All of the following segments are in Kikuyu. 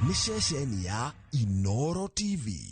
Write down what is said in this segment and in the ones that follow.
Nĩ ceceni ya Inoro TV.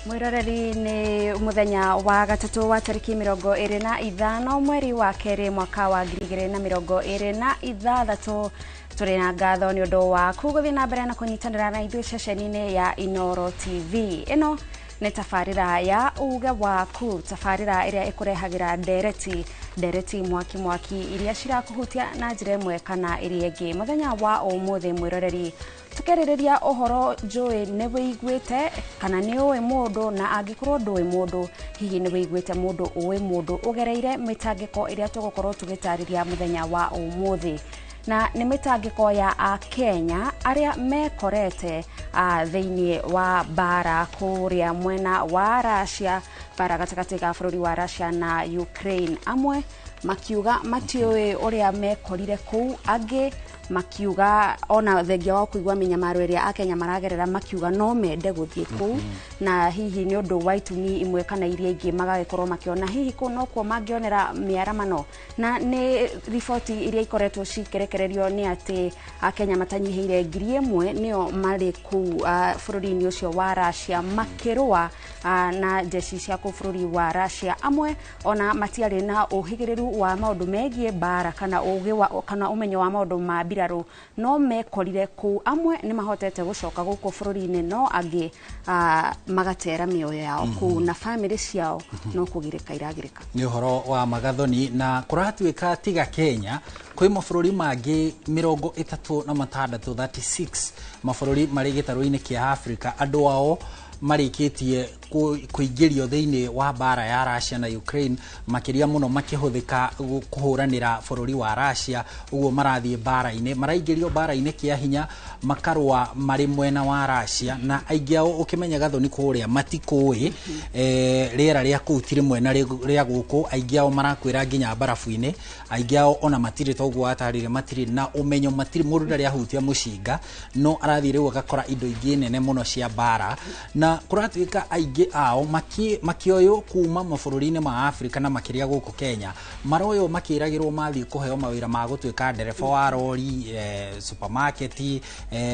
Mwiroreri, nĩ mũthenya wa gatatũ wa tarĩki 25 mweri wa kerĩ mwaka wa 2026. Tũrĩ na ngatho nĩ ũndũ waku gũthiĩ na mbere na kũnyitanĩra na ithuĩ ceceni-inĩ ya Inoro TV. Ĩno nĩ tabarĩra ya Uge Waku, tabarĩra ĩrĩa ĩkũrehagĩra ndereti ndereti mwaki mwaki iria cirakũhutia na njĩra ĩmwe kana ĩrĩa ĩngĩ. Mũthenya wa ũmũthĩ, mwĩroreri, tũkĩarĩrĩria ũhoro njũĩ nĩ wĩiguĩte kana nĩ ũĩ mũndũ, na angĩkorwo ndũĩ mũndũ, hihi nĩ wĩiguĩte mũndũ ũĩ mũndũ ũgereire mĩtangĩko ĩrĩa tũgũkorwo tũgĩtarĩria mũthenya wa ũmũthĩ, na nĩ mĩtangĩko ya Akenya arĩa mekorete thĩinĩ wa mbara kũrĩa mwena wa Russia, mbara gatagatĩ ga bũrũri wa Russia na Ukraine. Amwe makiuga matiũĩ ũrĩa mekorire kũu, angĩ makiuga ona thengia wa kũigua mĩnyamaro ĩrĩa Akenya maragerera, makiuga no mende gũthiĩ kũu, na hihi nĩ ũndũ wa itumi imwe kana iria ingĩ magagĩkorwo makĩona hihi kũu nokuo mangĩonera mĩaramano. Na nĩ riboti iria ikoretwo cikĩrekererio nĩ atĩ Akenya matanyihĩire 1000 nĩo marĩ kũu bũrũri-inĩ ũcio wa Russia makĩrũa na jeshi cia kũu bũrũri wa Russia. Amwe ona matiarĩ na ũhĩgĩrĩru wa maũndũ megiĩ mbara kana ũgĩ wa kana ũmenyo wa maũndũ ma mbirarũ, no mekorire kũu. Amwe nĩ mahotete gũcoka gũkũ bũrũri-inĩ, no angĩ magatera mĩoyo yao kũu na bamĩrĩ ciao no kũgirĩka iragirĩka. Nĩ ũhoro wa magathoni, na kũratuĩka tiga Kenya kwĩ mabũrũri mangĩ 36, 36 mabũrũri marĩ gĩtarũ-inĩ kĩa Africa andũ ao marĩkĩtie kũingĩrio thĩinĩ wa mbara ya Russia na Ukraine, makĩria mũno makĩhũthĩka kũhũranĩra bũrũri wa Russia. Ũguo marathiĩ mbara-inĩ, maraingĩrio mbara-inĩ kĩa hinya, makarũa marĩ mwena wa Russia, na aingĩ ao ũkĩmenya gathoni kũrĩa matikũĩ rĩera rĩa kũu ti rĩmwe na rĩa gũkũ. Aingĩ ao marakwĩra nginya mbarabu-inĩ, aingĩ ao ona matirĩ, toguo watarire, matirĩ na ũmenyo, matirĩ mũndũ ndarĩ ahutia mũcinga, no arathiĩ rĩu agakora indo ingĩ nene mũno cia mbara. Na kũratuĩka aingĩ ao makĩoywo kuma mabũrũri-inĩ ma Afrika na makĩria gũkũ Kenya, maroywo makĩragĩrwo mathiĩ kũheo mawĩra ma gũtuĩka ndereba wa rori, supermarket,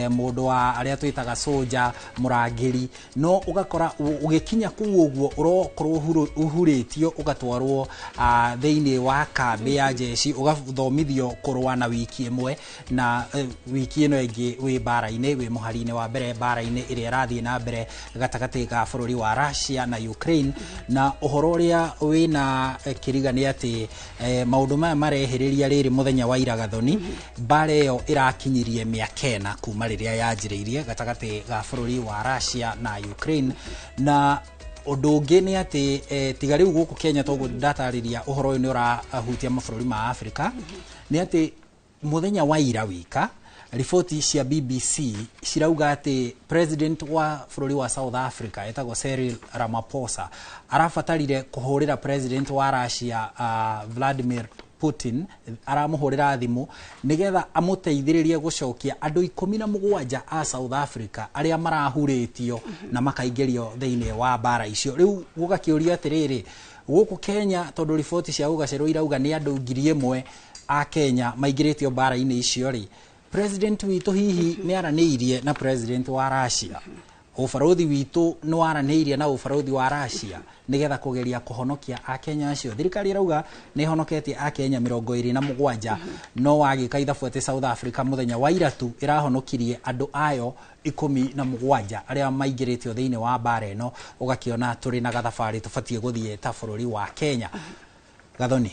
mũndũ wa arĩa twĩtaga soja, mũrangĩri, no ũgakora ũgĩkinya kũu ũguo ũrokorwo ũhurĩtio ũgatwarwo thĩinĩ wa kambĩ ya jeshi, ũgathomithio kũrũa na wiki ĩmwe, na wiki ĩno ĩngĩ wĩ mbara-inĩ, wĩ mũhari-inĩ wa mbere mbara-inĩ ĩrĩa ĩrathiĩ na mbere gatagatĩ ga bũrũri wa Russia na Ukraine. Na ũhoro ũrĩa wĩna kĩriga nĩ atĩ maũndũ maya marehĩrĩria rĩrĩ mũthenya wa ira gathoni, mbara ĩyo ĩrakinyirie mĩaka 4 kuma rĩrĩa yanjĩrĩirie gatagatĩ ga bũrũri wa Russia na Ukraine. Na ũndũ ũngĩ nĩ atĩ tiga rĩu gũkũ Kenya, toguo ndatarĩria ũhoro ũyũ nĩ ũrahutia mabũrũri ma Afrika, nĩ atĩ mũthenya wa ira wika riboti cia BBC cirauga atĩ president wa bũrũri wa South Africa etagwo Cyril Ramaphosa arabatarire kũhũrĩra president wa Russia Vladimir Putin, aramũhũrĩra thimũ nĩgetha amũteithĩrĩrie gũcokia andũ 17 a South Africa arĩa marahurĩtio na makaingĩrio thĩinĩ wa mbara icio. Rĩu gũgakĩũria atĩrĩrĩ, gũkũ Kenya, tondũ riboti cia gũgacerwo irauga nĩ andũ 1000 a Kenya maingĩrĩtio mbara-inĩ icio rĩ, president witũ hihi nĩ aranĩirie na president wa Russia? Ũbarũthi witũ nĩ waranĩirie na ũbarũthi wa Russia nĩgetha kũgeria kũhonokia Akenya acio? Thirikari ĩrauga nĩ ĩhonoketie Akenya 27, no wagĩka ithabu atĩ South Africa mũthenya wa ira tu ĩrahonokirie andũ ayo 17 arĩa maingĩrĩtio thĩinĩ wa mbara ĩno, ũgakĩona tũrĩ na gathabarĩ tũbatiĩ gũthiĩ ta bũrũri wa Kenya. Gathoni.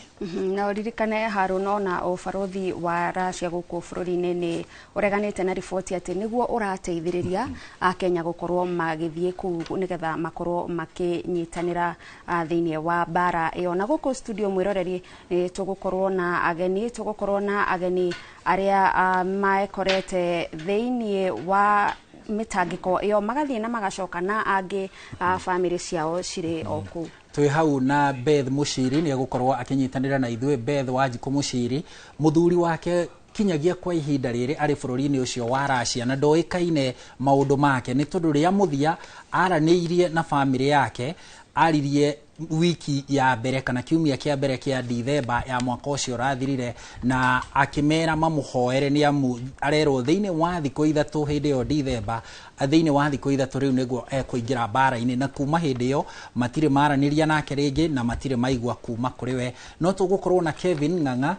Na ũririkane Harũno na ũbarothi wa Russia gũkũ bũrũri-inĩ nĩ ũreganĩte na riboti atĩ nĩguo ũrateithĩrĩria Akenya gũkorwo magĩthiĩ kũu nĩgetha makorwo makĩnyitanĩra thĩinĩ wa mbara ĩyo. Na gũkũ studio mwĩroreri nĩ tũgũkorwo na ageni, tũgũkorwo na ageni arĩa mekorete thĩinĩ wa mĩtangĩko ĩyo magathiĩ na magacoka na angĩ bamĩrĩ ciao cirĩ o kũu. Twĩ hau na Beth Muciri nĩ egũkorwo akĩnyitanĩra na ithuĩ. Beth Wanjikũ Muciri, mũthuri wake kinyagia kwa ihinda rĩrĩ arĩ bũrũri-inĩ ũcio wa Russia na ndoĩkaine maũndũ make nĩ tondũ rĩa mũthia aranĩirie na bamĩrĩ yake aririe wiki ya mbere kana kiumia kĩa mbere kĩa Dithemba ya mwaka ũcio ũrathirire, na akĩmera mamũhoere nĩ amu arerwo thĩinĩ wa thikũ 3 hĩndĩ ĩyo Dithemba, thĩinĩ wa thikũ 3 rĩu nĩguo ekũingĩra mbara-inĩ, na kuma hĩndĩ ĩyo matirĩ maranĩria nake rĩngĩ na matirĩ maigua kuma kũrĩ we. No tũgũkorwo na Kevin Ng'ang'a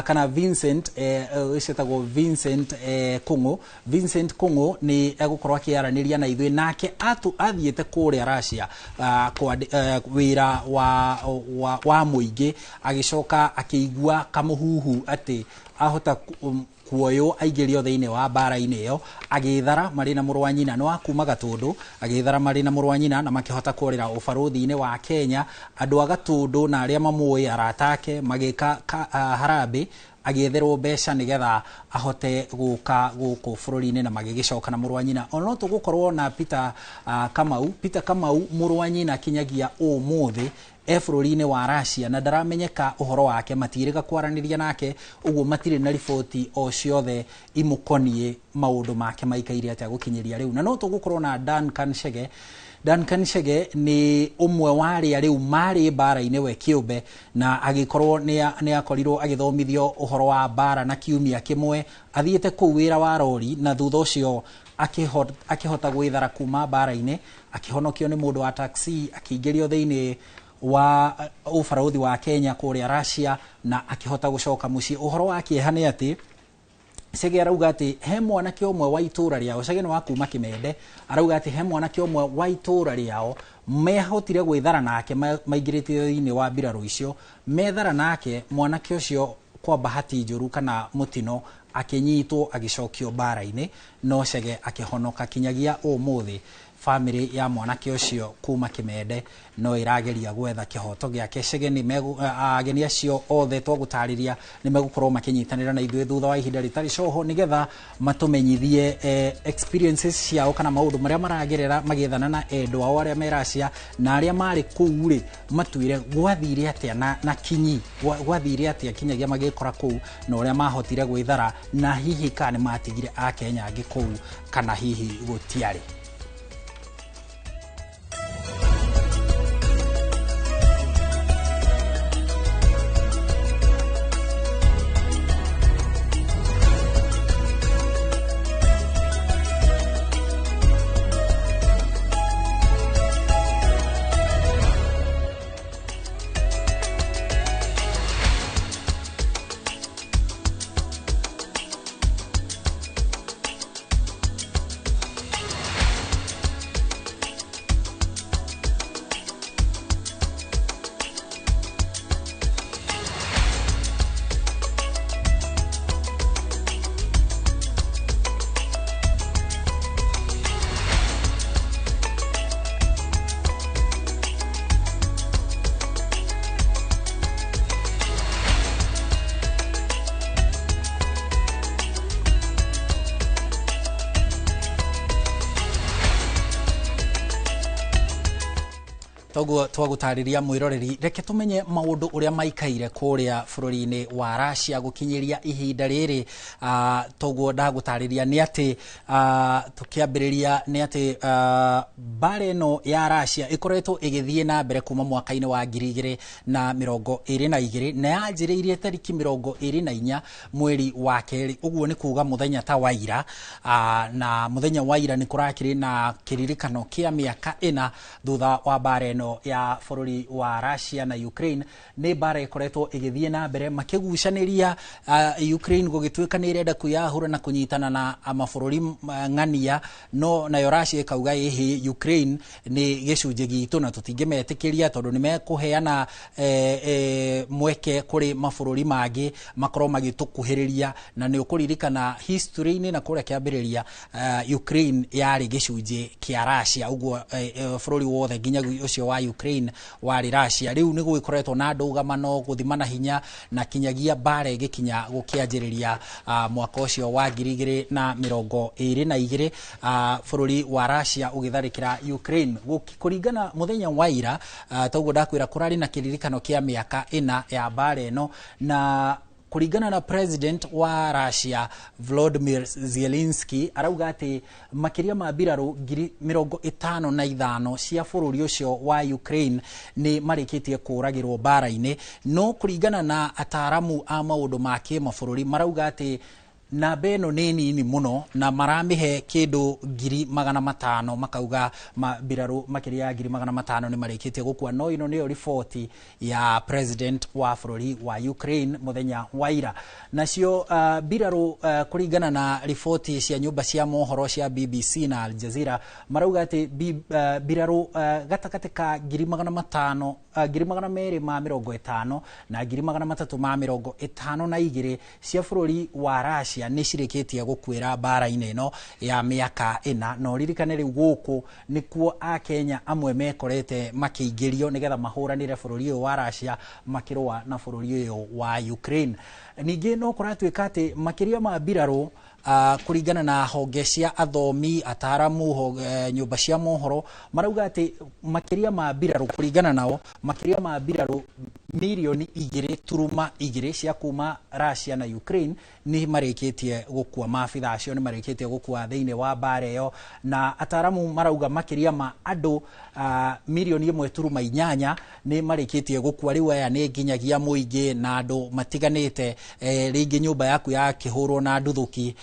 kana Vincent ũcio Vincent Kung'u. Vincent Kung'u nĩ egũkorwo akĩaranĩria na ithuĩ, nake athiĩte kũrĩa Russia wĩra wa mũingĩ, agĩcoka akĩigua kamũhuhu atĩ ahota kuoywo aingĩrio thĩinĩ wa mbara-inĩ ĩyo, agĩthara marĩ na mũrũ wa nyina, nĩ wa kuma Gatũndũ, agĩthara marĩ na mũrũ wa nyina na makĩhota kũrĩra ũbarũthi-inĩ wa Kenya. Andũ a Gatũndũ na arĩa mamũĩ arata ake magĩka harambĩ, agĩetherwo mbeca nĩgetha ahote gũka gũkũ bũrũri-inĩ na magĩgĩcoka na mũrũ wa nyina. Ona no tũgũkorwo na Peter Kamau. Peter Kamau mũrũ wa nyina kinyagia ũmũthĩ e bũrũri-inĩ wa Russia na ndaramenyeka ũhoro wake, matirĩga kwaranĩria nake, ũguo matirĩ na riboti o ciothe imũkoniĩ maũndũ make maikaire atĩa gũkinyĩria rĩu. Na no tũgũkorwo na Duncan Chege. Duncan Chege nĩ ũmwe wa arĩa rĩu marĩ mbara-inĩ we kĩũmbe, na agĩkorwo nĩ akorirwo agĩthomithio ũhoro wa mbara na kiumia kĩmwe athiĩte kũu wĩra wa rori, na thutha ũcio akĩhota gwĩthara kuma mbara-inĩ, akĩhonokio nĩ mũndũ wa taxi, akĩingĩrio thĩinĩ wa ũbarũthi wa Kenya kũrĩa Russia na akĩhota gũcoka mũciĩ. Ũhoro wa kĩeha nĩ atĩ Chege arauga atĩ he mwanake ũmwe wa itũra rĩao, Chege nĩ wa kuma Kĩmende, arauga atĩ he mwanake ũmwe wa itũra rĩao mehotire gwĩthara nake, maingĩrĩte thĩinĩ wa mbirarũ icio, methara nake mwanake ũcio kwa bahati njũru kana mũtino akĩnyitwo agĩcokio mbara-inĩ, no Chege akĩhonoka. Kinyagia ũmũthĩ bamĩrĩ ya mwanake ũcio kuma Kĩmende no ĩrageria gwetha kĩhoto gĩake. Chege nĩ ageni acio othe twagũtarĩria nĩ megũkorwo makĩnyitanĩra na ithuĩ thutha wa ihinda rĩtarĩ coho nĩgetha matũmenyithie experiences ciao kana maũndũ marĩa maragerera magĩethana na endwa ao arĩa me Russia na arĩa marĩ kũu rĩ matuire gwathire atĩa na kinyi gwathire atĩa kinyagia magĩkora kũu na ũrĩa mahotire gwĩthara, na hihi kana nĩ matigire Akenya angĩ kũu kana hihi gũtiarĩ. Toguo twagũtarĩria mwĩroreri, reke tũmenye maũndũ ũrĩa maikaire kũrĩa bũrũri-inĩ wa Russia gũkinyĩria ihinda rĩrĩ. Toguo ndagũtarĩria nĩ atĩ tũkĩambĩrĩria nĩ atĩ mbara ĩno ya Russia ĩkoretwo ĩgĩthiĩ na mbere kuma mwaka-inĩ wa 2022 na yanjĩrĩirie tariki 24 mweri wa kerĩ, ũguo nĩ kuga mũthenya ta wa ira. Na mũthenya wa ira nĩ kũrakĩrĩ na kĩririkano kĩa mĩaka 4 thutha wa mbara ĩno ĩno ya bũrũri wa Russia na Ukraine. Nĩ mbara ĩkoretwo ĩgĩthiĩ na mbere makĩgucanĩria, Ukraine gũgĩtuĩka nĩ ĩrenda kwĩyahũra na kũnyitana na mabũrũri ng'ania, no nayo Russia ĩkauga ĩhĩ, Ukraine nĩ gĩcunjĩ gitũ na tũtingĩmetĩkĩria tondũ nĩ mekũheana mweke kũrĩ mabũrũri mangĩ makorwo magĩtũkuhĩrĩria. Na nĩ ũkũririkana history-inĩ na kũrĩa kĩambĩrĩria, Ukraine yarĩ gĩcunjĩ kĩa Russia, ũguo bũrũri wothe nginya ũcio wa Ukraine warĩ Russia. Rĩu nĩ gũgĩkoretwo na ndũgamano, gũthimana hinya, na kinyagia mbara ĩgĩkinya gũkĩanjĩrĩria mwaka ũcio wa 2022, bũrũri wa Russia ũgĩtharĩkĩra Ukraine. Kũringana mũthenya wa ira, toguo ndakwĩra, kũrarĩ na kĩririkano kĩa mĩaka 4 ya mbara ĩno, na kũringana na president wa Russia Volodymyr Zelensky arauga atĩ makĩria ma mbirarũ 55,000 cia bũrũri ũcio wa Ukraine nĩ marĩkĩtie kũragĩrwo mbara-inĩ. No kũringana na ataramu a maũndũ ma kĩmabũrũri marauga atĩ namba ĩno nĩ nini mũno na maramĩhe kĩndũ 500,000, makauga mbirarũ makĩria ya 500,000 nĩ marĩkĩtie gũkua. No ĩno nĩyo riboti ya president wa bũrũri wa Ukraine mũthenya wa ira. Nacio mbirarũ, kũringana na riboti cia nyũmba cia mohoro cia BBC na Al Jazeera, marauga atĩ mbirarũ gatagatĩ ka 500,000, 250,000 na 352,000 cia bũrũri wa Russia nĩ cirĩkĩtie gũkuĩra mbara-inĩ ĩno ya mĩaka 4. Na ũririkane rĩu gũkũ nĩkuo Akenya amwe mekorete makĩingĩrio nĩgetha mahũranĩre bũrũri ũyũ wa Russia makĩrũa na bũrũri ũyũ wa Ukraine. Ningĩ no kũratuĩka atĩ makĩria ma mbirarũ, kũringana na honge cia athomi, ataramu, nyũmba cia mohoro, marauga atĩ makĩria ma mbirarũ, kũringana nao, makĩria ma mbirarũ 2.2 million cia kuma Russia na Ukraine nĩ marĩkĩtie gũkua, maabitha acio nĩ marĩkĩtie gũkua thĩinĩ wa mbara ĩyo. Na ataramu marauga makĩria ma andũ 1.8 million nĩ marĩkĩtie gũkua. Rĩu aya nĩ nginyagia mũingĩ na andũ matiganĩte, rĩngĩ nyũmba yaku yakĩhũrwo na nduthũki,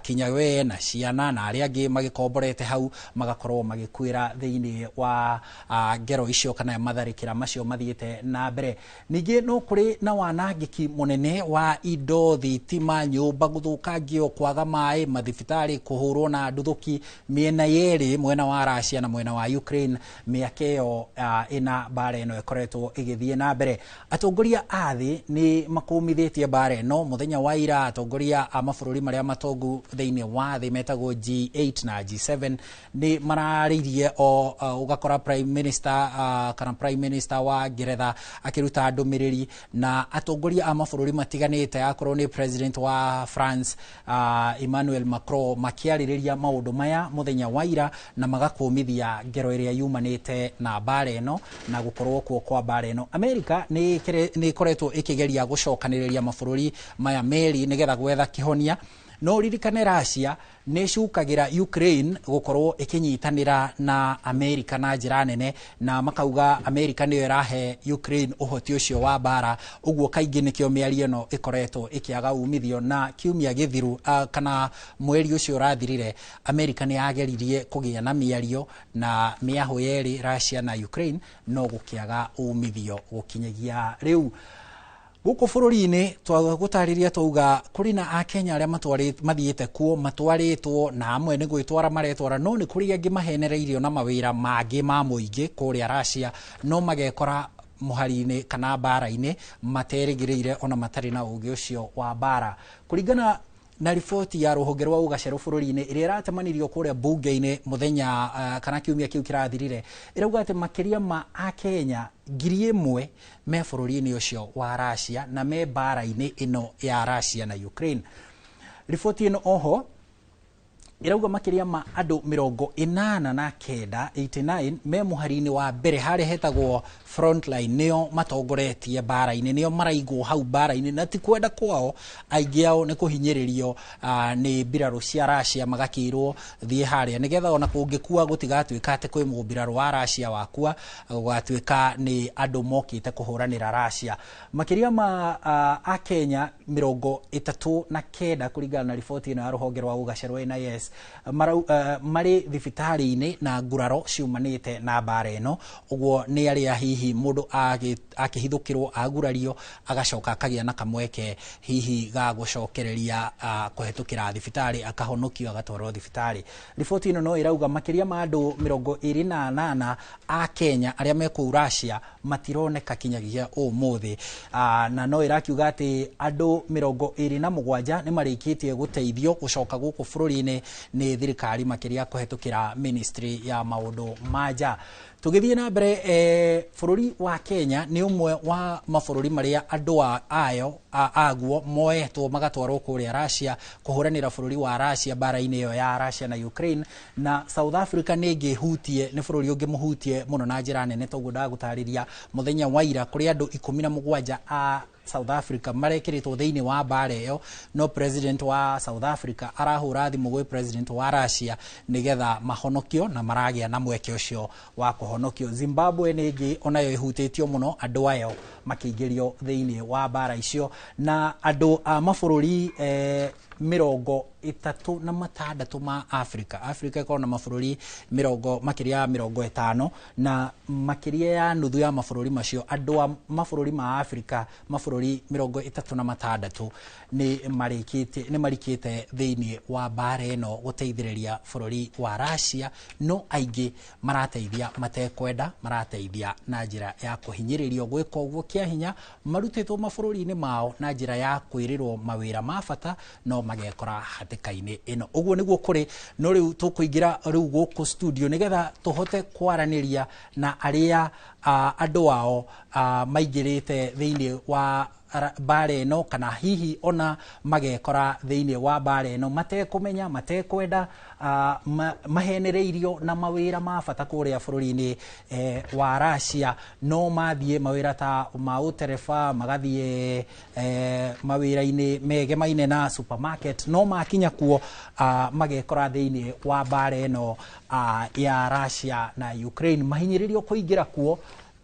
kinya we na ciana na arĩa angĩ magĩkomborete hau magakorwo magĩkuĩra thĩinĩ wa ngero icio kana matharĩkĩra macio mathiĩte na mbere. Ningĩ no kũrĩ na wanangĩki mũnene wa indo, thitima, nyũmba gũthũkangio, kwaga maĩ, mathibitarĩ kũhũrwo na nduthũki mĩena yerĩ, mwena wa Russia na mwena wa Ukraine, mĩaka ĩyo 4 mbara ĩno ĩkoretwo ĩgĩthiĩ na mbere. Atongoria a thĩ nĩ makũmithĩtie mbara ĩno. Mũthenya wa ira atongoria a mabũrũri marĩa matongu thĩinĩ wa thĩ metagwo G8 na G7 nĩ mararĩirie o ũgakora prime minister, kana prime minister wa Ngeretha akĩruta ndũmĩrĩri, na atongoria a mabũrũri matiganĩte, akorwo nĩ president wa France, Emmanuel Macron, makĩarĩrĩria maũndũ maya mũthenya wa ira na magakũmithia ngero ĩrĩa yumanĩte na mbara ĩno na gũkorwo kuo kwa mbara ĩno. Amerika nĩ ĩkoretwo ĩkĩgeria gũcokanĩrĩria mabũrũri maya merĩ nĩgetha gwetha kĩhonia. No ririkane Russia nĩ ĩcukagĩra Ukraine gũkorwo ĩkĩnyitanĩra na Amerika na njĩra nene, na makauga Amerika nĩyo ĩrahe Ukraine ũhoti ũcio wa mbara. Ũguo kaingĩ nĩkĩo mĩario ĩno ĩkoretwo ĩkĩaga umithio. Na kiumia gĩthiru, kana mweri ũcio ũrathirire, Amerika nĩ yageririe kũgĩa na mĩario na mĩahũ yerĩ, Russia na Ukraine, no gũkĩaga umithio gũkinyagia rĩu. Gũkũ bũrũri-inĩ twagũtarĩria twauga kũrĩ na Akenya arĩa mathiĩte kuo, matwarĩtwo, na amwe nĩ gwĩtwara maretwara, no nĩ kũrĩ angĩ mahenereirio na mawĩra mangĩ ma mũingĩ kũrĩa Russia, no magekora mũhari-inĩ kana mbara-inĩ materĩgĩrĩire ona matarĩ na ũgĩ ũcio wa mbara. Kũringana na riboti ya rũhonge rwa ũgacerũ bũrũri-inĩ ĩrĩa ĩratemanirio kũrĩa mbunge-inĩ mũthenya, kana kiumia kĩu kĩrathirire, ĩrauga atĩ makĩria ma Akenya 1,000 me bũrũri-inĩ ũcio wa Russia na me mbara-inĩ ĩno ya Russia na Ukraine. Riboti ĩno oho ĩrauga makĩria ma andũ 89, 89, me mũhari-inĩ wa mbere harĩa hetagwo frontline, nĩo matongoretie mbara-inĩ, nĩo maraigwo hau mbara-inĩ, na ti kwenda kwao, aingĩ ao nĩ kũhinyĩrĩrio nĩ mbirarũ cia Russia, magakĩrwo thiĩ harĩa nĩgetha ona kũngĩkua gũtigatuĩka atĩ kwĩ mũmbirarũ wa Russia wakua, gũgatuĩka nĩ andũ mokĩte kũhũranĩra Russia. Makĩria ma Akenya 39, kũringana na riboti ĩno ya rũhonge rwa ũgacerũ NIS, marĩ thibitarĩ-inĩ na nguraro ciumanĩte na mbara ĩno. Ũguo nĩ arĩa hihi mũndũ akĩhithũkĩrwo agurario agacoka akagĩa na kamweke hihi ga gũcokereria kũhetũkĩra thibitarĩ, akahonokio agatwarwo thibitarĩ. Riboti ĩno no ĩrauga makĩria ma andũ 28 a Kenya arĩa me kũu Russia matironeka kinyagia ũmũthĩ. Na no ĩrakiuga atĩ andũ 27 nĩ marĩkĩtie gũteithio gũcoka gũkũ bũrũri-inĩ nĩ thirikari, makĩria kũhetũkĩra ministry ya maũndũ ma nja. Tũgĩthiĩ na mbere, bũrũri wa Kenya nĩ ũmwe wa mabũrũri marĩa andũ ayo aguo moetwo magatwarwo kũrĩa Russia kũhũranĩra bũrũri wa Russia mbara-inĩ ĩyo ya Russia na Ukraine. Na South Africa nĩ ĩngĩ hutie, nĩ bũrũri ũngĩ mũhutie mũno na njĩra nene, toguo ndagũtarĩria mũthenya wa ira kũrĩ andũ 17 a South Africa marekĩrĩtwo thĩinĩ wa mbara ĩyo, no president wa South Africa arahũra thimũ gwĩ president wa Russia nĩgetha mahonokio, na maragĩa na mweke ũcio wa kũhonokio. Zimbabwe nĩ ĩngĩ onayo ĩhutĩtio mũno, andũ ayo makĩingĩrio thĩinĩ wa mbara icio, na andũ a mabũrũri 36 ma Africa. Africa ĩkoragwo na mabũrũri mĩrongo makĩria ya 50, na makĩria ya nuthu ya mabũrũri macio, andũ a mabũrũri ma Africa mabũrũri 36 nĩ marĩkĩte, nĩ marikĩte thĩinĩ wa mbara ĩno gũteithĩrĩria bũrũri wa Russia, no aingĩ marateithia matekwenda, marateithia na njĩra ya kũhinyĩrĩrio gwĩka ũguo kĩa hinya, marutĩtwo mabũrũri-inĩ mao na njĩra ya kwĩrĩrwo mawĩra ma bata, no magekora hatĩka-inĩ ĩno. Ũguo nĩguo kũrĩ. No rĩu tũkũingĩra rĩu gũkũ studio nĩgetha tũhote kwaranĩria na arĩa andũ ao maingĩrĩte thĩinĩ wa mbara ĩno, kana hihi ona magekora thĩinĩ wa mbara ĩno matekũmenya, matekwenda, mahenereirio na mawĩra ma bata kũrĩa bũrũri-inĩ wa Russia, no mathiĩ mawĩra ta ma ũtereba, magathiĩ mawĩra-inĩ megemaine na supermarket, no makinya kuo magekora thĩinĩ wa mbara ĩno ya Russia na Ukraine, mahinyĩrĩrio kũingĩra kuo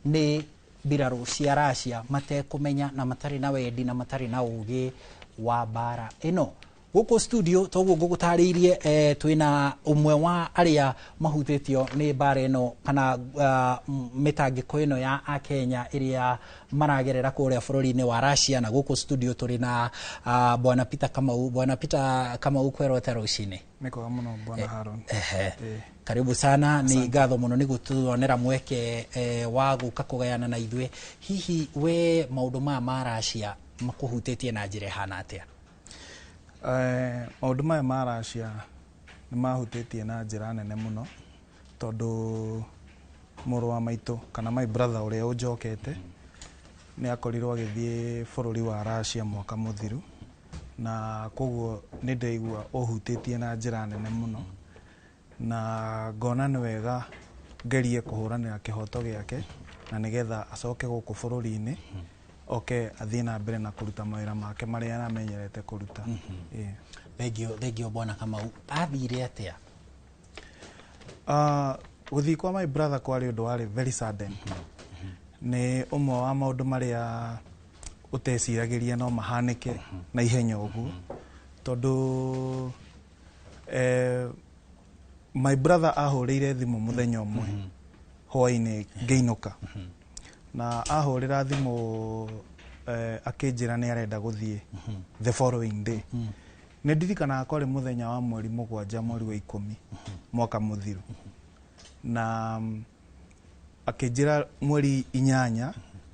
nĩ mbirarũ cia Russia matekũmenya na matarĩ na wendi na matarĩ na ũgĩ wa mbara ĩno. Gũkũ studio toguo ngũgũtarĩirie, twĩna ũmwe wa arĩa mahutĩtio nĩ mbara ĩno kana mĩtangĩko ĩno ya akenya ĩrĩa maragerera kũrĩa bũrũri-inĩ wa Russia, na gũkũ studio tũrĩ na Bwana Peter Kamau. Bwana Peter Kamau, kwerwo rũcinĩ? Nĩ kwega mũno, Bwana Haron. Ehe. Karibu sana, nĩ ngatho mũno nĩ gũtuonera mweke wa gũka kũgayana na ithuĩ. Hihi we maũndũ maya ma Russia makũhutĩtie na njĩra ĩhana atĩa? Maũndũ maya ma Russia nĩ mahutĩtie na njĩra nene mũno, tondũ mũrũ wa maitũ kana my brother ũrĩa ũnjokete nĩ akorirwo agĩthiĩ bũrũri wa Russia mwaka mũthiru, na koguo nĩ ndaigua ũhutĩtie na njĩra nene mũno, na ngona nĩ wega ngerie kũhũranĩra kĩhoto gĩake na nĩgetha acoke gũkũ bũrũri-inĩ, oke athiĩ na mbere na kũruta mawĩra make marĩa aramenyerete kũruta. Ĩĩ. Thengio, thengio Bwana Kamau. Athire atĩa? Gũthiĩ kwa my brother kwarĩ ũndũ warĩ very sudden. Nĩ ũmwe wa maũndũ marĩa ũteciragĩria no mahanĩke na ihenya ũguo, tondũ my brother ahũrĩire thimũ mũthenya ũmwe hwaĩ-inĩ ngĩinũka, na ahũrĩra thimũ akĩnjĩra nĩ arenda gũthiĩ the following day. Nĩ ndirikanaga kwarĩ mũthenya wa mweri 7 mweri wa 10 mwaka mũthiru, na akĩnjĩra mweri 8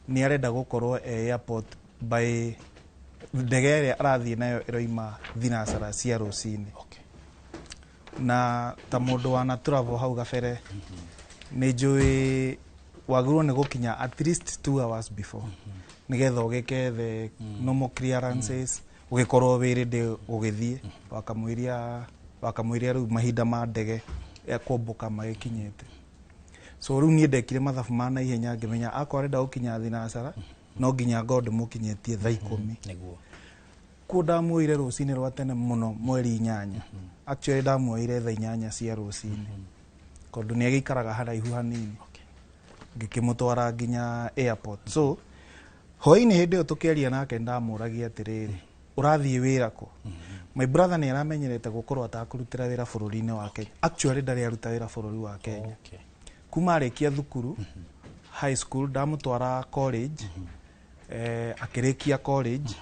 nĩ arenda gũkorwo e airport by ndege ĩrĩa arathiĩ nayo ĩroima thinacara cia rũcinĩ. Na ta mũndũ wana travel hau gabere, nĩ njũĩ wagĩrĩirwo nĩ gũkinya at least 2 hours before nĩgetha ũgĩke the normal clearances, ũgĩkorwo wĩ ready gũgĩthiĩ wakamũiria rĩu mahinda ma ndege ya kũmbũka magĩkinyĩte. So rĩu niĩ ndekire mathabu ma naihenya, ngĩmenya akorwo arenda gũkinya thinacara no nginya ngorwo ndĩmũkinyĩtie thaa 10. Kuo ndamuoire rũcinĩ rwa tene mũno mweri 8. Actually ndamuoire thaa 8 cia rũcinĩ tondũ nĩ agĩikaraga haraihu hanini, ngĩkĩmũtwara nginya airport. So hwaĩ-inĩ hĩndĩ ĩyo tũkĩaria nake, ndamũragia atĩrĩrĩ, ũrathiĩ wĩra kũ? My brother nĩ aramenyerete gũkorwo atakũrutĩra wĩra bũrũri-inĩ wa Kenya. Actually ndarĩ aruta wĩra bũrũri wa Kenya. Kuma arĩkia thukuru, high school, ndamũtwara college, akĩrĩkia college,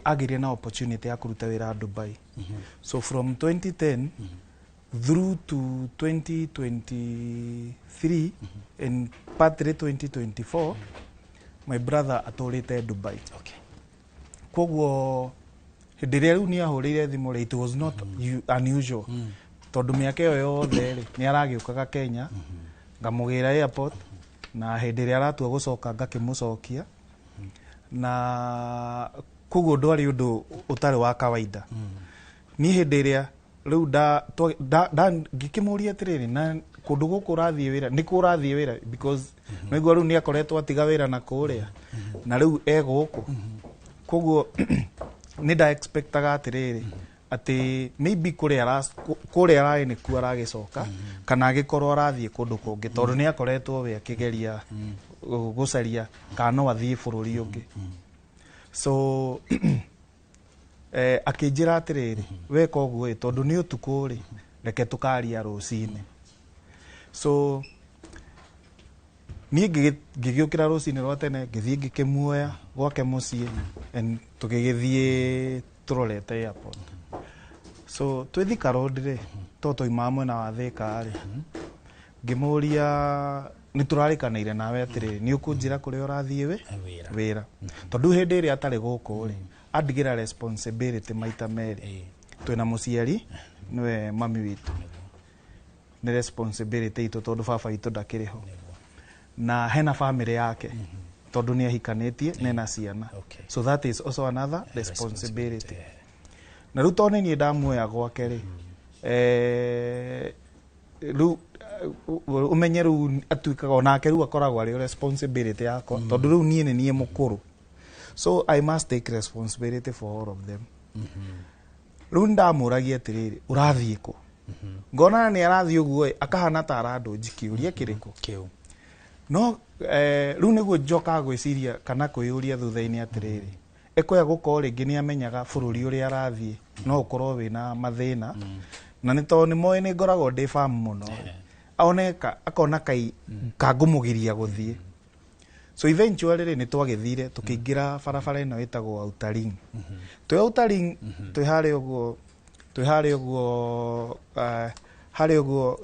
agĩire na opportunity ya kũruta wĩra Dubai. So from 2010 through to 2023 and partly 2024, my brother atũrĩte Dubai. Koguo hĩndĩ ĩrĩa rĩu nĩ ahũrĩire thimũ rĩ, it was not unusual, tondũ mĩaka ĩyo yothe rĩ, nĩ aragĩũkaga Kenya, ngamũgĩra airport, na hĩndĩ ĩrĩa aratua gũcoka ngakĩmũcokia, na koguo ndwarĩ ũndũ ũtarĩ wa kawaida. Niĩ hĩndĩ ĩrĩa rĩu ngĩkĩmũria atĩrĩrĩ, na kũndũ gũkũ ũrathiĩ wĩra nĩ kũ ũrathiĩ wĩra? Because naigua rĩu nĩ akoretwo atiga wĩra na kũrĩa na rĩu e gũkũ, koguo nĩ nda expectaga atĩrĩrĩ, atĩ maybe kũrĩa ararĩ nĩkuo aragĩcoka, kana agĩkorwo arathiĩ kũndũ kũngĩ, tondũ nĩ akoretwo we akĩgeria gũcaria kana no athiĩ bũrũri ũngĩ. So akĩnjĩra atĩrĩrĩ, weka ũguo ĩ, tondũ nĩ ũtukũ rĩ, reke tũkaria rũcinĩ. So niĩ ngĩgĩũkĩra rũcinĩ rwa tene, ngĩthiĩ ngĩkĩmuoya gwake mũciĩ and tũgĩgĩthiĩ tũrorete airport. So twĩ Thika Road rĩ, to twoimaga mwena wa Thika rĩ, ngĩmũria, nĩ tũrarĩkanĩire nawe atĩrĩrĩ, nĩ ũkũnjĩra kũrĩa ũrathiĩ wĩ wĩra. Wĩra, tondũ hĩndĩ ĩrĩa atarĩ gũkũ rĩ, andigĩra responsibility maita merĩ. Twĩna mũciari nĩwe mami witũ, nĩ responsibility itũ tondũ baba witũ ndakĩrĩ ho, na hena family yake tondũ nĩ ahikanĩtie nena ciana. So that is also another responsibility. Na rĩu tondũ nĩ niĩ ndamuoya gwake rĩ, rĩu ũmenye rĩu atuĩkaga onake rĩu akoragwo arĩ responsibility yakwa, tondũ rĩu niĩ nĩ niĩ mũkũrũ, so I must take responsibility for all of them. Rĩu ndamũragia atĩrĩrĩ, ũrathiĩ kũ? Ngona nĩ arathiĩ ũguo ĩ, akahana ta arandũnji kĩũria kĩrĩkũ kĩu. No rĩu nĩguo njokaga gwĩciria kana kwĩyũria thutha-inĩ atĩrĩrĩ, ĩkoya gũkorwo rĩngĩ nĩ amenyaga bũrũri ũrĩa arathiĩ no ũkorwo wĩna mathĩna, na nĩ tondũ nĩ moĩ nĩ ngoragwo ndĩ famu mũno, one akona kai kangũmũgiria gũthiĩ. So eventually rĩ, nĩ twagĩthire tũkĩingĩra barabara ĩno ĩtagwo Outer Ring. Twĩ Outer Ring, twĩ harĩa ũguo harĩa ũguo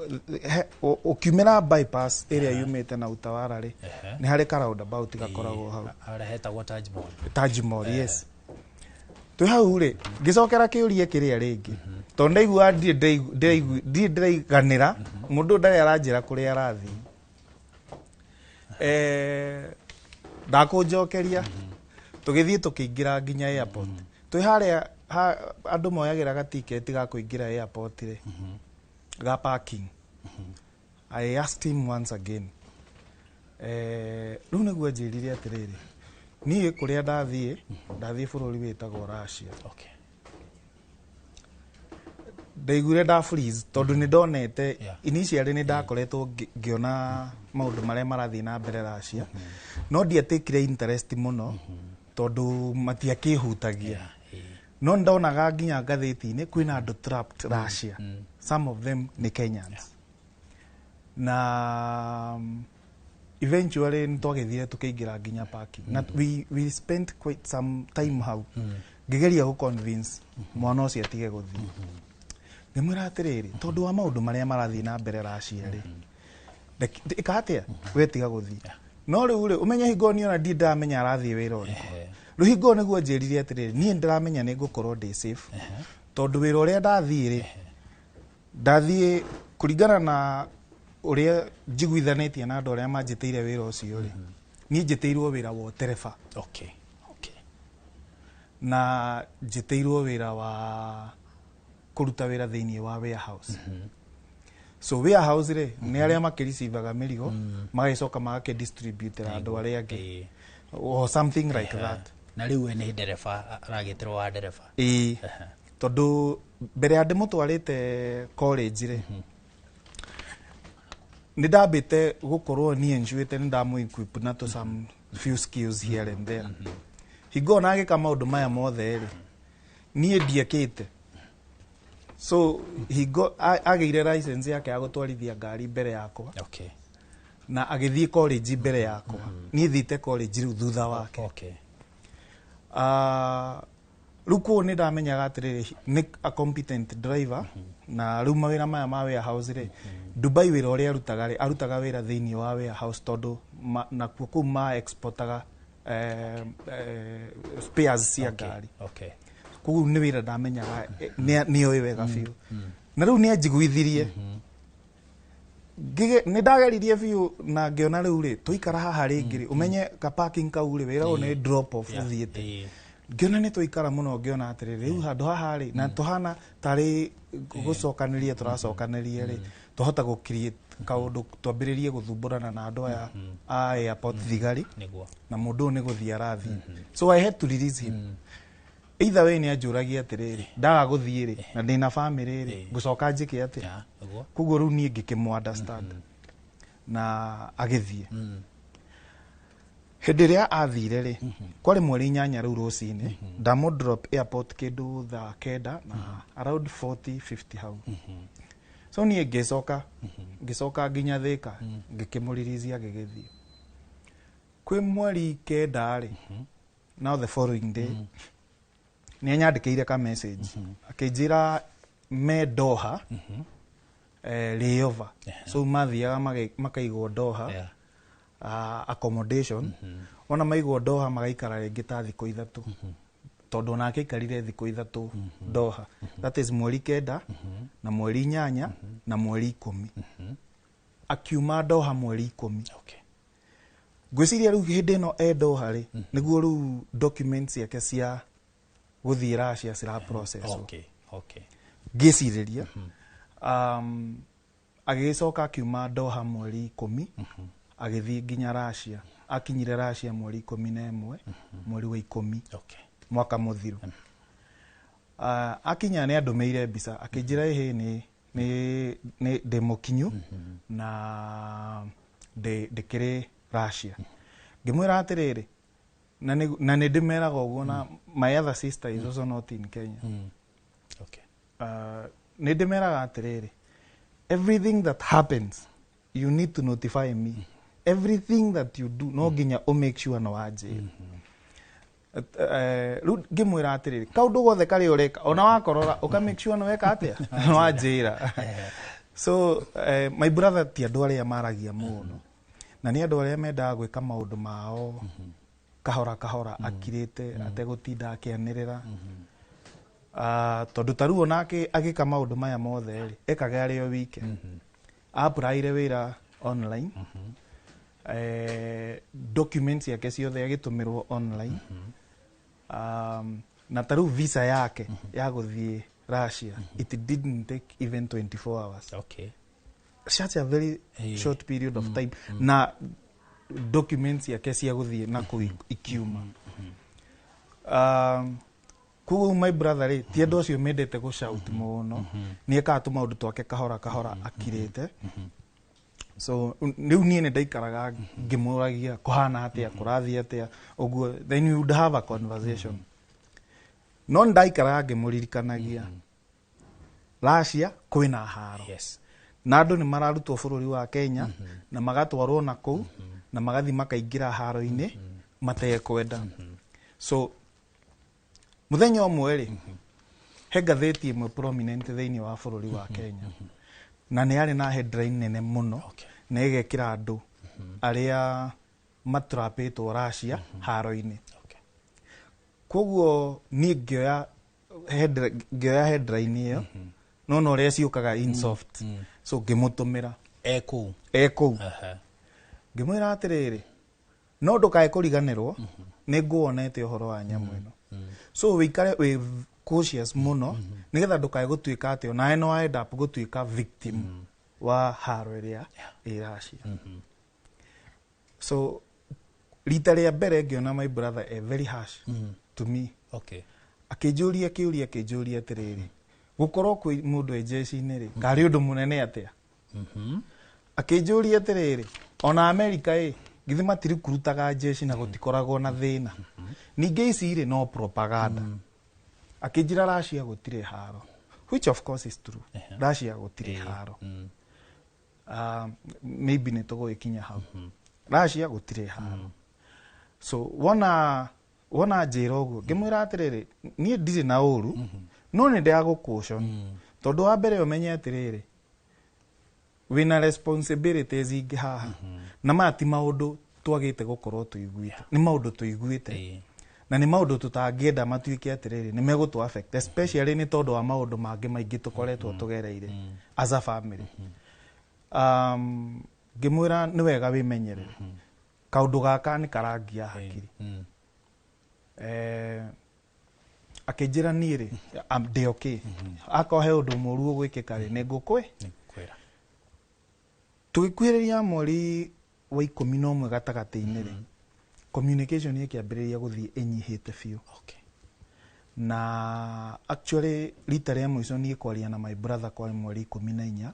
ũkiumĩra bypass ĩrĩa yumĩte na Utawala rĩ, nĩ harĩ ka roundabout gakoragwo hau. Harĩa hetagwo Taj Mall. Taj Mall, yes. Twĩ hau rĩ, ngĩcokera kĩũria kĩrĩa rĩngĩ, tondũ ndaigua ndirĩ ndĩraiganĩra, mũndũ ndarĩ aranjĩra kũrĩa arathiĩ. Ndakũnjokeria, tũgĩthiĩ tũkĩingĩra nginya airport. Twĩ harĩa andũ moyagĩra gatiketi ga kũingĩra airport rĩ, ga parking, I asked him once again. Rĩu nĩguo njĩrire atĩrĩrĩ, niĩ kũrĩa ndathiĩ, ndathiĩ bũrũri wĩtagwo Russia. Ndaiguire nda freeze, tondũ nĩ ndonete initially nĩ ndakoretwo ngĩona maũndũ marĩa marathiĩ na mbere Russia, no ndiatakire interest mũno tondũ matiakĩhutagia. No ndonaga nginya ngathĩti-inĩ kwĩna andũ trapped Russia, some of them nĩ Kenyans. Na eventually nĩ twagĩthire tũkĩingĩra nginya parking, na we spent quite some time hau ngĩgeria gũ convince mwana ũcio atige gũthiĩ. Ngĩmwĩra atĩrĩrĩ, tondũ wa maũndũ marĩa marathiĩ na mbere Russia rĩ, ĩka atĩa, we tiga gũthiĩ. No rĩu rĩ, ũmenye hingo niĩ ona ndirĩ ndĩramenya arathiĩ wĩra ũrĩkũ. Rĩu hingo nĩguo njĩrire atĩrĩrĩ, niĩ ndĩramenya nĩ ngũkorwo ndĩ safe, tondũ wĩra ũrĩa ndathiĩ rĩ, ndathiĩ kũringana na ũrĩa njiguithanĩtie na andũ arĩa manjĩtĩire wĩra ũcio rĩ, niĩ njĩtĩirwo wĩra wa ũtereba. Na njĩtĩirwo wĩra wa kũruta wĩra thĩinĩ wa warehouse. So warehouse rĩ, nĩ arĩa makĩricivaga mĩrigo, magagĩcoka magakĩdistributĩra andũ arĩa angĩ or something like that. Na rĩu we nĩ ndereba aragĩtĩrwo wa ndereba? Ĩĩ, tondũ mbere ya ndĩmũtwarĩte college rĩ, nĩ ndambĩte gũkorwo niĩ njuĩte nĩ ndamũ equip na to some few skills here and there. Hingo ona agĩka maũndũ maya mothe rĩ, niĩ ndiekĩte. So hingo agĩire license yake ya gũtwarithia ngari mbere yakwa na agĩthiĩ college mbere yakwa. Niĩ thiĩte college rĩu thutha wake. Rĩu kũu nĩ ndamenyaga atĩrĩrĩ, nĩ a competent driver. Na rĩu mawĩra maya ma warehouse rĩ, Dubai wĩra ũrĩa arutaga rĩ, arutaga wĩra thĩinĩ wa warehouse tondũ nakuo kũu ma exportaga spares cia ngari. Koguo nĩ wĩra ndamenyaga nĩ oĩ wega biũ. Na rĩu nĩ anjiguithirie. Nĩ ndageririe biũ na ngĩona rĩu rĩ, tũikara haha rĩngĩ rĩ, ũmenye ka parking kau rĩ, wĩra ũyũ nĩ drop off ũthiĩte. Ngĩona nĩ twaikara mũno, ngĩona atĩrĩrĩ, rĩu handũ haha rĩ, na tũhana tarĩ gũcokanĩria tũracokanĩria rĩ, twahota gũ create kaũndũ, twambĩrĩrie gũthumbũrana na andũ aya a airport thigari. Na mũndũ ũyũ nĩ gũthiĩ arathiĩ, so I had to release him. Either way nĩ anjũragia atĩrĩrĩ, ndaga gũthiĩ rĩ, na ndĩna family rĩ, ngũcoka njĩke atĩa? Yeah, nĩguo. Koguo rĩu niĩ ngĩkĩmũ understand na agĩthiĩ. Hĩndĩ ĩrĩa athire rĩ, kwarĩ mweri 8 rĩu rũcinĩ, ndamũ drop airport kĩndũ thaa 9 na around 40 50 hau. So niĩ ngĩcoka nginya Thĩka, ngĩkĩmũririsia agĩgĩthiĩ. Kwĩ mweri 9 rĩ, now the following day, nĩ anyandĩkĩire ka message akĩnjĩra me Doha, layover. So mathiaga makaigwo Doha, accommodation. Ona maigwo Doha magaikara rĩngĩ ta thikũ 3, tondũ onake aikarire thikũ 3 Doha. That is mweri 9 na mweri 8 na mweri 10. Akiuma Doha mweri 10. Ngwĩciria rĩu hĩndĩ ĩno e Doha rĩ, nĩguo rĩu documents ciake cia gũthiĩ Russia cira process. Ngĩcirĩria agĩgĩcoka akiuma Doha mweri 10, agĩthiĩ nginya Russia. Akinyire Russia mweri 11, mweri wa 10, mwaka mũthiru. Akinya nĩ andũmĩire mbica akĩnjĩra, ĩhĩ, nĩ ndĩ mũkinyu na ndĩkĩrĩ Russia. Ngĩmwĩra atĩrĩrĩ, na nĩ ndĩmeraga ũguo, na my other sister is also not in Kenya. Nĩ ndĩmeraga atĩrĩrĩ, everything that happens you need to notify me. Everything that you do, no nginya ũ make sure no wanjĩra. Rĩu ngĩmwĩra atĩrĩrĩ, kaũndũ gothe karĩa ũreka, ona wakorora, ũka make sure nĩ weka atĩa, nĩ wanjĩra. So my brother ti andũ arĩa maragia mũno, na nĩ andũ arĩa mendaga gwĩka maũndũ mao kahora kahora, akirĩte, ategũtinda akĩanĩrĩra. Tondũ ta rĩu onake agĩka maũndũ maya mothe rĩ, ekaga arĩ o wike. Applyire wĩra online, documents ciake ciothe agĩtũmĩrwo online, na ta rĩu visa yake ya gũthiĩ Russia, it didn't take even 24 hours. Such a very short period of time na documents ciake cia gũthiĩ na kũu ikiuma. Koguo my brother rĩ, ti andũ acio mendete gũ shout mũno. Nĩ ekaga tũmaũndũ twake kahora kahora, akirĩte. So rĩu niĩ nĩ ndaikaraga ngĩmũragia kũhana atĩa, kũrathiĩ atĩa ũguo, then we would have a conversation. No nĩ ndaikaraga ngĩmũririkanagia Russia kwĩna haro na andũ nĩ mararutwo bũrũri wa Kenya na magatwarwo na kũu na magathiĩ makaingĩra haro-inĩ matekwenda. So mũthenya ũmwe rĩ, he ngathĩti ĩmwe prominent thĩinĩ wa bũrũri wa Kenya, na nĩ yarĩ na headline nene mũno na ĩgekĩra andũ arĩa matrapĩtwo Russia haro-inĩ. Koguo niĩ ngĩoya headline ĩyo, nona ũrĩa ciũkaga in soft, so ngĩmũtũmĩra. E kũu? E kũu. Ngĩmwĩra atĩrĩrĩ, no ndũkae kũriganĩrwo nĩ nguonete ũhoro wa nyamũ ĩno, so wĩikare wĩ cautious mũno nĩgetha ndũkae gũtuĩka atĩ onawe no end up gũtuĩka victim wa haro ĩrĩa ĩ Russia. So rita rĩa mbere ngĩona my brother e very harsh to me. Akĩnjũria kĩũria, akĩnjũria atĩrĩrĩ, gũkorwo kwĩ mũndũ e jeshi-inĩ rĩ, karĩ ũndũ mũnene atĩa? Akĩnjũria atĩrĩrĩ, ona Amerika ĩ, githĩ matirikurutaga jeshi na gũtikoragwo na thĩna? Ningĩ ici rĩ, no propaganda. Akĩnjĩra Russia gũtirĩ haro, which of course is true. Russia gũtirĩ haro. Maybe nĩ tũgũgĩkinya hau. Russia gũtirĩ haro. So wona njĩra ũguo, ngĩmwĩra atĩrĩrĩ, niĩ ndirĩ na ũru, no nĩ ndĩragũcaution, tondũ wa mbere ũmenye atĩrĩrĩ, wĩna responsibilities ingĩ haha, na maya ti maũndũ twagĩte gũkorwo tũiguĩte, nĩ maũndũ tũiguĩte, na nĩ maũndũ tũtangĩenda matuĩke atĩrĩrĩ nĩ megũtũ affect, especially nĩ tondũ wa maũndũ mangĩ maingĩ tũkoretwo tũgereire as a family. Ngĩmwĩra nĩ wega wĩmenyerere, kaũndũ gaka nĩ karangia hakiri. Akĩnjĩra niĩ rĩ, ndĩ okay, akorwo he ũndũ mũru ũgwĩkĩka rĩ, nĩ ngũkwĩ. Nĩngũkwĩra. Tũgĩkuhĩrĩria mweri wa 11 gatagatĩ-inĩ rĩ, communication ĩkĩambĩrĩria gũthiĩ ĩnyihĩte biũ. Na actually rita rĩa mũico niĩ kwaria na my brother kwarĩ mweri 14,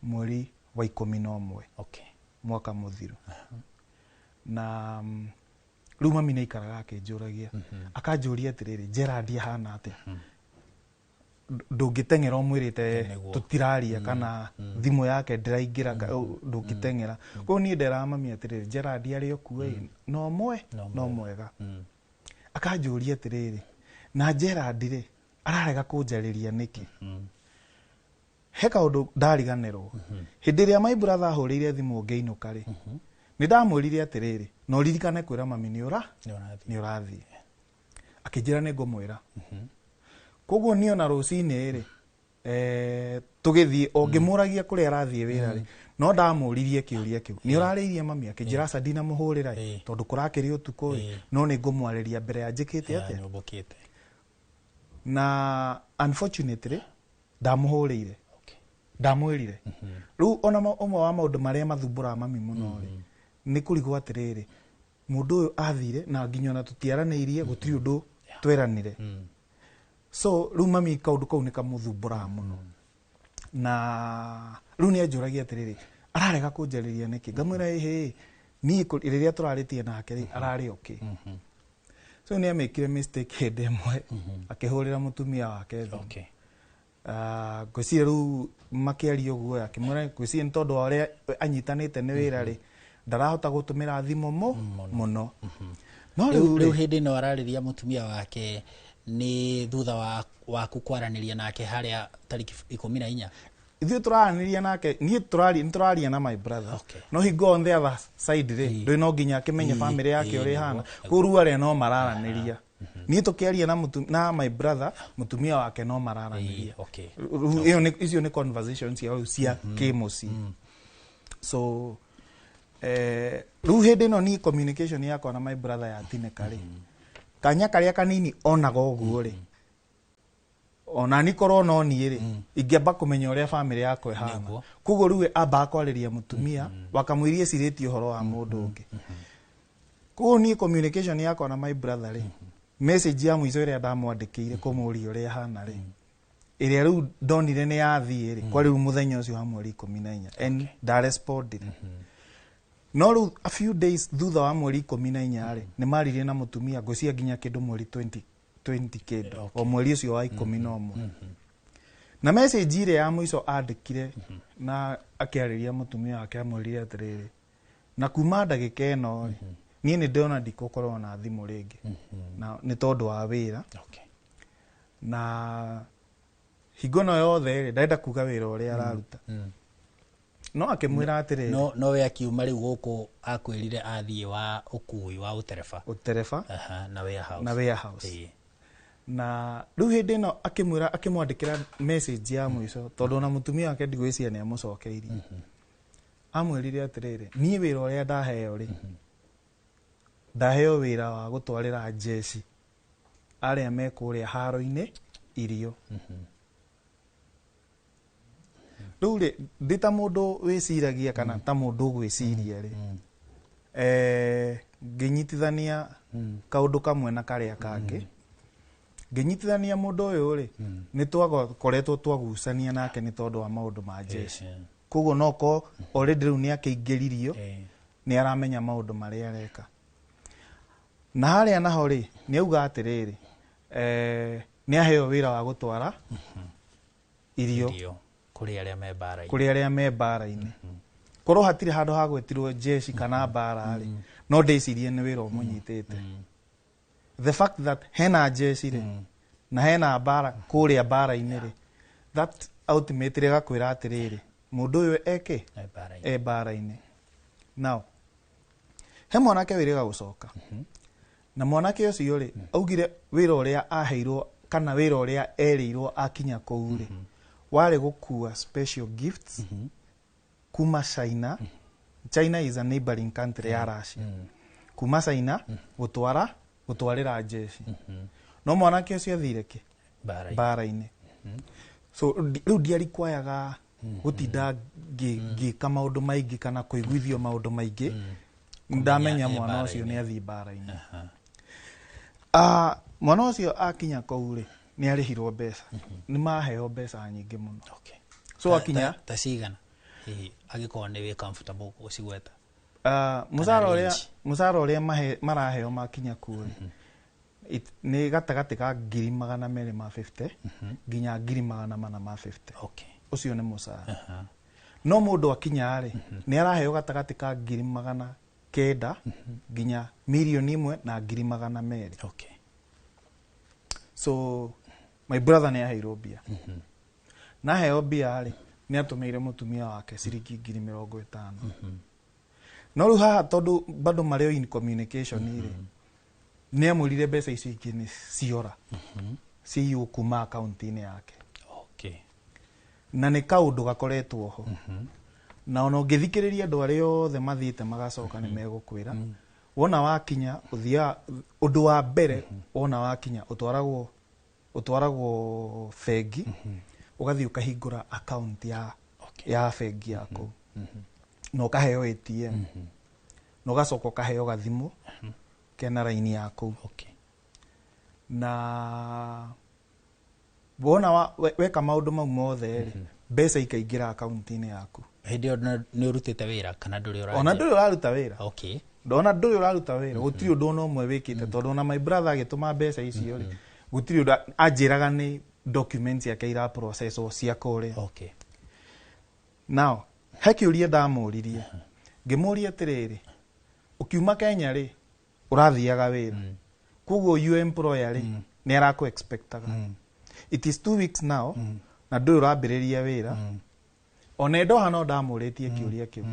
mweri wa 11, mwaka mũthiru. Na rĩu mami nĩ aikaraga akĩnjũragia, akanjũria atĩrĩrĩ, Gerard ahana atĩa? Ndũngĩteng'era ũmwĩrĩte tũtiraria kana thimũ yake ndĩraingĩra, ndũngĩteng'era. Koguo niĩ nderaga mami atĩrĩrĩ, Gerard arĩ o kuo ĩ, no mwe No. No mwega. Akanjũria atĩrĩrĩ, na Gerard rĩ, ararega kũnjarĩria nĩkĩ? He kaũndũ ndariganĩrwo. Hĩndĩ ĩrĩa my brother ahũrĩire thimũ ngĩinũka rĩ, nĩ ndamwĩrire atĩrĩrĩ, na ũririkane kwĩra mami nĩ ũra Nĩ ũrathiĩ. Nĩ ũrathiĩ. Akĩnjĩra nĩ ngũmwĩra. Koguo niĩ ona rũcinĩ rĩ, tũgĩthiĩ o ngĩmũragia kũrĩa arathiĩ wĩra rĩ, no ndamũririe kĩũria kĩu, nĩ ũrarĩirie mami? Akĩnjĩra aca, ndinamũhũrĩra ĩ, tondũ kũrakĩrĩ ũtukũ ĩ, no nĩ ngũmwarĩria mbere ya njĩkĩte atĩa? Nyũmbũkĩte. Na unfortunately ndamũhũrĩire. Ndamwĩrire. Rĩu ona ũmwe wa maũndũ marĩa mathumbũraga mami mũno rĩ, nĩ kũrigwo atĩrĩrĩ, mũndũ ũyũ athire na nginya ona tũtiaranĩirie, gũtirĩ ũndũ tweranire. So rĩu mami kaũndũ kau nĩ kamũthumbũraga mũno, na rĩu nĩ anjũragia atĩrĩrĩ, ararega kũnjarĩria nĩkĩ? Ngamwĩra ĩhĩ, niĩ rĩrĩa tũrarĩtie nake rĩ, ararĩ okay. So nĩ amĩkire mistake hĩndĩ ĩmwe, akĩhũrĩra mũtumia wake thimũ. Ah, ngwĩciria rĩu makĩaria ũguo, akĩmwĩra, ngwĩciria nĩ tondũ wa ũrĩa anyitanĩte nĩ wĩra rĩ, ndarahota gũtũmĩra thimũ mũno. No rĩu rĩu rĩu rĩ, hĩndĩ ĩno ararĩria mũtumia wake nĩ thutha wa waku kwaranĩria nake harĩa tarĩki 14? Ithuĩ tũraranĩria nake, niĩ tũraria, nĩ tũraria na my brother. No hingo on the other side rĩ, ndũĩ no nginya akĩmenye family yake ũrĩa ĩhana. Koguo rĩu arĩa no mararanĩria, niĩ tũkĩaria na my brother, mũtumia wake no mararanĩria. Rĩu ĩyo icio nĩ conversation cia rĩu cia kĩmũciĩ. So rĩu hĩndĩ ĩno niĩ communication yakwa na my brother yatinĩka rĩ, kanya karĩa kanini onaga ũguo rĩ, ona ni korwo no niĩ rĩ, ingĩamba kũmenya ũrĩa family yakwa ĩhana. Koguo rĩu ambaga kwarĩria mũtumia wakamwĩria ecirĩtie ũhoro wa mũndũ ũngĩ. Koguo niĩ communication yakwa na my brother rĩ, message ya mũico ĩrĩa ndamwandĩkĩire kũmũria ũrĩa ahana rĩ, ĩrĩa rĩu ndonire nĩ yathiĩ rĩ, kwa rĩu mũthenya ũcio wa mweri 14, and ndarespondire. No rĩu a few days thutha wa mweri 14 rĩ, nĩ maririe na mũtumia, ngwĩciria nginya kĩndũ mweri 20 20 kĩndũ, o mweri ũcio wa 11. Na message ĩrĩa ya mũico andĩkire na akĩarĩria mũtumia wake, amwĩrire atĩrĩrĩ, na kuma ndagĩka ĩno rĩ, niĩ nĩ ndĩrona ndikũkorwo na thimũ rĩngĩ, na nĩ tondũ wa wĩra. Na hingo ĩno yothe rĩ, ndarenda kuga wĩra ũrĩa araruta, no akĩmwĩra atĩrĩrĩ, No we akiuma rĩu gũkũ akwĩrire athiĩ wa ũkui wa ũtereba. Ũtereba. Aha, na warehouse. Na warehouse. Na rĩu hĩndĩ ĩno akĩmwĩra, akĩmwandĩkĩra message ya mũico, tondũ ona mũtumia wake ndigwĩciria nĩ amũcokeirie, amwĩrire atĩrĩrĩ, niĩ wĩra ũrĩa ndaheo rĩ, ndaheo wĩra wa gũtwarĩra njeci arĩa me kũrĩa haro-inĩ irio. Rĩu rĩ, ndĩ ta mũndũ wĩciragia kana ta mũndũ ũgwĩciria rĩ, ngĩnyitithania kaũndũ kamwe na karĩa kangĩ, ngĩnyitithania mũndũ ũyũ rĩ, nĩ twakoretwo twagucania nake nĩ tondũ wa maũndũ ma njeci. Koguo no ko already rĩu nĩ akĩingĩririo, nĩ aramenya maũndũ marĩa areka. Na harĩa naho rĩ, nĩ auga atĩrĩrĩ, nĩ aheo wĩra wa gũtwara irio Irio kũrĩ arĩa me mbara-inĩ. Kũrĩ arĩa me mbara-inĩ. Korwo hatirĩ handũ hagwetirwo jeshi kana mbara rĩ, no ndĩcirie nĩ wĩra ũmũnyitĩte. The fact that hena jeshi rĩ, na hena mbara kũrĩa mbara-inĩ rĩ, that ultimately ĩgakwĩra atĩrĩrĩ, mũndũ ũyũ eke Me mbara-inĩ. E mbara-inĩ. Now he mwanake wĩrĩga gũcoka, na mwanake ũcio rĩ, augire wĩra ũrĩa aheirwo kana wĩra ũrĩa erĩirwo akinya kũu rĩ, warĩ gũkua special gifts kuma China. China is a neighboring country ya Russia. Kuma China gũtwara gũtwarĩra jeshi. No mwanake ũcio athire kĩ? Mbara-inĩ. Mbara-inĩ. So rĩu ndiarikwayaga gũtinda ngĩka maũndũ maingĩ kana kũiguithio maũndũ maingĩ. Ndamenya e mwana ũcio mbara-inĩ. Nĩ athiĩ mbara-inĩ. Ah, mwana ũcio akinya kũu rĩ, nĩ arĩhirwo mbeca, nĩ maheo mbeca nyingĩ mũno. So akinya Ta cigana hihi, angĩkorwo nĩ wĩ comfortable gũcigweta? Ah, mũcara ũrĩa range. Mũcara ũrĩa maraheo makinya kuo rĩ, nĩ gatagatĩ ka 250,000 nginya 450,000. Ũcio nĩ mũcara. No mũndũ akinya rĩ, nĩ araheo gatagatĩ ka 900,000 nginya 1,200,000. So my brother nĩ aheirwo mbia, na aheo mbia rĩ, nĩ atũmĩire mũtumia wake ciringi 50,000. No rĩu haha, tondũ bado marĩ o in communication rĩ, nĩ amwĩrire mbeca icio ingĩ nĩ ciora, ciiywo kuma akaunti-inĩ yake. Na nĩ kaũndũ gakoretwo ho, na ona ũngĩthikĩrĩria andũ arĩa othe mathiĩte magacoka, nĩ megũkwĩra wona wakinya ũthiaga, ũndũ wa mbere wona wakinya ũtwaragwo bengi, ũgathiĩ ũkahingũra account ya ya bengi yaku, na ũkaheo ATM, na ũgacoka ũkaheo gathimũ kena raini ya kũu. Na wona weka maũndũ mau mothe rĩ, mbeca ikaingĩra akaunti-inĩ yaku. Hĩndĩ ĩyo nĩ ũrutĩte wĩra kana ndũrĩ ũranjia? Ona ndũrĩ ũraruta wĩra. Ndona ndũrĩ ũraruta wĩra, gũtirĩ ũndũ ona ũmwe wĩkĩte, tondũ ona my brother agĩtũma mbeca icio rĩ, gũtirĩ ũndũ anjĩraga, nĩ documents ciake ira processwo cia kũrĩa. Now he kĩũria ndamũririe, ngĩmũria atĩrĩrĩ, ũkiuma Kenya rĩ, ũrathiaga wĩra, koguo your employer rĩ, nĩ arakũ expectaga. It is 2 weeks now na ndũrĩ ũrambĩrĩria wĩra. Ona ndoha no ndamũrĩtie kĩũria kĩu,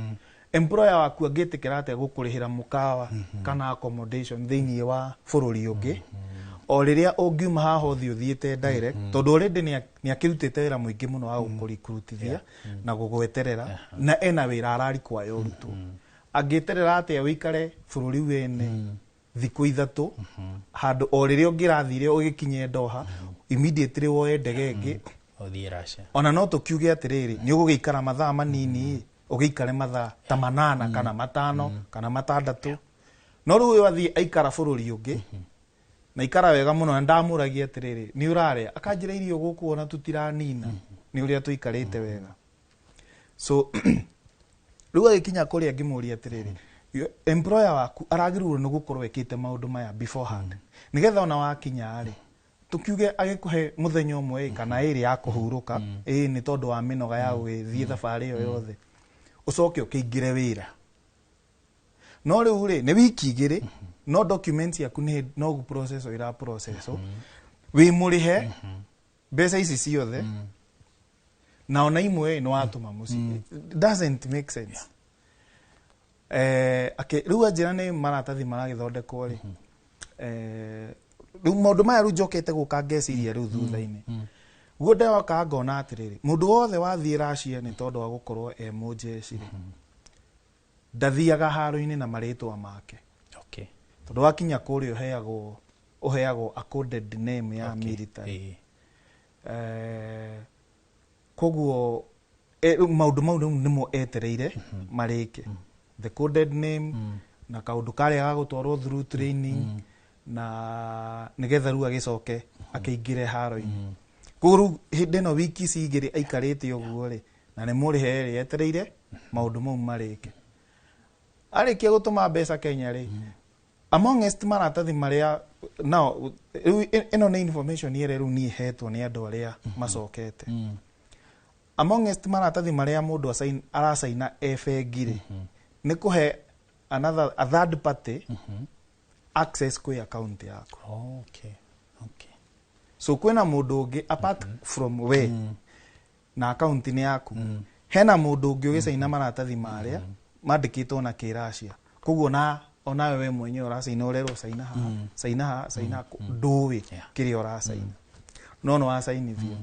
employer waku angĩtĩkĩra atĩa gũkũrĩhĩra mũkawa kana accommodation thĩinĩ wa bũrũri ũngĩ, o rĩrĩa ũngiuma haha ũthiĩ ũthiĩte direct, tondũ already nĩ akĩrutĩte wĩra mũingĩ mũno wa gũkũrikrutithia na gũgweterera, na ena wĩra ararikwaya ũrutwo, angĩterera atĩa ũikare bũrũri wene thikũ 3, handũ o rĩrĩa ũngĩrathire ũgĩkinye Doha immediately woe ndege ĩngĩ Ũthiĩ Russia. Ona no tũkiuge atĩrĩrĩ, nĩ ũgũgĩikara mathaa manini, ũgĩikare mathaa ta 8 kana 5 kana 6. No rĩu ũyũ athiĩ aikara bũrũri ũngĩ na ikara wega mũno, na ndamũragia atĩrĩrĩ, nĩ ũrarĩa? Akanjĩra irio gũkũ ona tũtiranina nĩ ũrĩa tũikarĩte wega. So rĩu agĩkinya kũrĩa, ngĩmũria atĩrĩrĩ, employer waku aragĩrĩirwo nĩ gũkorwo ĩkĩte maũndũ maya beforehand, nĩgetha ona wakinya rĩ, tukiuge agĩkũhe mũthenya ũmwe ĩ, kana 2 ya kũhurũka ĩ, nĩ tondũ wa mĩnoga ya gũgĩthiĩ thabarĩ ĩyo yothe, ũcoke ũkĩingĩre wĩra. No rĩu rĩ, nĩ wiki 2, no documents yaku nĩ no process ĩra process, wĩ mũrĩhe mbeca ici ciothe, na ona imwe nĩ watũma mũciĩ. It doesn't make sense. Rĩu anjĩra nĩ maratathi maragĩthondekwo rĩ. Rĩu maũndũ maya rĩu njokete gũka ngeciria rĩu thutha-inĩ guo, ndoka ngona atĩrĩrĩ, mũndũ wothe wathiĩ Russia nĩ tondũ wa gũkorwo e mũjeshi rĩ, ndathiaga haro-inĩ na marĩtwa make, tondũ wakinya kũrĩa ũheagwo a coded name ya military. Koguo rĩu maũndũ mau rĩu nĩmo etereire marĩke, the coded name na kaũndũ karĩa ga gũtwarwo through training, na nĩgetha rĩu agĩcoke akĩingĩre haro-inĩ. Koguo rĩu hĩndĩ ĩno wiki ici 2 aikarĩte ũguo rĩ, na nĩ mũrĩhe rĩ, etereire maũndũ mau marĩke. Arĩkia gũtũma mbeca Kenya rĩ, Amongst maratathi marĩa now, rĩu ĩno nĩ information ĩrĩa rĩu niĩ hetwo nĩ andũ arĩa macokete. Amongst maratathi marĩa mũndũ aracaina e bengi rĩ, nĩ kũhe another, a third party access kwĩ account yaku. So kwĩna mũndũ ũngĩ apart from we na account nĩ yaku, hena mũndũ ũngĩ ũgĩcaina maratathi marĩa mandĩkĩtwo na kĩracia. Koguo na onawe we mwenyewe ũracaina, ũrerwo caina haha, caina haha, caina haha, ndũĩ kĩrĩa ũracaina, no nĩ wacainithio.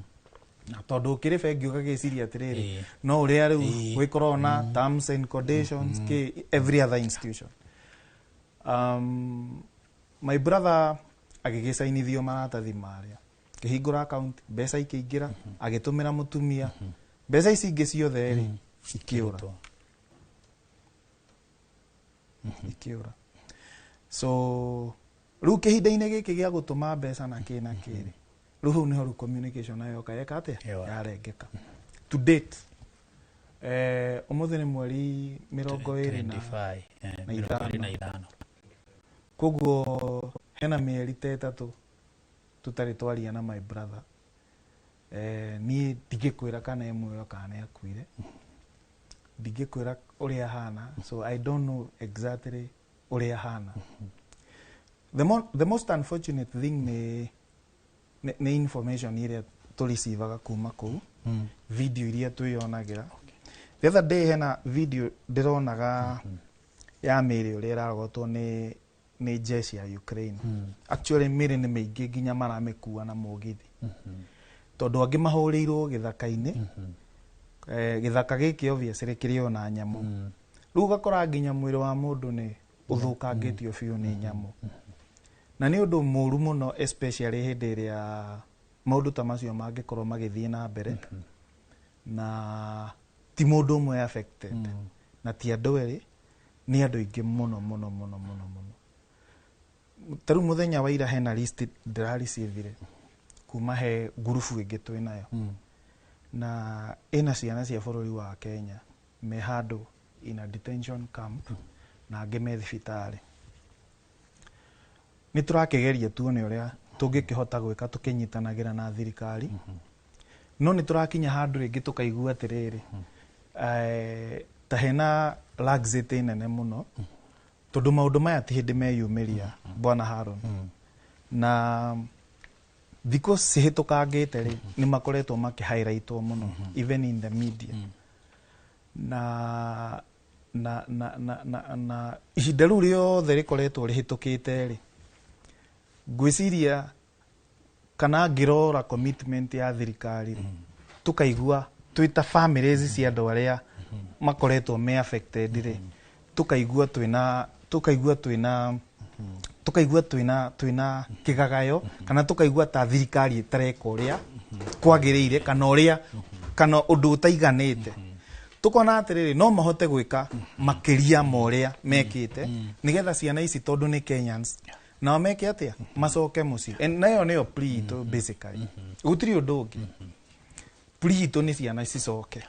Na tondũ ũkĩrĩ bengi ũgagĩciria atĩrĩrĩ, no ũrĩa rĩu gwĩkorwo na terms and conditions kĩ every other institution. My brother agĩgĩcainithio maratathi marĩa, akĩhingũra account, mbeca ikĩingĩra, agĩtũmĩra mũtumia mbeca. Ici ingĩ ciothe rĩ, ikĩũra. Ikĩrutwo. Ikĩũra. So rĩu kĩhinda-inĩ gĩkĩ gĩa gũtũma mbeca na kĩ na kĩ rĩ, rĩu hau nĩho rĩu communication nayo yoka yeka atĩa? Yora. Yarengeka. To date, ũmũthĩ nĩ mweri 25 25, na 25. ithano. Koguo hena mĩeri ta 3 tũtarĩ twaria na my brother. Niĩ ndingĩkwĩra kana e muoyo kana nĩ akuire, ndingĩkwĩra ũrĩa ahana, so I don't know exactly ũrĩa ahana. The most unfortunate thing nĩ information ĩrĩa tũreceivaga kuma kũu, video iria twĩyonagĩra. The other day hena video ndĩronaga ya mĩrĩ ũrĩa ĩrarogotwo nĩ jeshi ya Ukraine. Actually mĩrĩ nĩ mĩingĩ, nginya maramĩkua na mũgithi, tondũ angĩ mahũrĩirwo gĩthaka-inĩ. Gĩthaka gĩkĩ obviously kĩrĩ ona nyamũ. Rĩu ũgakora nginya mwĩrĩ wa mũndũ nĩ ũthũkangĩtio biũ nĩ nyamũ, na nĩ ũndũ mũru mũno, especially hĩndĩ ĩrĩa maũndũ ta macio mangĩkorwo magĩthiĩ na mbere, na ti mũndũ ũmwe affected, na ti andũ erĩ, nĩ andũ aingĩ mũno mũno mũno mũno mũno. Ta rĩu mũthenya wa ira hena list ndĩrarecivire kuma he ngurubu ĩngĩ twĩ nayo, na ĩna ciana cia bũrũri wa Kenya me handũ in a detention camp, na angĩ me thibitarĩ. Nĩ tũrakĩgeria tuone ũrĩa tũngĩkĩhota gwĩka tũkĩnyitanagĩra na thirikari, no nĩ tũrakinya handũ rĩngĩ tũkaigua atĩrĩrĩ, ta hena laxity nene mũno, tondũ maũndũ maya ti hĩndĩ meyumĩria, bwana Haron, na thikũ cihĩtũkangĩte rĩ, nĩ makoretwo makĩ highlightwo mũno even in the media, na ihinda rĩu rĩothe rĩkoretwo rĩhĩtũkĩte rĩ, ngwĩciria kana ngĩrora commitment ya thirikari rĩ, tũkaigua twĩ ta families cia andũ arĩa makoretwo me affected rĩ, tũkaigua twĩna kĩgagayo, kana tũkaigua ta thirikari ĩtareka ũrĩa kwagĩrĩire, kana ũrĩa kana ũndũ ũtaiganĩte. Tukona atĩrĩrĩ, no mahote gwĩka makĩria ma ũrĩa mekĩte, nĩgetha ciana ici, tondũ nĩ Kenyans, nao meke atĩa? Macoke mũciĩ. And nayo nĩyo plea itũ basically, gũtirĩ ũndũ ũngĩ. Plea itũ nĩ ciana cicoke.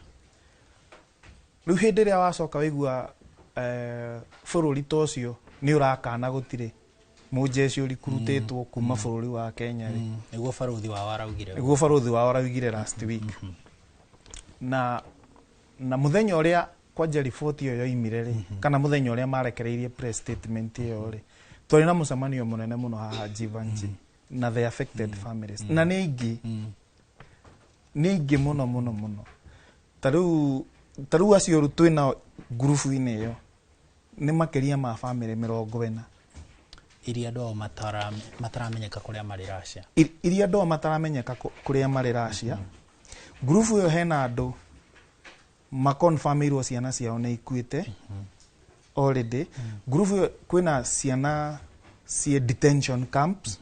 Rĩu hĩndĩ ĩrĩa wacoka waigua bũrũri ta ũcio nĩ ũrakana gũtirĩ mũjeshi ũrikurutĩtwo kuma bũrũri wa Kenya rĩ. Nĩguo barothi wao araugire. Nĩguo barothi wao araugire last week, na mũthenya ũrĩa kwanja riboti ĩyo yoimire rĩ, kana mũthenya ũrĩa marekereirie press statement ĩyo rĩ, twarĩ na mũcemanio mũnene mũno haha Jivanji na the affected families, na nĩ aingĩ, nĩ aingĩ mũno mũno mũno. Ta rĩu acio rĩu twĩnao ngurubu-inĩ ĩyo nĩ makĩria ma bamĩrĩ 40. Iria andũ ao mataramenyeka kũrĩa marĩ Russia. Iria andũ ao mataramenyeka kũrĩa marĩ Russia. Ngurubu ĩyo hena andũ makonfirmĩirwo ciana ciao nĩ ikuĩte already. Ngurubu ĩyo kwĩna ciana ciĩ detention camps.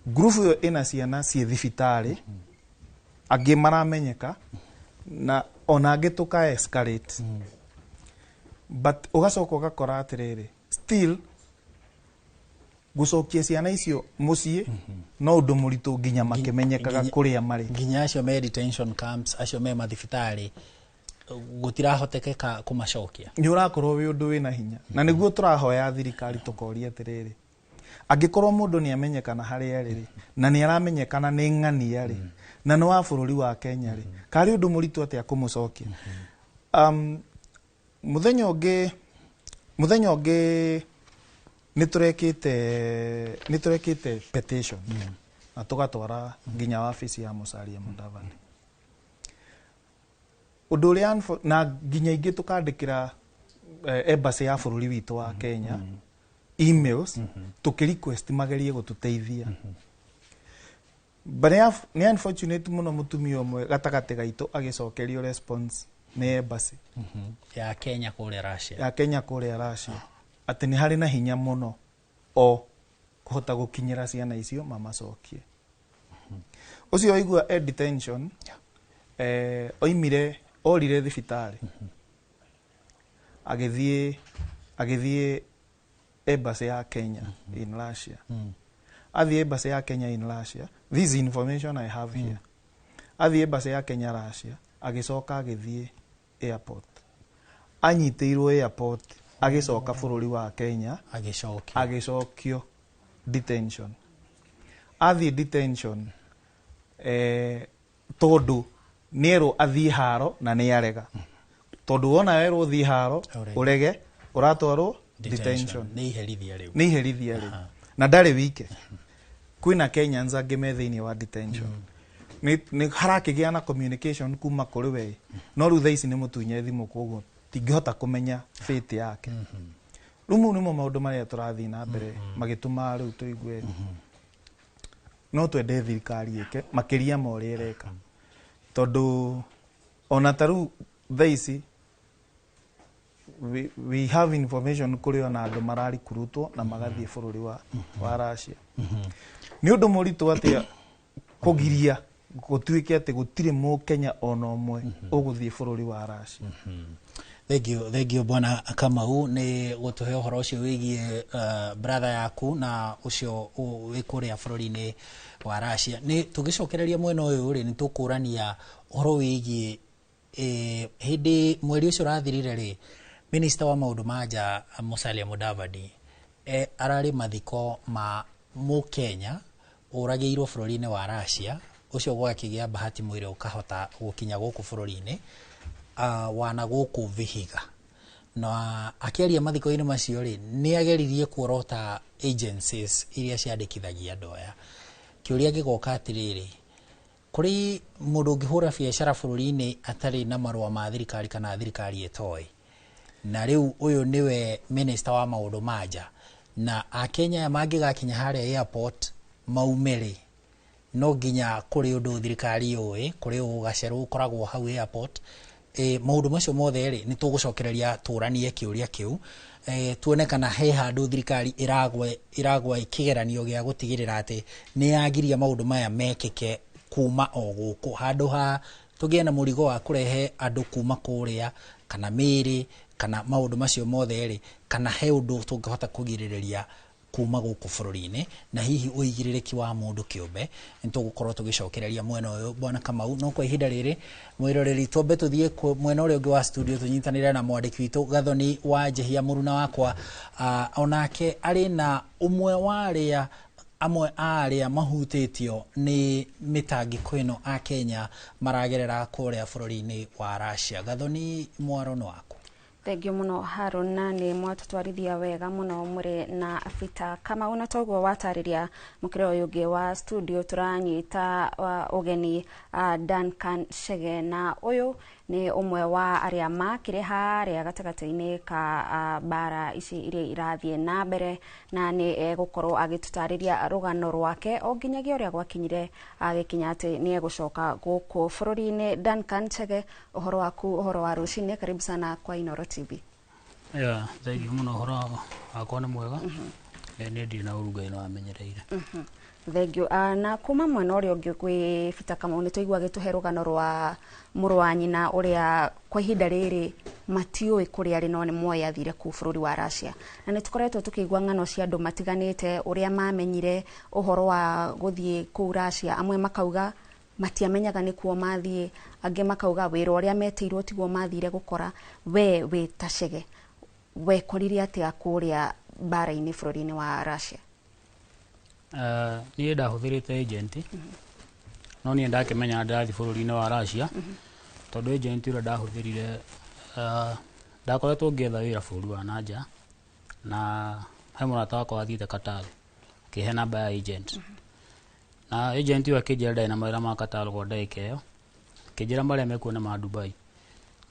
Ngurubu ĩyo ĩna ciana ciĩ thibitarĩ, angĩ maramenyeka na ona angĩ tũka escalate, but ũgacoka ũgakora atĩrĩrĩ, still gũcokia ciana icio mũciĩ no ũndũ mũritũ nginya makĩmenyekaga kũrĩa marĩ. Nginya acio me detention camps, acio me mathibitarĩ. Gutirahotekeka kumacokia. Nĩ ũrakorwo wĩ ũndũ wĩna hinya, na nĩguo tũrahoya thirikari tũkoria atĩrĩrĩ, angĩkorwo mũndũ nĩ amenyekana harĩa arĩ rĩ, na nĩ aramenyekana nĩ ng'ania rĩ, na nĩ wa bũrũri wa Kenya rĩ, karĩ ũndũ mũritũ atĩa kũmũcokia? Mũthenya ũngĩ nĩ tũrekĩte petition na tũgatwara nginya wabici ya Musalia Mudavadi. Ũndũ ũrĩa na nginya ingĩ tũkandĩkĩra embassy ya bũrũri witũ wa Kenya emails, tũkĩ request magerie gũtũteithia. But nĩ unfortunate mũno, mũtumia ũmwe gatagatĩ gaitũ agĩcokerio response nĩ embassy ya Kenya kũrĩa Russia, ya Kenya kũrĩa Russia, atĩ nĩ harĩ na hinya mũno o kũhota gũkinyĩra ciana icio mamacokie. Ũcio waigua e detention, oimire orire thibitarĩ, agĩthiĩ embassy ya Kenya in Russia. Athiĩ embassy ya Kenya in Russia, this information I have here, athiĩ embassy ya Kenya Russia, agĩcoka agĩthiĩ airport, anyitĩirwo airport, agĩcoka bũrũri wa Kenya. Agĩcokio. Agĩcokio detention. Athiĩ detention, tondũ nĩerwo athiĩ haro na nĩ arega, tondũ wona werwo ũthiĩ haro Ũrege. Ũrege, ũratwarwo detention. Nĩ iherithia rĩu. Nĩ iherithia rĩu. Na ndarĩ wike, kwĩna Kenyans angĩ me thĩinĩ wa detention. Nĩ harakĩgĩa na communication kuma kũrĩ we, no rĩu thaa ici nĩ mũtunye thimũ, koguo tingĩhota kũmenya fate yake. Rĩu mau nĩmo maũndũ marĩa tũrathiĩ na mbere magĩtũma rĩu tũigue no twende thirikari ĩke makĩria ma ũrĩa ĩreka, tondũ ona ta rĩu thaa ici we have information kũrĩ ona andũ mararikurutwo na magathiĩ bũrũri wa Russia. Nĩ ũndũ mũritũ atĩa kũgiria gũtuĩke atĩ gũtirĩ mũkenya ona ũmwe ũgũthiĩ bũrũri wa Russia? Thank you, thank you, Bwana Kamau, nĩ gũtũhe ũhoro ũcio wĩgiĩ brother yaku na ũcio wĩ kũrĩa bũrũri-inĩ wa Russia. Nĩ tũgĩcokereria mwena ũyũ rĩ, nĩ tũkũrania ũhoro wĩgiĩ hĩndĩ mweri ũcio ũrathirire rĩ, minister wa maũndũ ma nja Musalia Mudavadi ararĩ mathiko ma mũkenya ũragĩirwo bũrũri-inĩ wa Russia. Ũcio gwakĩgĩa bahati mwĩrĩ ũkahota gũkinya gũkũ bũrũri-inĩ wana gũkũ Vihiga, na akĩaria mathiko-inĩ macio rĩ, nĩ ageririe kuorota agencies iria ciandĩkithagia andũ aya. Kĩũria gĩgoka atĩrĩrĩ, kũrĩ mũndũ ũngĩhũra biacara bũrũri-inĩ atarĩ na marũa ma thirikari kana thirikari ĩtoĩ? Na rĩu ũyũ nĩwe minister wa maũndũ ma nja, na akenya aya mangĩgakinya harĩa airport maume rĩ, no nginya kũrĩ ũndũ thirikari yũĩ, kũrĩ ũgacerũ ũkoragwo hau airport. Maũndũ macio mothe rĩ, nĩ tũgũcokereria tũranie kĩũria kĩu, tuone kana he handũ thirikari ĩragwa kĩgeranio gĩa gũtigĩrĩra atĩ nĩ yagiria maũndũ maya mekĩke kuma o gũkũ, handũ ha tũgĩe na mũrigo wa kũrehe andũ kuma kũrĩa, kana mĩĩrĩ, kana maũndũ macio mothe rĩ, kana he ũndũ tũngĩhota kũgirĩrĩria kuma gũkũ bũrũri-inĩ, na hihi ũigĩrĩrĩki wa mũndũ kĩũmbe. Nĩ tũgũkorwo tũgĩcokereria mwena ũyũ, Bwana Kamau, no kwa ihinda rĩrĩ, mwĩroreri, twambe tũthiĩ mwena ũrĩa ũngĩ wa studio, tũnyitanĩre na mwandĩki witũ Gathoni wa Njehia, mũruna wakwa, onake arĩ na ũmwe wa arĩa amwe a arĩa mahutĩtio nĩ mĩtangĩko ĩno a Kenya maragerera kũrĩa bũrũri-inĩ wa Russia. Gathoni, mwaro nĩ waku. Thengiũ mũno, Harun, na nĩ mwatũtwarithia wega mũno mũrĩ na Peter Kamau. Na toguo watarĩria, mũkĩra ũyũ ũngĩ wa studio tũranyita ũgeni Duncan Chege, na ũyũ nĩ ũmwe wa arĩa makĩrĩ harĩa gatagatĩ-inĩ ka mbara ici iria irathiĩ na mbere, na nĩ egũkorwo agĩtũtarĩria rũgano rwake o nginyagia ũrĩa gwakinyire agĩkinya atĩ nĩ egũcoka gũkũ bũrũri-inĩ. Duncan Chege, ũhoro waku, ũhoro wa rũcinĩ, karibu sana kwa Inooro TV. Ya, thengiũ mũno, ũhoro wakwa nĩ mwega. Niĩ ndirĩ na ũru, Ngai no amenyereire. Thengiũ. Na kuma mwena ũrĩa ũngĩ gwĩ Peter Kamau, nĩ twaigua agĩtũhe rũgano rwa mũrũ wa nyina ũrĩa kwa ihinda rĩrĩ matiũĩ kũrĩa arĩ, no nĩ moĩ athire kũu bũrũri wa Russia. Na nĩ tũkoretwo tũkĩigua ng'ano cia andũ matiganĩte ũrĩa mamenyire ũhoro wa gũthiĩ kũu Russia. Amwe makauga matiamenyaga nĩkuo mathiĩ, Angĩ makauga wĩra ũrĩa metĩirwo tiguo mathire gũkora. We wĩ ta Chege, wekorire atĩa kũrĩa mbara-inĩ bũrũri-inĩ wa Russia? Niĩ ndahũthĩrĩte agent, no niĩ ndakĩmenya ndĩrathiĩ bũrũri-inĩ wa Russia tondũ agent ũrĩa ndahũthĩrire, ndakoretwo ngĩetha wĩra bũrũri wa nanja, na he mũrata wakwa wathiĩte Qatar, akĩhe namba ya agent, na agent ũyũ akĩnjĩra ndarĩ na mawĩra ma Qatar kwa ndagĩka ĩyo, akĩnjĩra marĩa mekuo nĩ ma Dubai.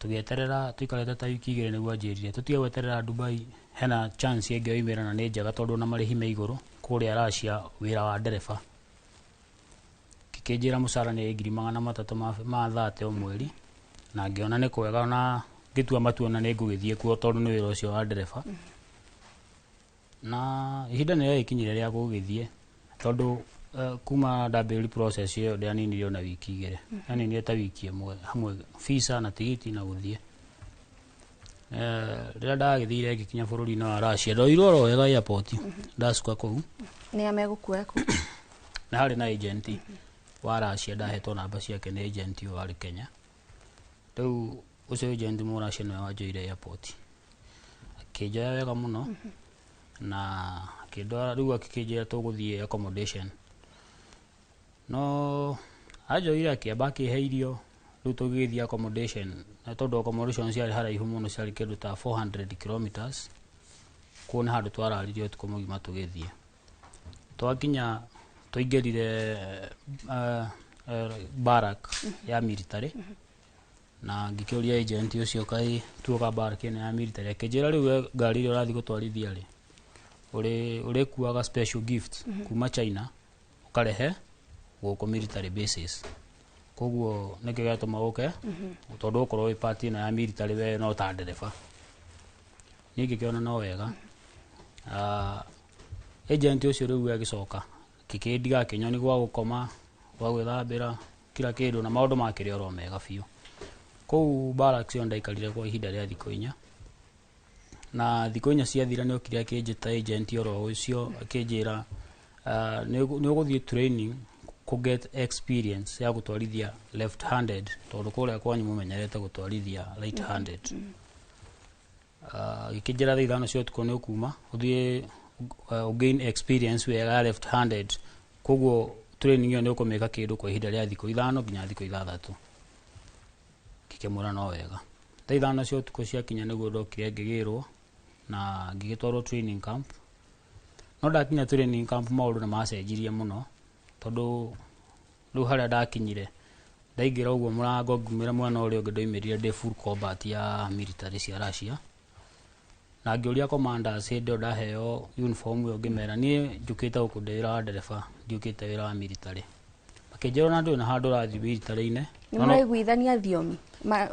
Tũgĩeterera, tũikarĩte ta wiki 2 nĩguo anjĩrire tũtige gweterera Dubai, hena chance ĩngĩ yoimĩra na nĩ njega tondũ ona marĩhi me igũrũ kũrĩa Russia, wĩra wa ndereba. Gĩkĩnjĩra mũcara nĩ 300,000 ma 30 o mweri, na ngĩona nĩ kwega na ngĩtua matua na nĩ ngũgĩthiĩ kuo tondũ nĩ wĩra ũcio wa ndereba. Na ihinda nĩ rĩagĩkinyire rĩa gũgĩthiĩ tondũ kuma ndambĩrĩria process ĩyo ndĩaninire ona wiki 2, ndaninire ta wiki 1 hamwe visa na tigiti na gũthiĩ. Rĩrĩa ndagĩthire ngĩkinya bũrũri-inĩ wa Russia, ndoirwo oro wega airport, ndacuka kũu. Nĩ a megũkuoya kũu? Na harĩ na agent wa Russia, ndahetwo namba ciake nĩ agent ũyũ warĩ Kenya. Rĩu ũcio agent mũ Russia nĩwe wanjoire airport, akĩnjoya wega mũno na akĩndwara. Rĩu akĩnjĩra tũgũthiĩ accommodation, no anjoire akĩamba akĩhe irio. Rĩu tũgĩgĩthiĩ accommodation, na tondũ accommodation ciarĩ haraihu mũno, ciarĩ kĩndũ ta 400 kilometers, kũu nĩ handũ twararire ũtukũ mũgima tũgĩthiĩ. Twakinya twaingĩrire barrack ya military, na ngĩkĩũria agent ũcio, kaĩ tuoka barrack ĩno ya military? Akĩnjĩra rĩu we ngari ĩrĩa ũrathiĩ gũtwarithia rĩ, ũrĩkuaga special gift kuma China ũkarehe gũkũ military bases, koguo nĩkĩo gĩatũma ũke tondũ ũkorwo wĩ part ĩno ya military, we no ta ndereba. Niĩ ngĩkĩona no wega. Agent ũcio rĩu agĩcoka akĩkĩndiga, akĩnyonia gwa gũkoma, gwa gwĩthambĩra, kila kĩndũ, na maũndũ makĩrĩ oro mega biũ kũu barracks ĩyo. Ndaikarire kwa ihinda rĩa thikũ 4, na thikũ 4 ciathira nĩ okire akĩnjĩta agent oro ũcio, akĩnjĩra nĩ ũgũthiĩ training kũ get experience ya gũtwarithia left handed tondũ kũrĩa kwanyu mũmenyerete gũtwarithia right handed. Gĩkĩnjĩra thaa 5 cia ũtukũ nĩ ũkuma ũthiĩ gain experience wega ya left handed, koguo training ĩyo nĩ ũkũmĩka kĩndũ kwa ihinda rĩa thikũ 5 nginya thikũ 6. Ngĩkĩmwĩra no wega. Thaa 5 cia ũtukũ ciakinya nĩguo ndokire ngĩgĩrwo na ngĩgĩtwarwo training camp. No ndakinya training camp maũndũ nĩ macenjirie mũno, tondũ rĩu harĩa ndakinyire, ndaingĩra ũguo mũrango ngumĩra mwena ũrĩa ũngĩ, ndoimĩrire ndĩ full combat ya military cia Russia. Na ngĩũria commanders hĩndĩ ĩyo ndaheo uniform ĩyo, ngĩmera niĩ njũkĩte gũkũ ndĩ wĩra wa ndereba, ndiũkĩte wĩra wa military. Makĩnjĩra ona ndũrĩ na handũ ũrathiĩ military-inĩ. Nĩ mũraiguithania thiomi?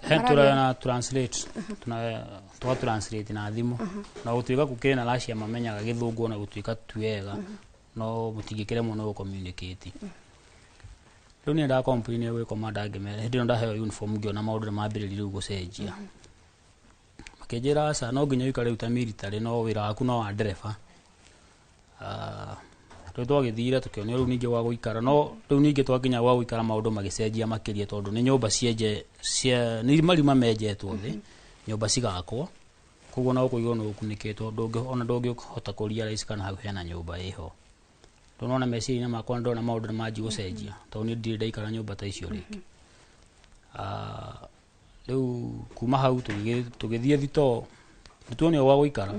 He tũrana translate, tuna twa translate na thimũ, na gũtuĩka gũkĩrĩ na Russia mamenyaga gĩthũngũ, ona gũtuĩka ti wega, no mũtingĩkĩremwo nĩ gũ-communicate. Rĩu niĩ nda complain gwĩ commander, ngĩmera hĩndĩ ĩyo ndaheo uniform ngĩona maũndũ nĩ mambĩrĩria rĩu gũcenjia. Makĩnjĩra aca, no nginya ũikare rĩu ta military, no wĩra waku no wa ndereba. Rĩu twagĩthire tũkĩonio rĩu ningĩ gwa gũikara, no rĩu ningĩ twakinya gwa gũikara maũndũ magĩcenjia makĩria, tondũ nĩ nyũmba cienje cia nĩ marima menjetwo thĩ, nyũmba cigakwo, koguo na gũkũ igũrũ nĩ gũkunĩkĩtwo, ona ndũngĩhota kũ realize kana hau hena nyũmba ĩho. Rĩu nona meciria-inĩ makwa nĩ ndona maũndũ nĩ manjia gũcenjia tondũ niĩ ndirĩ ndaikara nyũmba ta icio rĩngĩ. Rĩu kuma hau tũgĩthiĩ thitoo, nĩ tuonio gwa gũikara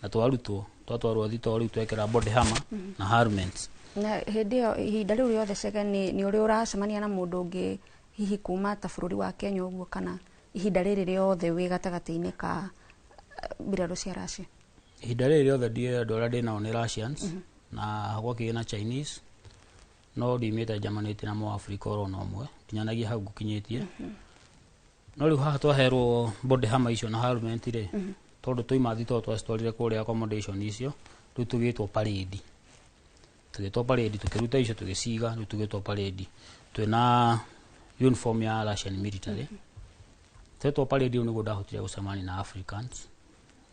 na twarutwo, twatwarwo thitoo rĩu twekĩra body armor na helmets. Na hĩndĩ ĩyo, ihinda rĩu rĩothe, Chege, nĩ ũrĩ ũracemania na mũndũ ũngĩ hihi kuma ta bũrũri wa Kenya ũguo, kana ihinda rĩrĩ rĩothe wĩ gatagatĩ-inĩ ka mbirarũ cia Russia? Ihinda rĩrĩ rĩothe ndiĩ andũ arĩa ndĩ nao nĩ Russians na gwakĩgĩ na Chinese, no ndiumĩte njamanĩtie na mũAfrika oro na ũmwe nginyanagia hau ngũkinyĩtie. No rĩu haha twaherwo body armor icio na helmet rĩ, tondũ twaima thitoo twacitwarire kũrĩa accommodation icio, rĩu tũgĩtwo parade, tũgĩtwo parade, tũkĩruta icio tũgĩciga, rĩu tũgĩtwo parade twĩna uniform ya Russian military. Twetwo parade rĩu nĩguo ndahotire gũcemania na Africans,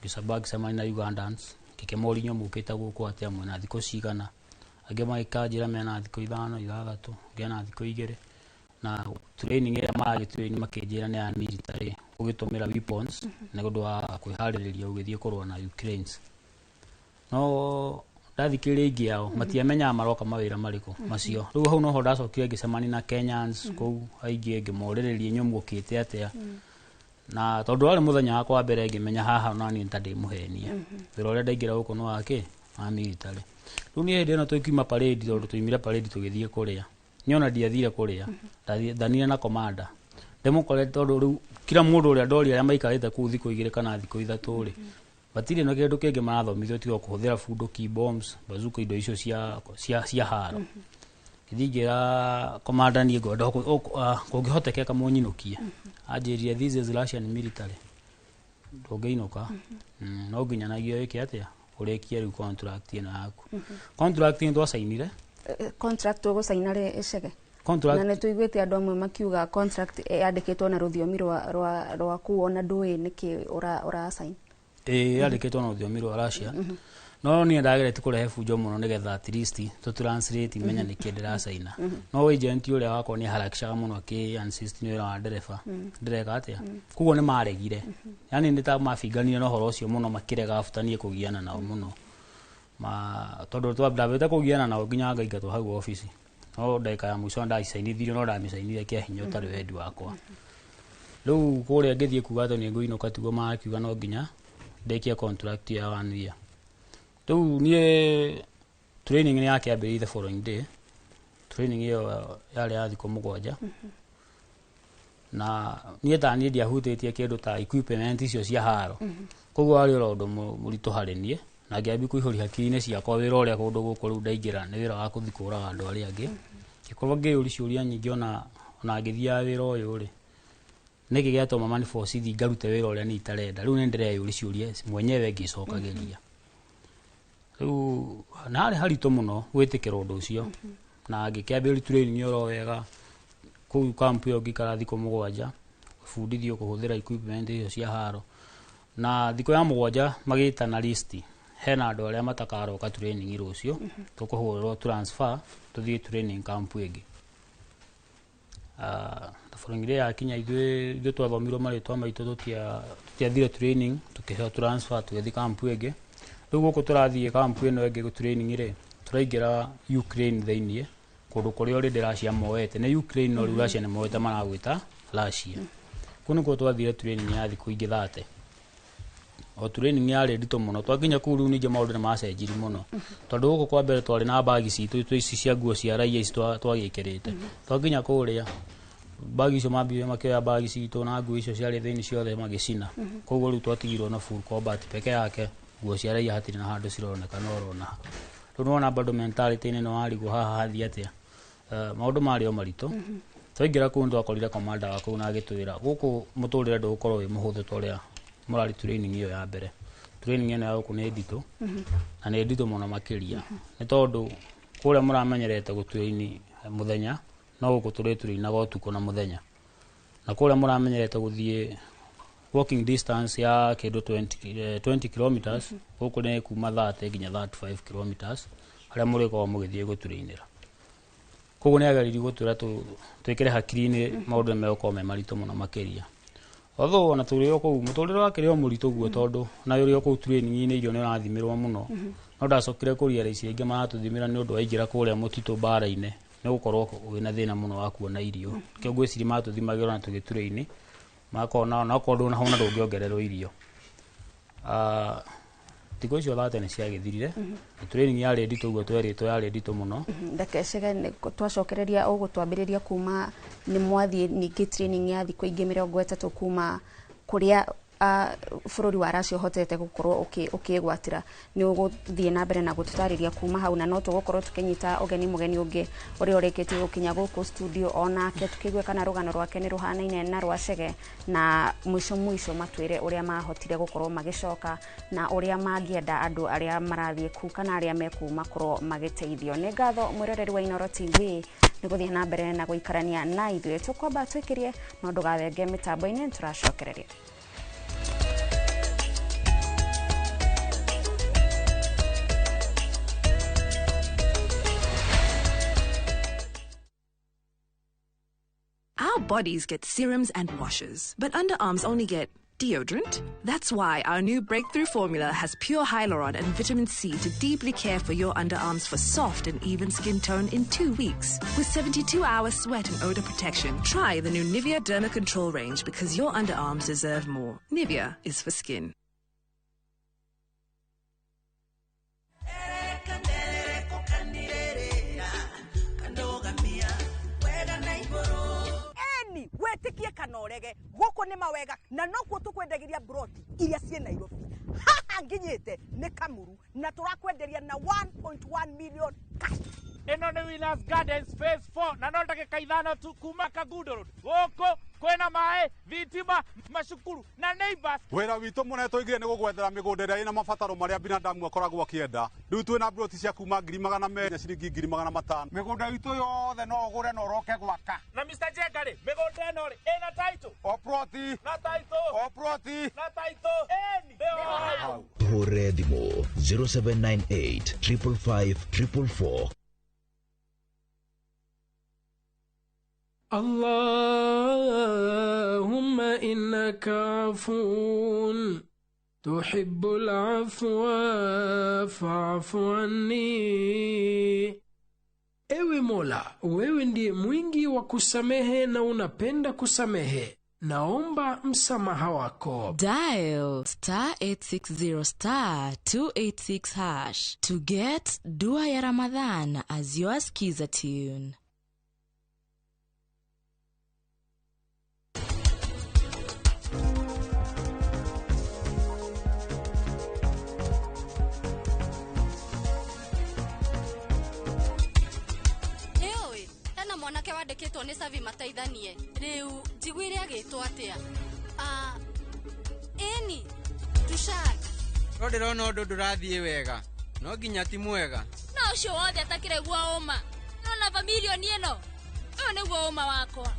ngĩcamba ngĩcemania na Ugandans, ngĩkĩmoria inyuĩ mũkĩte gũkũ atĩa, mwĩna thikũ cigana? Angĩ magĩkanjĩra mena thikũ 5, 6, angĩ ena thikũ 2. Na training ĩrĩa maragĩtrain makĩnjĩra nĩ ya military ũgĩtũmĩra weapons nĩ ũndũ wa kwĩharĩrĩria ũgĩthiĩ kũrũa na Ukraines. No ndathikĩrĩria aingĩ ao matiamenyaga maroka mawĩra marĩkũ macio. Rĩu hau noho ndacokire ngĩcemania na Kenyans kũu aingĩ, ngĩmorĩrĩria inyuĩ muokĩte atĩa, na tondũ warĩ mũthenya wakwa wa mbere ngĩmenya haha ona niĩ ta ndĩ mũhenie, wĩra ũrĩa ndaingĩra gũkũ nĩ wakĩ wa military. Rĩu niĩ hĩndĩ ĩno tũkiuma parade, tondũ tũimire parade tũgĩthiĩ kũrĩa, niĩ ona ndiathire kũrĩa, ndathiire na commander ndĩmũkore, tondũ rĩu kila mũndũ ũrĩa ndoria arĩa maikarĩte kũu thikũ 2 kana thikũ 3 rĩ, matirĩ na kĩndũ kĩngĩ marathomithio tiga kũhũthĩra bunduki, bombs, bazooka, indo icio cia haro. Ngĩthiĩ ngĩra commander, niĩ ngwenda kũngĩhotekeka mũnyinũkie. Anjĩrire, "This is Russian military, ndũngĩinũka. No nginyanagia wĩke atĩa, ũrĩkie rĩu contract ĩno yaku." Contract nĩ twacainire. Contract ũgũcaina rĩ, Icege? Contract Na nĩ tũiguĩte andũ amwe makiuga contract yandĩkĩtwo na rũthiomi rwa kũu, ona ndũĩ nĩkĩ ũracain. Ĩĩ, yandĩkĩtwo na rũthiomi rwa Russia, no niĩ ndageretie kũrehe bunjo mũno nĩgetha at least tũ translate menye nĩkĩ ndĩracaina, no agent ũrĩa wakwa nĩ harakishaga mũno akĩ insist nĩ wĩra wa ndereba ndĩreka atĩa. Koguo nĩ maregire, yani nĩ ta mabinganire na ũhoro ũcio mũno, makĩrega after niĩ kũgiana nao mũno, ma tondũ ndambĩte kũgiana nao nginya ngaingatwo hau obici. No ndagĩka ya mũico ndacainithirio, no ndamĩcainire kĩa hinya ũtarĩ wendi wakwa. Rĩu kũrĩa ngĩthiĩ kuga atĩ nĩ ngũinũka, tiguo marakiuga no nginya ndĩkie contract ya one year. Rĩu niĩ training nĩ yakĩambĩrĩirie the following day. Training ĩyo yarĩ ya thikũ 7, na niĩ ta niĩ ndiahutĩtie kĩndũ ta equipment icio cia haro, koguo warĩ oro ũndũ mũritũ harĩ niĩ, na ngĩambia kũihũria hakiri-inĩ ciakwa wĩra ũrĩa kũndũ gũkũ rĩu ndaingĩra nĩ wĩra wa kũthiĩ kũraga andũ arĩa angĩ. Ngĩkorwo ngĩyũria ciũria nyingĩ, ona ngĩthiaga wĩra ũyũ rĩ, nĩkĩ gĩatũma maniforce thiĩ ngarute wĩra ũrĩa niĩ itarenda? Rĩu nĩ ndĩreyũria ciũria mwenyewe ngĩcokagĩria. Rĩu na harĩ haritũ mũno gwĩtĩkĩra ũndũ ũcio, na ngĩkĩambĩrĩria training oro wega kũu kampu ĩyo. Ngĩikara thikũ 7 gũbundithio kũhũthĩra equipment icio cia haro, na thikũ ya 7 magĩtana list, hena andũ arĩa matakaroka training rũciũ, tũkũhũrĩrwo transfer tũthiĩ training camp ĩngĩ. The following day yakinya, ithuĩ twathomirwo marĩtwa maitũ, tũtiathire training, tũkĩheo transfer tũgĩthiĩ camp ĩngĩ. Rĩu gũkũ tũrathiĩ camp ĩno ĩngĩ training rĩ, tũraingĩra Ukraine thĩiniĩ, kũndũ kũrĩa already Russia moete. Nĩ Ukraine, no rĩu Russia nĩ moete, maragwĩta Russia. Kũu nĩkuo twathire training ya thikũ ingĩ 30. O training yarĩ nditũ mũno. Twakinya kũu rĩu ningĩ maũndũ nĩ macenjirie mũno, tondũ gũkũ kwa mbere twarĩ na bagi citũ ici cia nguo cia raia ici twagĩkĩrĩte. Twakinya kũrĩa, bagi icio mambire makĩoya bagi citũ na nguo icio ciarĩ thĩinĩ ciothe magĩcina. Koguo rĩu twatigirwo na full combat peke yake, nguo cia raia hatirĩ na handũ cironeka. No ũrona rĩu nĩwona bado mentality-inĩ nĩ warigwo haha hathiĩ atĩa. Maũndũ marĩ o maritũ. Twaingĩra kũu nĩtwakorire commander wa kũu na agĩtwĩra gũkũ mũtũrĩre ndũgũkorwo wĩ mũhũthũ ta ũrĩa mũrarĩ training ĩyo ya mbere. Training ĩno ya gũkũ nĩ nditũ, na nĩ nditũ mũno makĩria, nĩ tondũ kũrĩa mũramenyerete gũtrain mũthenya, no gũkũ tũrĩtrainaga ũtukũ na mũthenya, na kũrĩa mũramenyerete gũthiĩ walking distance ya kĩndũ 20 kilometers, gũkũ nĩ kuma 30 nginya 35 kilometers harĩa mũrĩkoragwo mũgĩthiĩ gũtrainĩra. Koguo nĩ ageririe gũtwĩra twĩkĩre hakiri-inĩ maũndũ nĩ megũkorwo me maritũ mũno makĩria. Although ona tũrĩ o kũu mũtũrĩre wakĩrĩ o mũritũ guo, tondũ na ũrĩ o kũu training-inĩ irio nĩ ũrathimĩrwo mũno, no ndacokire kũrealize aingĩ maratũthimĩra nĩ ũndũ waingĩra kũrĩa mũtitũ mbara-inĩ nĩ gũkorwo wĩna thĩna mũno wa kuona irio. Kĩo ngwĩciria matũthimagĩra ona tũgĩtrain makona onakorwo ndũnahũna ndũngĩongererwo irio. Thikũ icio 30 nĩ ciagĩthirire na training yarĩ nditũ ũguo twerĩtwo yarĩ nditũ mũno. Ndakecege twacokereria ũgũtwambĩrĩria kuma nĩ mwathiĩ ningĩ training ya thikũ ingĩ 30 kuma kũrĩa bũrũri wa Russia ũhotete gũkorwo ũkĩgwatĩra. Nĩ ũgũthiĩ na mbere na gũtũtarĩria kuma hau, na no tũgũkorwo tũkĩnyita ũgeni mũgeni ũngĩ ũrĩa ũrĩkĩtie gũkinya gũkũ studio, onake tũkĩigue kana rũgano rwake nĩ rũhanaine na rwa Chege, na mũico mũico matwĩre ũrĩa mahotire gũkorwo magĩcoka na ũrĩa mangĩenda andũ arĩa marathiĩ kuu kana arĩa mekuu makorwo magĩteithio. Nĩ ngatho mwĩroreri wa Inooro TV nĩ gũthiĩ na mbere na gũikarania na ithuĩ. Tũkwamba twĩkĩrie, no ndũgathenge mĩtambo-inĩ, tũracokereria. Our bodies get serums and washes, but underarms only get deodorant. That's why our new breakthrough formula has pure hyaluron and vitamin C to deeply care for your underarms for soft and even skin tone in 2 weeks. With 72-hour sweat and odor protection, try the new Nivea Derma Control range because your underarms deserve more. Nivea is for skin. Wetikie kana urege guku ni mawega na nokuo tukwendagiria broti iria ciĩ Nairobi haha nginyite ni Kamuru na turakwenderia na 1.1 million cash. Ĩno nĩ Winners Gardens phase 4 na no ndagĩka 5 tu kuma Kangundo Road. Gũkũ kwĩna maĩ, thitima, macukuru na neighbors. Wĩra witũ mũnene tũigire nĩ gũgwethera mĩgũnda ĩrĩa ĩna mabataro marĩa binadamu akoragwo akĩenda. Rĩu twĩna broti cia kuma 200,000 na ciringi 500,000. Mĩgũnda itũ yothe no ũgũre na ũroke gwaka. Na Mr. Jenga rĩ, mĩgũnda ĩno rĩ ĩna title. O ploti. Na title. O ploti. Na title. Ĩni. Hũre thimũ 0798 555 444. اللهم إنك عفو تحب العفو فاعف عني. Ewe Mola, wewe ndiye mwingi wa kusamehe na unapenda kusamehe. Naomba msamaha wako. Dial star 860 star 286 hash to get Dua ya Ramadhan as your skiza tune. Mwanake wandĩkĩtwo nĩ Savi mateithanie rĩu njiguire agĩtwo atĩa? Ĩni Tushag. No ndĩrona ũndũ ndũrathiĩ wega, no nginya ti mwega. No ũcio wothe atakĩraigua ũma, no namba mirioni ĩno, ũyũ nĩguo ũma wakwa.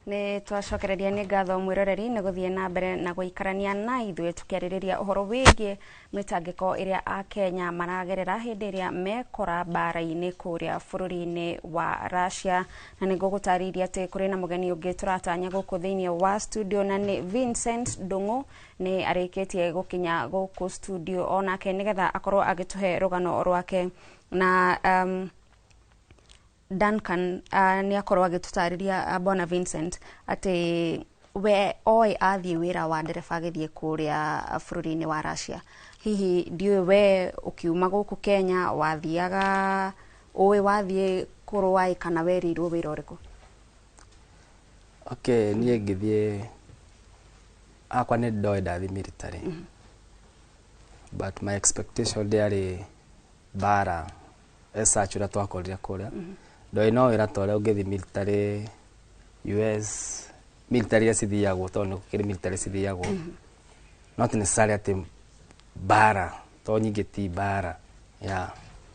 Nĩ twacokereria nĩ ngatho mwĩroreri nĩ gũthiĩ na mbere na gũikarania na ithuĩ tũkĩarĩrĩria ũhoro wĩgiĩ mĩtangĩko ĩrĩa Akenya maragerera hĩndĩ ĩrĩa mekora mbara-inĩ kũrĩa bũrũri-inĩ wa Russia. Na nĩ ngũgũtarĩria atĩ kũrĩ na mũgeni ũngĩ tũratanya gũkũ thĩinĩ wa studio na nĩ Vincent Ndung'u. Nĩ arĩkĩtie gũkinya gũkũ studio onake nĩgetha akorwo agĩtũhe rũgano rwake. Na Duncan nĩ akorwo agĩtũtarĩria Bwana Vincent atĩ we oĩ athiĩ wĩra wa ndereba agĩthiĩ kũrĩa bũrũri-inĩ wa Russia. Hihi ndiũĩ we ũkiuma gũkũ Kenya wathiaga ũĩ wathiĩ kũrũa kana werĩirwo wĩra ũrĩkũ? Okay, niĩ ngĩthiĩ akwa nĩ ndoĩ ndathiĩ military. But my expectation ndĩarĩ mbara as such ũrĩa twakorire kũrĩa. Ndoĩ no wĩra ta ũrĩa ũngĩthiĩ military US, military iria cithiagwo tondũ nĩ gũkĩrĩ military cithiagwo. Not necessarily atĩ mbara, tondũ nyingĩ ti mbara. Yeah.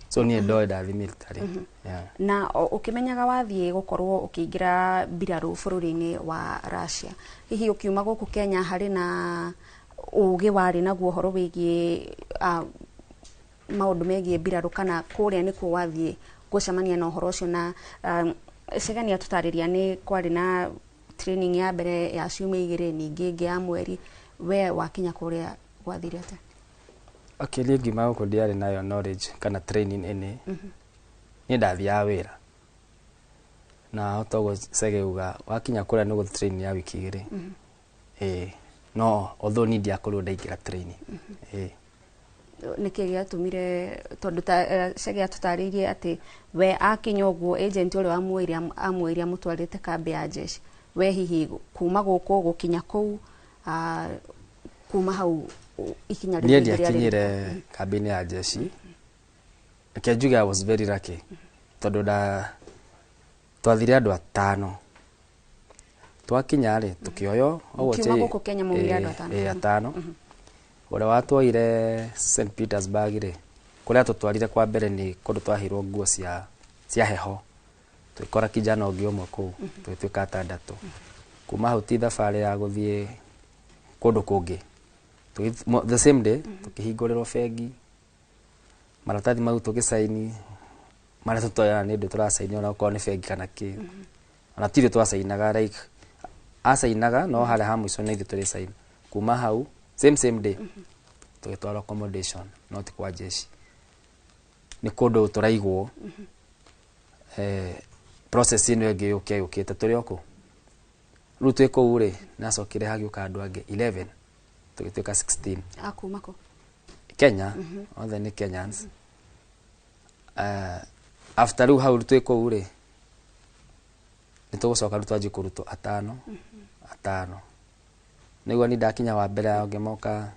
So niĩ ndoĩ ndathiĩ military. Yeah. Na ũkĩmenyaga wathiĩ gũkorwo ũkĩingĩra mbirarũ bũrũri-inĩ wa Russia, hihi ũkiuma gũkũ Kenya harĩ na ũgĩ warĩ naguo ũhoro wĩgiĩ maũndũ megiĩ mbirarũ kana kũrĩa nĩkuo wathiĩ gũcemania na ũhoro ũcio? Na Chege nĩ atũtarĩria nĩ kwarĩ na training ya mbere ya ciumia igĩrĩ, ningĩ ĩngĩ ya mweri. We wakinya kũrĩa gwathire atĩa? Okay, niĩ ngiuma gũkũ ndiarĩ nayo knowledge kana training ĩnĩ. Niĩ ndathiaga wĩra na toguo Chege uga wakinya kũrĩa nĩ gũthiĩ training ya wiki igĩrĩ. Ĩĩ, no although niĩ ndiakorirwo ndaingĩra training. Ĩĩ. Nĩkĩ gĩatũmire tondũ Chege atũtarĩirie atĩ we akinya ũguo agent ũrĩa amuoire amũtwarĩte kambĩ ya jeshi, we hihi kuma gũkũ gũkinya kũu, kuma hau ikinya rĩngĩ rĩarĩ? Niĩ ndiakinyire kambĩ-inĩ ya jeshi. Reke njuge I was very lucky tondũ twathire andũ atano. Twakinya rĩ tũkĩoywo ũguo. Mũkiuma gũkũ Kenya maumire andũ atano? Ĩĩ, atano. Ũrĩa watwaire St Petersburg rĩ, kũrĩa tũtwarire kwa mbere nĩ kũndũ twaheirwo nguo cia Cia heho twikora kijana ũngĩ ũmwe kũu, tũgĩtuĩka atandatũ. Kuma hau ti thabarĩ ya gũthiĩ kũndũ kũngĩ. The same day tũkĩhingũrĩrwo bengi, maratathi mau tũgĩcaini marĩa tũtoyaga nĩ ũndũ tũracaini, ona okorwo nĩ bengi kana kĩ, ona tirĩ twacainaga, like acainaga no harĩa ha mũico nĩ ithuĩ tũrĩcaina. Kuma hau same same day tũgĩtwarwo accommodation, no ti kwa jeshi, nĩ kũndũ tũraigwo. Process ĩno ĩngĩ yũke yũkĩte tũrĩ o kũu. Rĩu twĩ kũu rĩ, nacokire hagĩũka andũ angĩ 11, tũgĩtuĩka 16. Akuma kũ? Kenya. Othe nĩ Kenyans. After rĩu hau twĩ kũu rĩ, nĩ tũgũcoka rĩu twanjie kũrutwo atano atano, nĩguo ni ndakinya wa mbere, aya angĩ moka.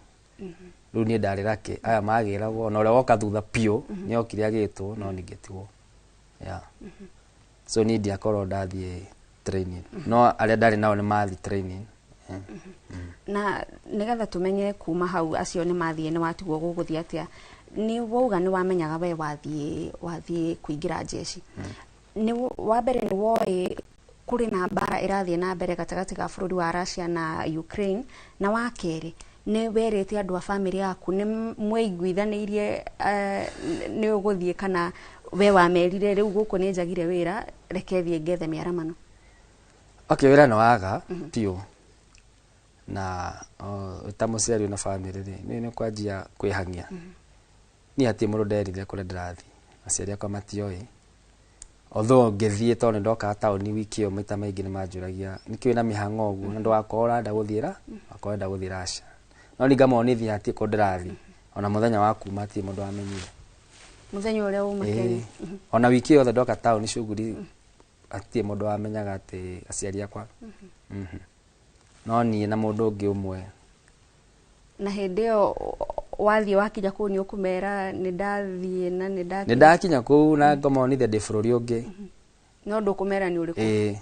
Rĩu niĩ ndarĩ rake, aya magĩragwo, ona ũrĩa woka thutha biũ nĩ okire agĩtwo, no ningĩtigwo, yeah. So niĩ ndiakorwo ndathiĩ training, no arĩa ndarĩ nao nĩ mathiĩ training. Na nigetha tumenye kuma hau acio nĩ mathiĩ, nĩ watigwo gũgũthiĩ atĩa? Nĩ wauga nĩ wamenyaga we wathiĩ kũingĩra jeshi. Nĩ wa mbere, nĩ woĩ kũrĩ na mbara ĩrathiĩ na mbere gatagatĩ ga bũrũri wa Russia na Ukraine? Na wa kerĩ, nĩ werĩte andũ a bamĩrĩ yaku, nĩ mweiguithanĩirie nĩ ũgũthiĩ, kana we wamerire rĩu gũkũ nĩ njagire wĩra, reke thiĩ ngethe mĩaramano? Okay, wĩra nĩ waga biũ, na ta mũciari na bamĩrĩ rĩ, nĩ kwanjia kwĩhang'ia. Niĩ hatirĩ mũndũ nderire kũrĩa ndĩrathiĩ, aciari akwa matioĩ, although ngĩthiĩ, tondũ nĩ ndokaga taũni wiki ĩyo maita maingĩ, nĩ manjũragia nĩkĩ wĩna mĩhang'o ũguo, na ndũgakorwo ũrenda gũthiĩ wakorwo ũrenda gũthiĩ Russia, no niĩ ngamonithia hatirĩ kũndũ ndĩrathiĩ. Ona mũthenya wa kuma hatirĩ mũndũ wamenyire. Mũthenya ũrĩa uma Kenya? Ona wiki yothe ndoka taũni shughuli, hatirĩ mũndũ wamenyaga atĩ aciari akwa. No niĩ na mũndũ ũngĩ ũmwe. Na hĩndĩ ĩyo wathiĩ, wakinya kũu, nĩ ũkũmera nĩ ndathiĩ na nĩ ndakinya? Nĩ ndakinya kũu na ngamonithia ndĩ bũrũri ũngĩ. No ndũkũmera nĩ ũrĩkũ? Ĩĩ.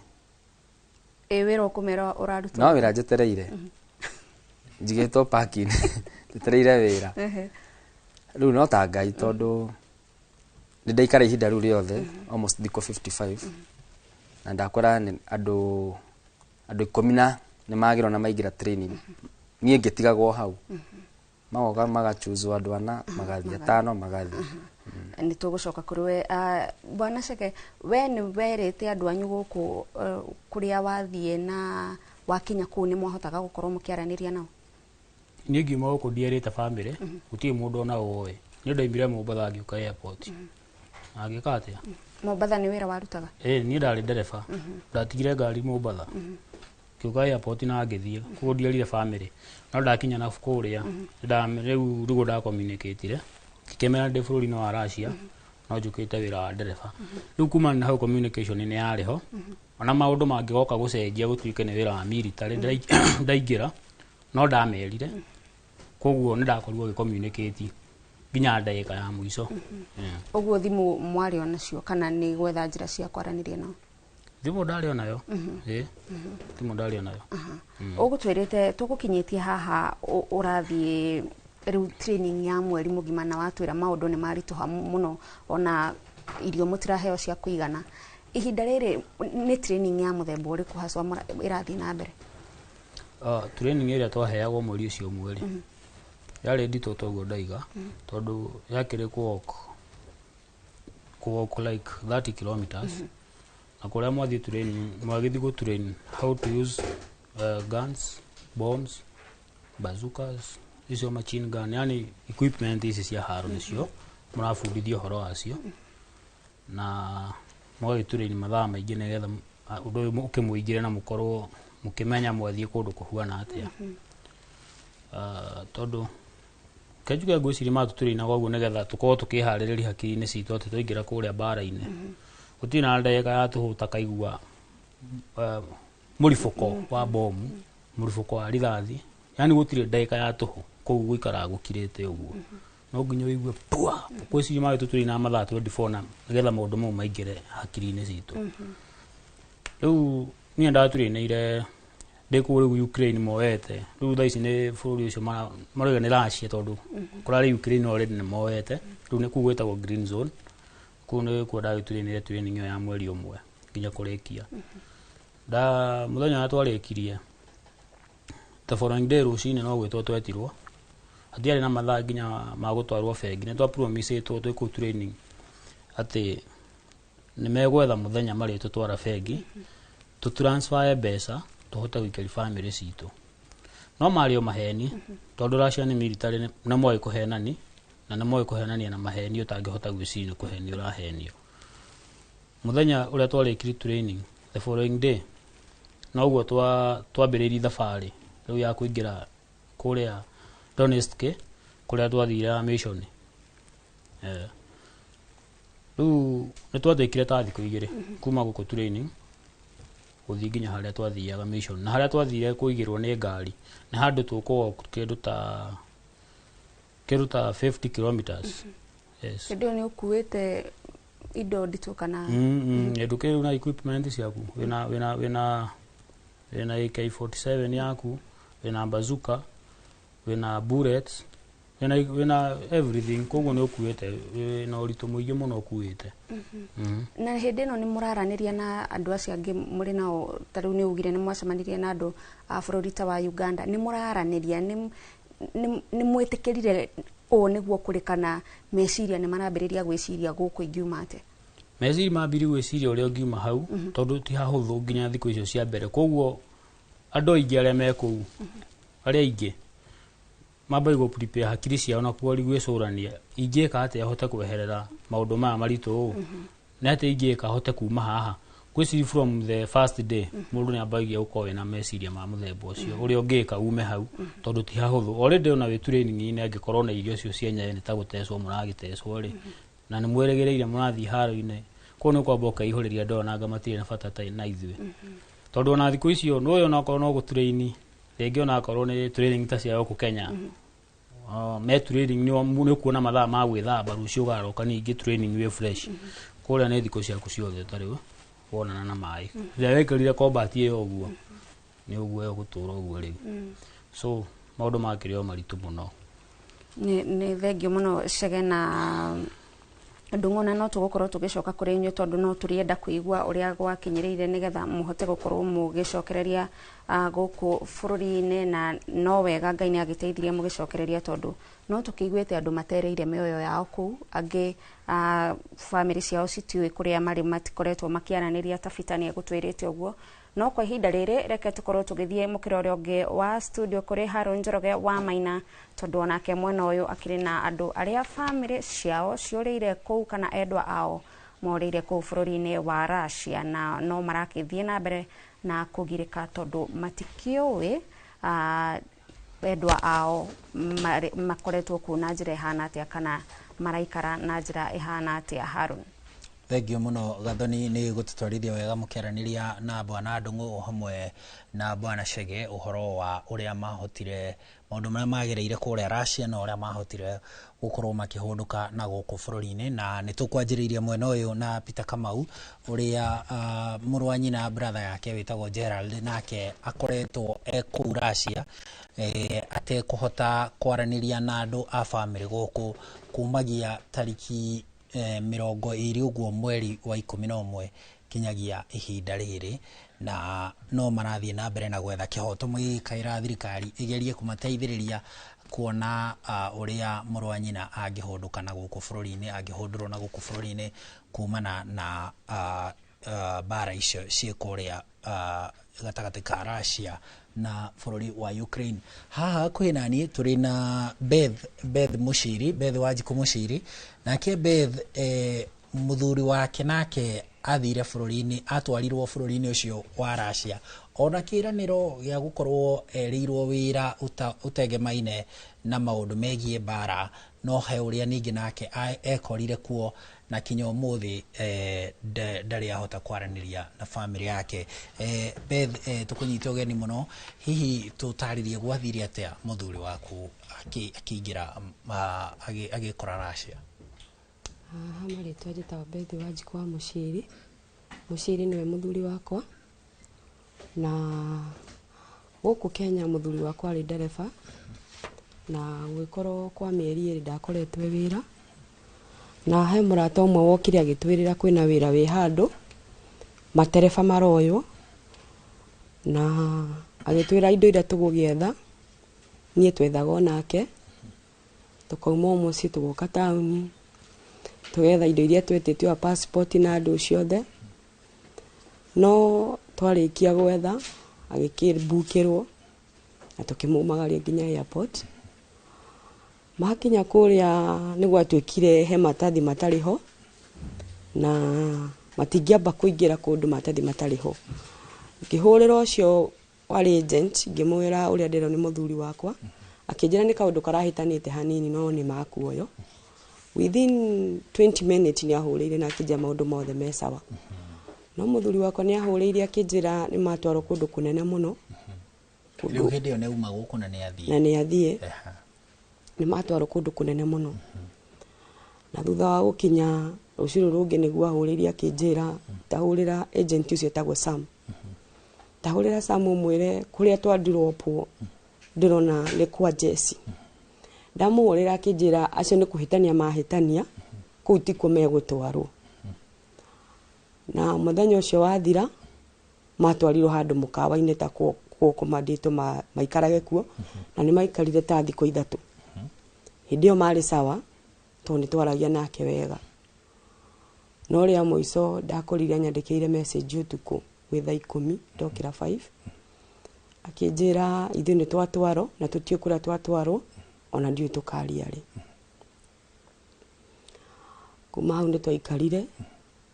Ĩ wĩra ũkũmera ũraruta? No wĩra njetereire, njigĩtwo parking, njetereire wĩra. Rĩu no ta Ngai, tondũ nĩ ndaikara ihinda rĩu rĩothe almost thikũ 55, na ndakora nĩ andũ 10 na nĩ magĩrwo na maingĩra training, niĩ ngĩtigagwo hau, magoka magachuzwo andũ ana, magathiĩ atano, magathiĩ. Nĩ tũgũcoka kũrĩ we. Bwana Chege, we nĩ werĩte andũ anyu gũkũ kũrĩa wathiĩ, na wakinya kũu nĩ mwahotaga gũkorwo mũkĩaranĩria nao? Niĩ ngiuma gũkũ ndierĩte bamĩrĩ, gũtirĩ mũndũ ona woĩ. Niĩ ndaumire Mombatha ngĩũka airport na ngĩka atĩa. Mombatha nĩ wĩra warutaga? Ĩ, niĩ ndarĩ ndereba, ndatigire ngari Mombatha, ngĩũka airport na ngĩthiĩ. Koguo ndierire bamĩrĩ, no ndakinya na kũrĩa rĩu nĩguo ndacommunicatire, ngĩkĩmera ndĩ bũrũri-inĩ wa Russia, no njũkĩte wĩra wa ndereba. Rĩu kuma na hau communication nĩ yarĩ ho, ona maũndũ mangĩgoka gũcenjia gũtuĩke nĩ wĩra wa military ndaingĩra, no ndamerire. Koguo nĩ ndakorirwo ngĩ-communicate nginya ndagĩka ya mũico. Yeah. Ũguo thimũ mwarĩ o nacio, kana nĩ gwetha njĩra cia kwaranĩria nao? Thimũ ndarĩ o nayo. Ĩ, thimũ ndarĩ o nayo. Ũgũtwĩrĩte tũgũkinyĩtie haha, ũrathiĩ rĩu training ya mweri mũgima, na watwĩra maũndũ nĩ maritũha mũno, ona irio mũtiraheo cia kũigana. Ihinda rĩrĩ nĩ training ya mũthemba ũrĩkũ haswa ĩrathiĩ na mbere? Training ĩrĩa twaheagwo mweri ũcio ũmwe rĩ, yarĩ nditũ toguo ndaiga, tondũ yakĩrĩ kũ walk like 30 kilometers, na kũrĩa mwathiĩ training, mwagĩthiĩ gũ train how to use guns, bombs, bazookas, icio machine gun, yani equipment ici cia haro nĩcio mũrabundithio ũhoro wacio, na mũgagĩtrain mathaa maingĩ nĩgetha ũndũ ũyũ ũkĩmũingĩre na mũkorwo mũkĩmenya mwathiĩ kũndũ kũhuana atĩa. Tondũ kenjuge ngwĩciria matũtũrĩinaga ũguo nĩgetha tũkorwo tũkĩharĩrĩria hakiri-inĩ citũ atĩ twaingĩra kũrĩa mbara-inĩ gũtirĩ na ndagĩka ya tũhũ takaigua mũribũko wa bomu, mũribũko wa rithathi, yani gũtirĩ ndagĩka ya tũhũ kũu gũikaraga gũkirĩte ũguo, no nginya ũigue pua. Ngwĩciria magĩtũtũrĩinaga mathaa 24 na nĩgetha maũndũ mau maingĩre hakiri-inĩ citũ. Rĩu niĩ ndatũrĩinĩire ndĩ kũu rĩu Ukraine moete, rĩu thaa ici nĩ bũrũri ũcio marauga nĩ Russia, tondũ kũrarĩ Ukraine already nĩ moete, rĩu nĩ kũu gwĩtagwo green zone. Kũu nĩkuo ndagĩturanĩire training ĩyo ya mweri ũmwe nginya kũrĩkia. Nda mũthenya ũrĩa twarĩkirie, the following day rũcinĩ no gwĩtwo twetirwo. Hatiarĩ na mathaa nginya ma gũtwarwo bengi. Nĩ twapromisĩtwo twĩ kũu training atĩ nĩ megwetha mũthenya marĩtũtwara bengi tũ transfer mbeca tũhote gũikaria bamĩrĩ citũ. No marĩ o maheni, tondũ Russia nĩ military, nĩ moĩ kũhenani na nĩ moĩ kũhenania na maheni ũtangĩhota gwĩciria nĩ kũhenio ũrahenio. Mũthenya ũrĩa twarĩkirie training, the following day, noguo twambĩrĩirie thabarĩ rĩu ya kũingĩra kũrĩa Donetsk, kũrĩa twathire mission. Rĩu nĩ twatĩkire ta thikũ 2 kuma gũkũ training gũthiĩ nginya harĩa twathiaga mission. Na harĩa twathire kũigĩrwo nĩ ngari nĩ handũ tũkũ kĩndũ ta 50 kilometers. Yes. Hĩndĩ ĩyo nĩ ũkuĩte indo nditũ kana? Ndũkĩrĩ na equipment ciaku, wĩna AK47 yaku, wĩna bazooka, wĩna bullets, wĩna everything. Koguo nĩ ũkuĩte, wĩna ũritũ mũingĩ mũno ũkuĩte. Na hĩndĩ ĩno nĩ mũraranĩria na andũ acio angĩ mũrĩ nao? Ta rĩu nĩ ugire nĩ mwacemanirie na andũ a bũrũri ta wa Uganda. Nĩ mũraranĩria, nĩ mwĩtĩkĩrire ũũ nĩguo kũrĩ, kana meciria nĩ marambĩrĩria gwĩciria gũkũ ingiuma atĩa? Meciria mambiri gwĩciria ũrĩa ũngiuma hau, tondũ ti hahũthũ nginya thikũ icio cia mbere. Koguo andũ aingĩ arĩa me kũu, arĩa aingĩ mambagia gũ prepare hakiri ciao na gwĩcũrania, ingĩka atĩa hote kweherera maũndũ maya maritũ ũũ, nĩ atĩa ingĩka hote kuma haha. Gwĩciria from the first day, mũndũ nĩ ambagia gũkorwo wĩna meciria ma mũthemba ũcio, ũrĩa ũngĩka ume hau, tondũ ti hahũthũ. Already ona wĩ training-inĩ, angĩkorwo na irio icio cienyewe nĩ ta gũtecwo mũragĩtecwo rĩ, na nĩ mwĩrĩgĩrĩire mũrathiĩ haro-inĩ. Koguo nĩ ũkwamba ũkeihũrĩria andũ aya nanga matirĩ na bata na ithuĩ, tondũ ona thikũ icio nĩũĩ onakorwo no gũtrain rĩngĩ, onakorwo nĩ training ta cia gũkũ Kenya, me training nĩ ũkuona mathaa ma gwĩthamba, rũciũ ũgaroka ningĩ training wĩ fresh. Kũrĩa nĩ thikũ ciaku ciothe ũtarĩ wonana na maĩ. Rĩrĩa wekĩrire combat ĩyo ũguo nĩ ũguo ĩgũtũra ũguo rĩu. So maũndũ makĩrĩ o maritũ mũno. Nĩ thengio mũno, Chege na Ndung'u, no tũgũkorwo tũgĩcoka kũrĩ inyuĩ, tondũ no tũrĩenda kũigua ũrĩa gwakinyĩrĩire nĩgetha mũhote gũkorwo mũgĩcokereria gũkũ bũrũri-inĩ. Na no wega Ngai nĩ agĩteithirie mũgĩcokereria, tondũ no tũkĩiguĩte andũ matereire mĩoyo yao kũu, angĩ bamĩrĩ ciao citiũĩ kũrĩa marĩ, matikoretwo makĩaranĩria ta Bita nĩ egũtwĩrĩte ũguo. No kwa ihinda rĩrĩ, reke tũkorwo tũgĩthiĩ mũkĩra ũrĩa ũngĩ wa studio kũrĩ Haron Njoroge wa Maina, tondũ onake mwena ũyũ akĩrĩ na andũ arĩa bamĩrĩ ciao ciũrĩire kũu, kana endwa ao morĩire kũu bũrũri-inĩ wa Russia, na no marakĩthiĩ na mbere na kũgirĩka tondũ matikĩũĩ endwa ao makoretwo kũu na njĩra ĩhana atĩa, kana maraikara na njĩra ĩhana atĩa. Harun. Thengio muno, Gathoni, nĩ gũtũtwarithia wega mũkĩaranĩria na bwana Ndung'u hamwe na bwana Chege ũhoro wa ũrĩa mahotire, maũndũ marĩa magereire kũrĩa Russia na ũrĩa mahotire gũkorwo makĩhũndũka na gũkũ bũrũri-inĩ. Na nĩ tũkwanjĩrĩirie mwena ũyũ na Peter Kamau, ũrĩa mũrũ wa nyina, brother yake wĩtagwo Gerald, nake akoretwo e kũu Russia atekũhota kwaranĩria na andũ a bamĩrĩ gũkũ kumagia tariki 20 ũguo mweri wa 11 kinyagia ihinda rĩrĩ, na no marathiĩ na mbere na gwetha kĩhoto magĩkaĩra thirikari ĩgerie kũmateithĩrĩria kuona ũrĩa mũrũ wa nyina angĩhũndũka na gũkũ bũrũri-inĩ, angĩhũndũrwo na gũkũ bũrũri-inĩ kumana na mbara icio ciĩ kũrĩa gatagatĩ ka Russia na bũrũri wa Ukraine. Haha hakuhĩ naniĩ tũrĩ na Beth Muciri, Beth Wanjikũ Muciri. Nake Beth, mũthuri wake nake athire bũrũri-inĩ, atwarirwo bũrũri-inĩ ũcio wa Russia ona kĩranĩro gĩa gũkorwo erĩirwo wĩra ũtegemaine na maũndũ megiĩ mbara, no he ũrĩa ningĩ nake ekorire kuo, na kinya ũmũthĩ ndarĩ ahota kwaranĩria na bamĩrĩ yake. Beth, tũkũnyite ũgeni mũno. Hihi tũtarĩrie gwathire atĩa mũthuri waku akĩingĩra, agĩkora Russia? Haha marĩtwa njĩtagwo Beth Wanjikũ wa Mũciri. Mũciri nĩwe mũthuri wakwa, na gũkũ Kenya mũthuri wakwa arĩ ndereba, na gũgĩkorwo kwa mĩeri 2 ndakoretwo wĩra, Na he mũrata ũmwe wokire agĩtwĩrĩra kwĩna wĩra wĩ handũ matereba maroywo, na agĩtwĩra indo iria tũgũgĩetha, niĩ twethaga onake, tũkauma o mũciĩ tũgoka taũni tũgetha indo iria twetĩtio a passport na andũ ciothe. No twarĩkia gwetha agĩkĩmbukĩrwo na tũkĩmumagaria nginya airport. Makinya kũrĩa nĩ gwatuĩkire he matathi matarĩ ho, na matingĩamba kũingĩra kũndũ matathi matarĩ ho. Ngĩhũrĩra ũcio warĩ agent, ngĩmwĩra ũrĩa ndĩrwo nĩ mũthuri wakwa, akĩnjĩra nĩ kaũndũ karahĩtanĩte hanini no nĩ makuoyo. Within 20 minutes nĩ ahũrĩire na akĩnjĩra maũndũ mothe me sawa. No mũthuri wakwa nĩ ahũrĩire akĩnjĩra nĩ matwarwo kũndũ kũnene mũno. Rĩu hĩndĩ ĩyo nĩ auma gũkũ na nĩ athiĩ. Na nĩ athiĩ. Nĩ matwarwo kũndũ kũnene mũno. Na thutha wa gũkinya rũciũ rũrũ rũngĩ nĩguo ahũrĩire akĩnjĩra tahũrĩra agent ũcio etagwo Sam. Tahũrĩra Sam ũmwĩre kũrĩa twandiropwo ndĩrona nĩ kwa Jesse. Ndamũhũrĩra akĩnjĩra acio nĩ kũhĩtania mahĩtania, kũu tikuo megũtwarwo. Na mũthenya ũcio wathira matwarirwo handũ mũkawa-inĩ ta kũmandĩtwo maikarage kuo, na nĩ maikarire ta thikũ 3. Hĩndĩ ĩyo marĩ sawa tondũ nĩ twaragia nake wega. No rĩa mũico ndakorire anyandĩkĩire message ũtukũ gwĩ thaa 10 ndokĩra 5, akĩnjĩra ithuĩ nĩ twatwarwo na tũtiũĩ kũrĩa twatwarwo, ona ndiũĩ tũkaria rĩ. Kuma hau nĩ twaikarire,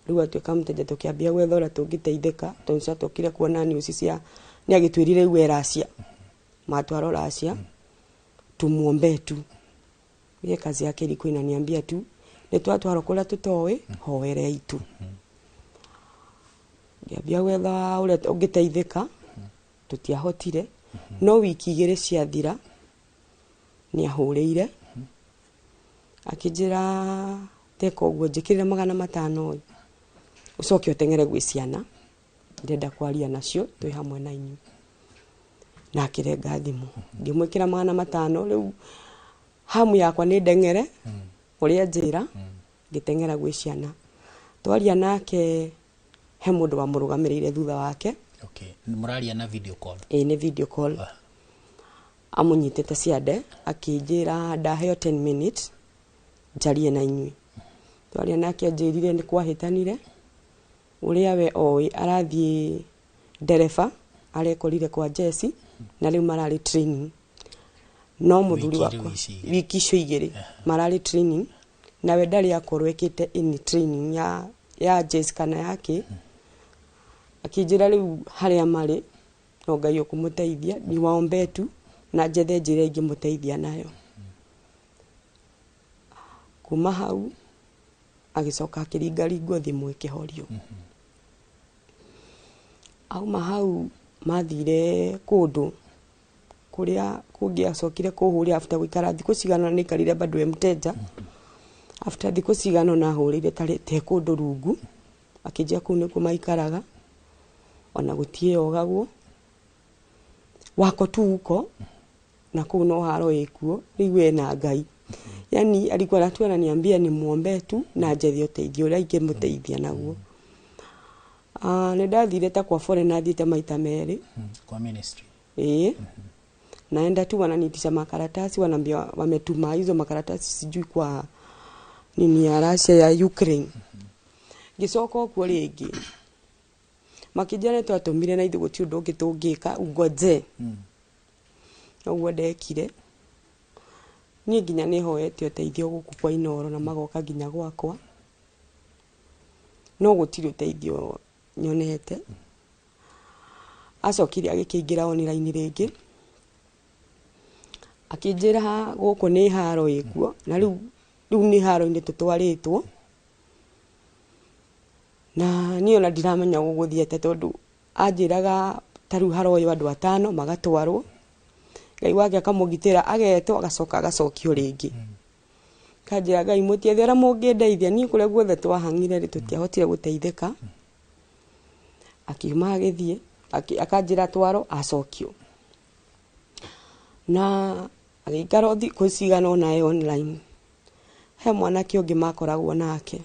rĩu atuĩka mũteja tũkĩambia gwetha ũrĩa tũngĩteithĩka, tondũ nĩciatũkire kuona news cia nĩ agĩtwĩrire rĩu e Russia, matwarwo Russia tumuombe tu. Ye kazi yake ilikuwa inaniambia tu nĩ twatwarwo kũrĩa tũtoĩ, hoerei tu. Ngĩambia gwetha ũrĩa ũngĩteithĩka, tũtiahotire. No wiki 2 ciathira nĩ ahũrĩire akĩnjĩra teka ũguo njĩkĩrĩre 500 ĩ, ũcoke ũteng'ere gwĩ ciana, ndĩrenda kwaria nacio twĩ hamwe na inyuĩ. Na akĩrenga thimũ, ngĩmwĩkĩra 500. Rĩu hamu yakwa nĩ ndeng'ere ũrĩa njĩra, ngĩteng'era gwĩ ciana. Twaria nake he mũndũ wamũrũgamĩrĩire thutha wake. Okay, mũraria na video call? Ĩĩ, nĩ video call. Amũnyitĩte ciande akĩnjĩra ndaheo 10 minutes njarie na inyuĩ. Twaria nake anjĩrire nĩ kwahĩtanire, ũrĩa we oĩ arathiĩ ndereba arekorire kwa Jesse na rĩu mararĩ training. No mũthuri wakwa wiki icio 2 mararĩ training, nawe ndarĩ akorwo ekĩte any training ya Jesse kana yake. Akĩnjĩra rĩu harĩa marĩ no Ngai ũkũmũteithia, niwaombe tu na njethe njĩra ingĩmũteithia nayo. Kuma hau agĩcoka akĩringaringwo thimũ ĩkĩhorio. Auma hau mathire kũndũ kũrĩa kũngĩ acokire kũhũrĩra after gũikara thikũ cigana ũna, nĩaikarire bado e mteja. After thikũ cigana ũna ahũrĩire te kũndũ rungu, akĩnjĩra kũu nĩkuo maikaraga, ona gũtiĩyogagwo, wako tu huko na kũu no haro ĩkuo, rĩu ena Ngai. Yani alikuwa tu ananiambia nimuombe tu na njethe ũteithio ũrĩa ingĩmũteithia naguo. Nĩ ndathire ta kwa foreigner, thiĩte maita 2. Kwa ministry? Ĩĩ. Naenda tu wananiitisha makaratasi, wanaambia wametuma hizo makaratasi sijui kwa nini ya Russia ya Ukraine. Ngĩcoka kuo rĩngĩ makĩnjĩra nĩ twatũmire na ithuĩ gũtirĩ ũndũ ũngĩ tũngĩka, ungoje. Ũguo ndekire. Niĩ nginya nĩ hoete ũteithio gũkũ kwa Inooro na magoka nginya gwakwa, no gũtirĩ ũteithio nyonete. Acokire agĩkĩingĩra online rĩngĩ akĩnjĩra gũkũ nĩ haro ĩkuo, na rĩu nĩ haro-inĩ tũtwarĩtwo, na niĩ ona ndiramenya gũgũthiĩte tondũ anjĩraga ta rĩu haroywo andũ 5 magatwarwo, Ngai wake akamũgitĩra, agetwo agacoka agacokio rĩngĩ. Kanjĩra Ngai mũtiethe ũrĩa mũngĩndeithia, niĩ kũrĩa guothe twahang'ire rĩ tũtiahotire gũteithĩka. Akiuma agĩthiĩ, akanjĩra twaro acokio. Na agĩikara thikũ cigana ũna e online. He mwanake ũngĩ makoragwo nake,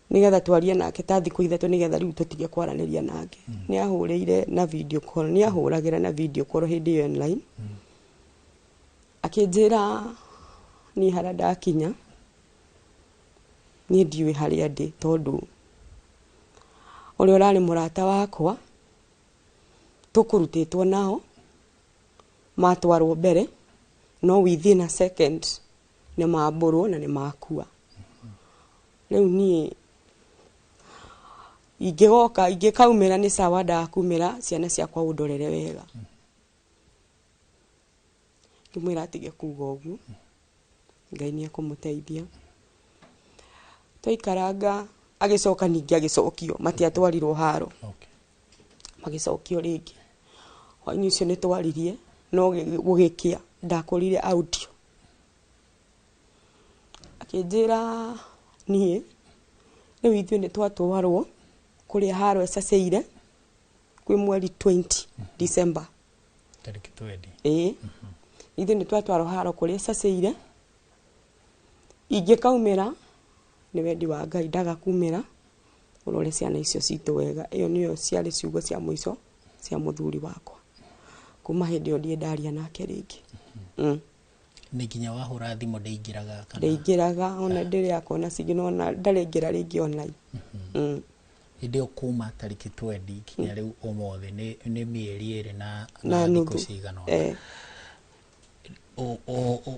nigetha twarie nake ta thikũ 3, nigetha rĩu tũtige kwaranĩria nake. Nĩ ahũrĩire na video call, nĩ ahũragĩra na video call hĩndĩ ĩyo online, akĩnjĩra niĩ harĩa ndakinya niĩ ndiũĩ harĩa ndĩ, tondũ ũrĩa ũrarĩ mũrata wakwa tũkũrutĩtwo nao matwarwo mbere, no within a second nĩ mambũrwo na nĩ makua. Rĩu niĩ ingĩgoka ingĩkaumĩra nĩ sawa, ndakumĩra ciana ciakwa ũndorere wega. Ngĩmwĩra atige kuga ũguo, Ngai nĩ ekũmũteithia. Twaikaranga, agĩcoka ningĩ agĩcokio, matiatwarirwo haro, magĩcokio rĩngĩ. Hwainĩ ũcio nĩ twaririe, no gũgĩkĩa ndakũrire audio, akĩnjĩra niĩ rĩu ithuĩ nĩ twatwarwo kũrĩa haro ĩcacĩire kwĩ mweri 20 December. Tarĩki 20. Ĩĩ, ithuĩ nĩ twatwarwo haro kũrĩa ĩcacĩire, ingĩkaumĩra nĩ wendi wa Ngai, ndaga kumĩra ũrore ciana icio citũ wega. Ĩyo nĩyo ciarĩ ciugo cia mũico cia mũthuri wakwa. Kuma hĩndĩ ĩyo ndirĩ ndaria nake rĩngĩ. Nĩ nginya wahũra thimũ ndĩingĩraga kana? Ndĩingĩraga, ona ndĩrĩ akona cingĩ, ona ndarĩingĩra rĩngĩ online. Hĩndĩ ĩyo kuma tarĩki 20 nginya rĩu ũmũthĩ nĩ mĩeri 2 na na thikũ nuthu cigana ũna.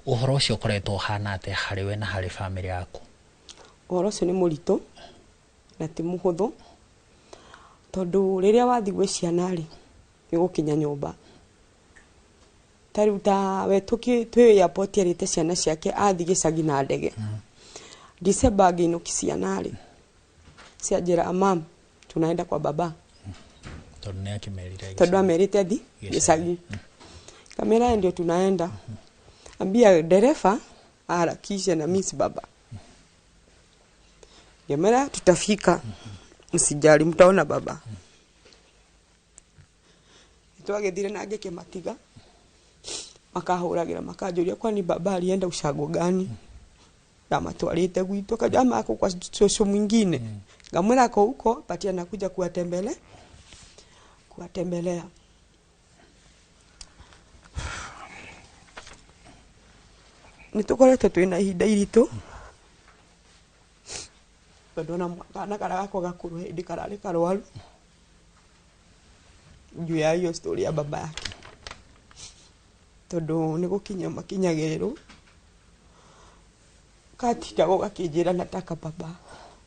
Ũhoro ũcio ũkoretwo ũhana atĩa harĩ we na harĩ bamĩrĩ yaku? Ũhoro ũcio nĩ mũritũ na ti mũhũthũ, tondũ rĩrĩa wathiĩ gwĩ ciana rĩ, nĩ gũkinya nyũmba ta rĩu ta we twĩ airport arĩte ciana ciake athiĩ gĩcagi na ndege December, ngĩinũki ciana rĩ, cianjĩra, "Mam, tunaenda kwa baba." Tondũ nĩ akĩmerire tondũ amerite athi gĩcagi. Kamera ndio tunaenda, ambia dereva aharakishe na miss baba. Ngemera tutafika, msijali, mtaona baba. Twagethire na ngĩkĩmatiga makahũragĩra makanjũria, "Kwani baba alienda ushago gani?" Ndamatwarĩte gwitũ, akaja ama ako kwa shosho mwingine. Ngamwĩra ako huko, but anakuja kuwatembelea. Nĩ tũkoretwo twĩna ihinda iritũ, tondũ ona kana karĩa gakwa gakũrũ hĩndĩ kararĩ karwaru juu ya hiyo story ya baba yake, tondũ nĩ gũkinya makinyagĩrĩrwo katindagwo gakĩnjĩra, "Nataka baba,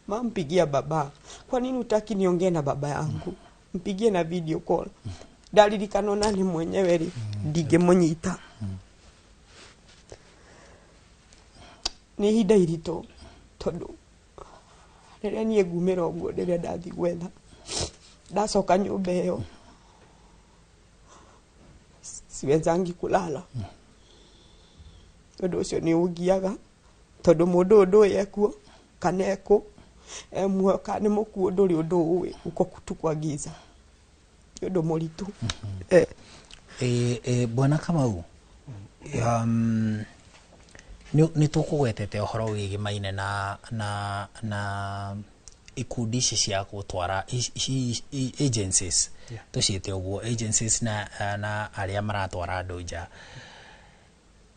mampigia baba. Kwa nini utaki niongee na baba yangu? Mpigie na video call." Ndaririkana ona nĩ mwenyewe rĩ, ndingĩmũnyita. Nĩ ihinda iritũ, tondũ rĩrĩa niĩ ngumĩra ũguo, rĩrĩa ndathiĩ gwetha, ndacoka nyũmba ĩyo siwezangi kulala. Ũndũ ũcio nĩ ũngiaga, tondũ mũndũ ũyũ ndũĩ ekuo kana ekũ, e muoyo kana nĩ mũkuũ, ndũrĩ ũndũ ũĩ, uko tu kwa giza. Nĩ ũndũ mũritũ. Bwana Kamau, nĩ tũkũgwetete ũhoro wĩgĩmaine na ikundi ici cia gũtwara agencies, tũciĩte ũguo agencies, na arĩa maratwara andũ nja.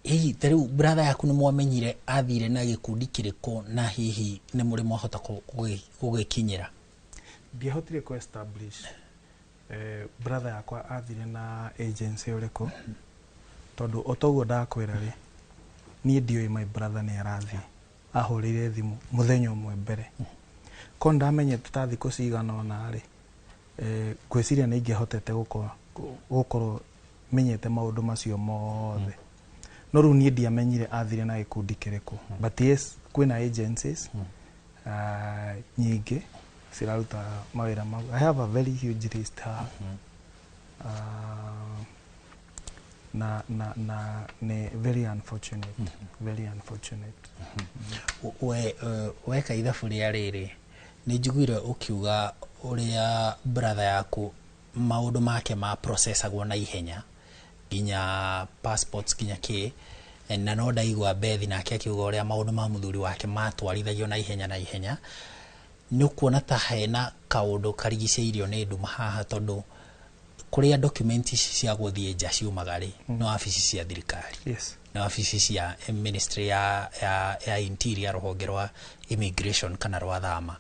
Hihi ta rĩu brother yaku nĩ mwamenyire athire na gĩkundi kĩrĩkũ, na hihi nĩ mũrĩ mwahota gũgĩkinyĩra? Ndiahotire ku establish brother yakwa athire na agency ũrĩkũ, tondũ o toguo ndakwĩra rĩ, niĩ ndiũĩ my brother nĩ arathiĩ. Ahũrĩire thimũ mũthenya ũmwe mbere ko ndamenyete ta thikũ cigana ũna rĩ, ngwĩciria nĩ ingĩahotete gũkorwo menyete maũndũ macio mothe, no rĩu niĩ ndiamenyire athire na gĩkundi kĩrĩkũ. But yes, kwĩna agencies nyingĩ ciraruta mawĩra mau. I have a very huge list haha. Na nĩ very unfortunate, very unfortunate. We weka ithabu rĩa rĩrĩ, nĩ njiguire ũkiuga ũrĩa brother yaku maũndũ make ma processagwo na ihenya, nginya passports, nginya kĩ. Na no ndaigua Beth nake akiuga ũrĩa maũndũ ma mũthuri wake matwarithagio na ihenya na ihenya. Nĩ ũkuona ta hena kaũndũ karigicĩirio nĩ nduma haha, tondũ kũrĩa document ici cia gũthiĩ nja ciumaga rĩ, no wabici cia thirikari, na wabici cia ministry ya interior, rũhonge rwa immigration kana rwa thama.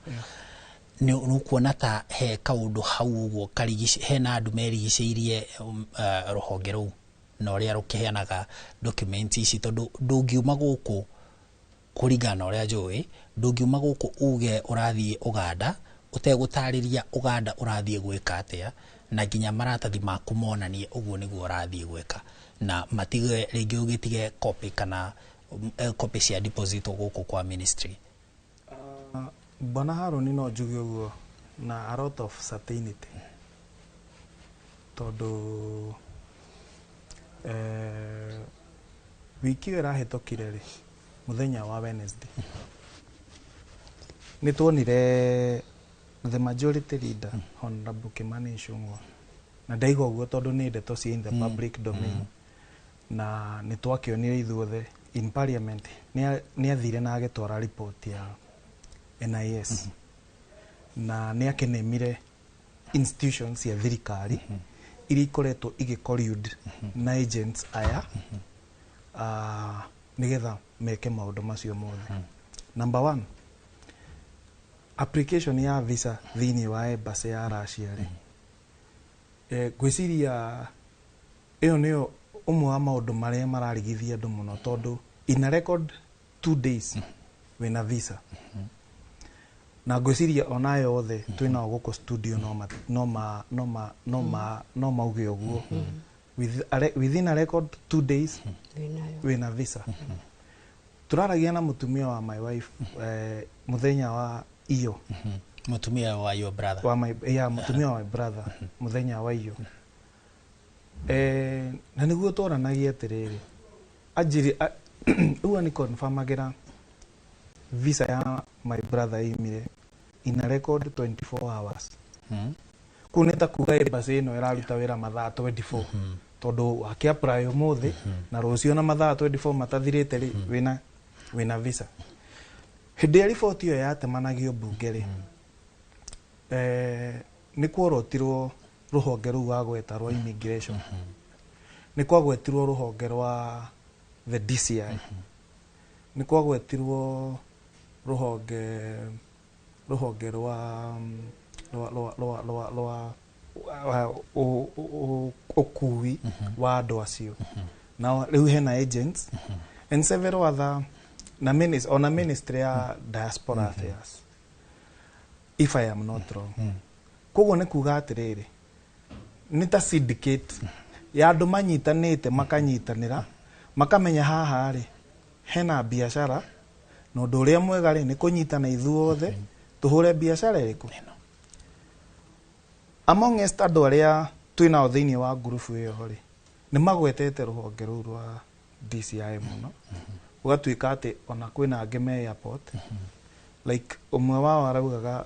Nĩ ũkuona ta he kaũndũ hau ũguo karigici hena andũ merigicĩirie rũhonge rũu na ũrĩa rũkĩheanaga document ici, tondũ ndũngiuma gũkũ, kũringana na ũrĩa njũĩ, ndũngiuma gũkũ uge ũrathiĩ Ũganda ũtegũtarĩria Ũganda ũrathiĩ gwĩka atĩa, na nginya maratathi maku monanie ũguo nĩguo ũrathiĩ gwĩka, na matige rĩngĩ ũgĩtige copy kana copy cia deposit gũkũ kwa ministry. Bwana Haruni, no njuge ũguo na a lot of certainty, tondũ wiki ĩyo ĩrahĩtũkire rĩ, mũthenya wa Wednesday, nĩ tuonire the majority leader, Honorable Kimani Ichung'wa, na ndaigua ũguo tondũ nĩ ndeto cia in the public domain, na nĩ twakĩonire ithuothe in parliament nĩ athire na agĩtwara report ya NIS, na nĩ akĩnemire institutions cia thirikari iria ikoretwo igĩ na agents aya nĩgetha meke maũndũ macio mothe. Number one, application ya visa thĩinĩ wa embassy ya Russia rĩ, ngwĩciria ĩyo nĩyo ũmwe wa maũndũ marĩa mararigithia andũ mũno, tondũ in a record 2 days wĩna visa, na ngwĩciria onayo othe twĩnao gũkũ studio no ma, no ma, no ma, no ma, no mauge ũguo, within a record 2 days wĩna visa. Tũraragia na mũtumia wa my wife mũthenya wa iyo. Mũtumia wa your brother? Wa my, yeah, mũtumia wa my brother, mũthenya wa iyo, na nĩguo twaranagia atĩrĩrĩ, anjĩri ũguo nĩ confirmagĩra visa ya my brother imire in a record 24 hours. Kũu nĩ ta kuga embassy ĩno ĩraruta wĩra mathaa 24, tondũ wakĩ apply ũmũthĩ na rũciũ na mathaa 24 matathirĩte rĩ, wĩna visa. Hĩndĩ ĩrĩa riboti ĩyo yatemanagio mbunge rĩ, nĩ kworotirwo rũhonge rũu wagweta rwa immigration, nĩ kwagwetirwo rũhonge rwa the DCI, nĩ kwagwetirwo rũhonge rwa ũkui wa andũ acio, na rĩu hena agents and several other na ona ministry ya diaspora affairs, if I am not wrong. Koguo nĩ kuga atĩrĩrĩ, nĩ ta syndicate ya andũ manyitanĩte, makanyitanĩra, makamenya haha rĩ hena biacara, na ũndũ ũrĩa mwega rĩ nĩ kũnyitana ithuothe tũhũre biacara ĩrĩkũ. Amongst andũ arĩa twĩnao thĩinĩ wa ngurubu ĩyo rĩ, nĩ magwetete rũhonge rũu rwa DCI mũno, gũgatuĩka atĩ ona kwĩna angĩ me airport, like ũmwe wao araugaga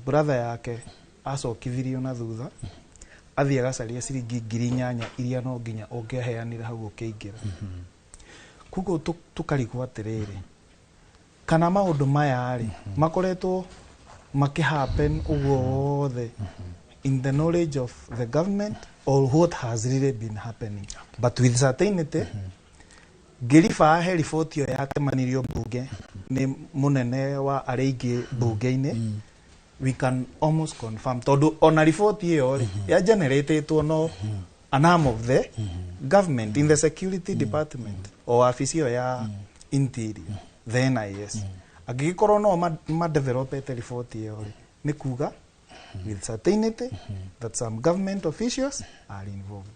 brother yake acokithirio na thutha athiĩ agacaria ciringi 8,000 iria no nginya ũngĩaheanire hau ũkĩingĩra. Koguo tũkarigwo atĩrĩrĩ, kana maũndũ maya rĩ makoretwo makĩhappen ũguo wothe in the knowledge of the government or what has really been happening. But with certainty, ngĩriba he riboti ĩyo yatemanirio mbunge nĩ mũnene wa arĩa aingĩ mbunge-inĩ, we can almost confirm, tondũ ona riboti ĩyo rĩ yageneratĩtwo no an arm of the government in the security department o wabici ĩyo ya interior, the NIS. Angĩgĩkorwo no madevelopete riboti ĩyo rĩ, nĩ kuga with certainty that some government officials are involved.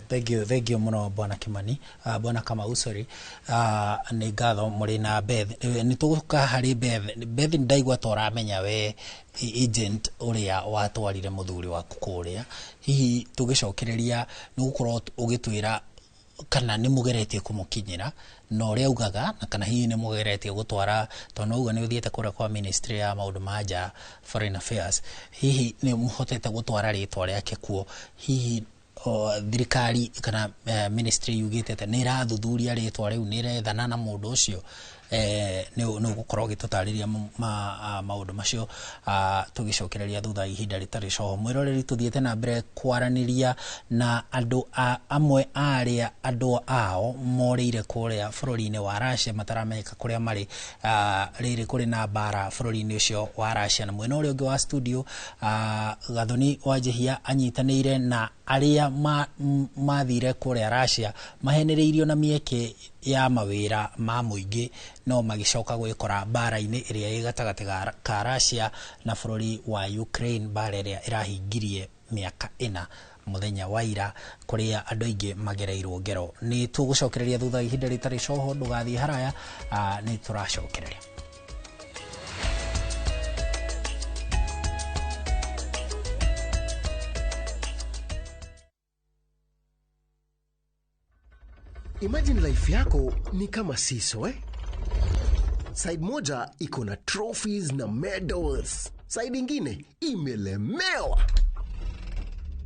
Thank you, thank you muno, Bwana Kimani, Bwana Kamau, sorry. Nĩ ngatho mũrĩ na Beth. Nĩ tũgũka harĩ Beth. Beth, nĩ ndaigua ta ũramenya we agent ũrĩa watwarire mũthuri waku kũrĩa. Hihi tũgĩcokereria nĩ gũkorwo ũgĩtwĩra kana nĩ mũgeretie kũmũkinyĩra na ũrĩa augaga, na kana hihi nĩ mũgeretie gũtwara, tondũ no uga nĩ ũthiĩte kũrĩa kwa ministry ya maũndũ ma nja, foreign affairs, hihi nĩ mũhotete gũtwara rĩtwa rĩake kuo hihi? Thirikari kana ministry yugĩte atĩ nĩ ĩrathuthuria rĩtwa rĩu, nĩ ĩrethana na mũndũ ũcio. Nĩ ũgũkorwo ũgĩtũtarĩria maũndũ macio tũgĩcokereria thutha wa ihinda rĩtarĩ coho. Mwĩroreri, tũthiĩte na mbere kwaranĩria na andũ amwe a arĩa andũ ao morĩire kũrĩa bũrũri-inĩ wa Russia mataramenyeka kũrĩa marĩ, rĩrĩ kũrĩ na mbara bũrũri-inĩ ũcio wa Russia. Na mwena ũrĩa ũngĩ wa studio, Gathoni Wanjihia anyitanĩire na arĩa mathire kũrĩa Russia mahenereirio na mĩeke ya mawĩra ma mũingĩ, no magĩcoka gwĩkora mbara-inĩ ĩrĩa ĩ gatagatĩ ka Russia na bũrũri wa Ukraine, mbara ĩrĩa ĩrahingirie mĩaka 4 mũthenya wa ira, kũrĩa andũ aingĩ magereirwo ngero. Nĩ tũgũcokereria thutha wa ihinda rĩtarĩ coho, ndũgathiĩ haraya, nĩ tũracokereria. Imagine life yako ni kama seesaw, eh? Side moja iko na trophies na medals, side ingine imelemewa.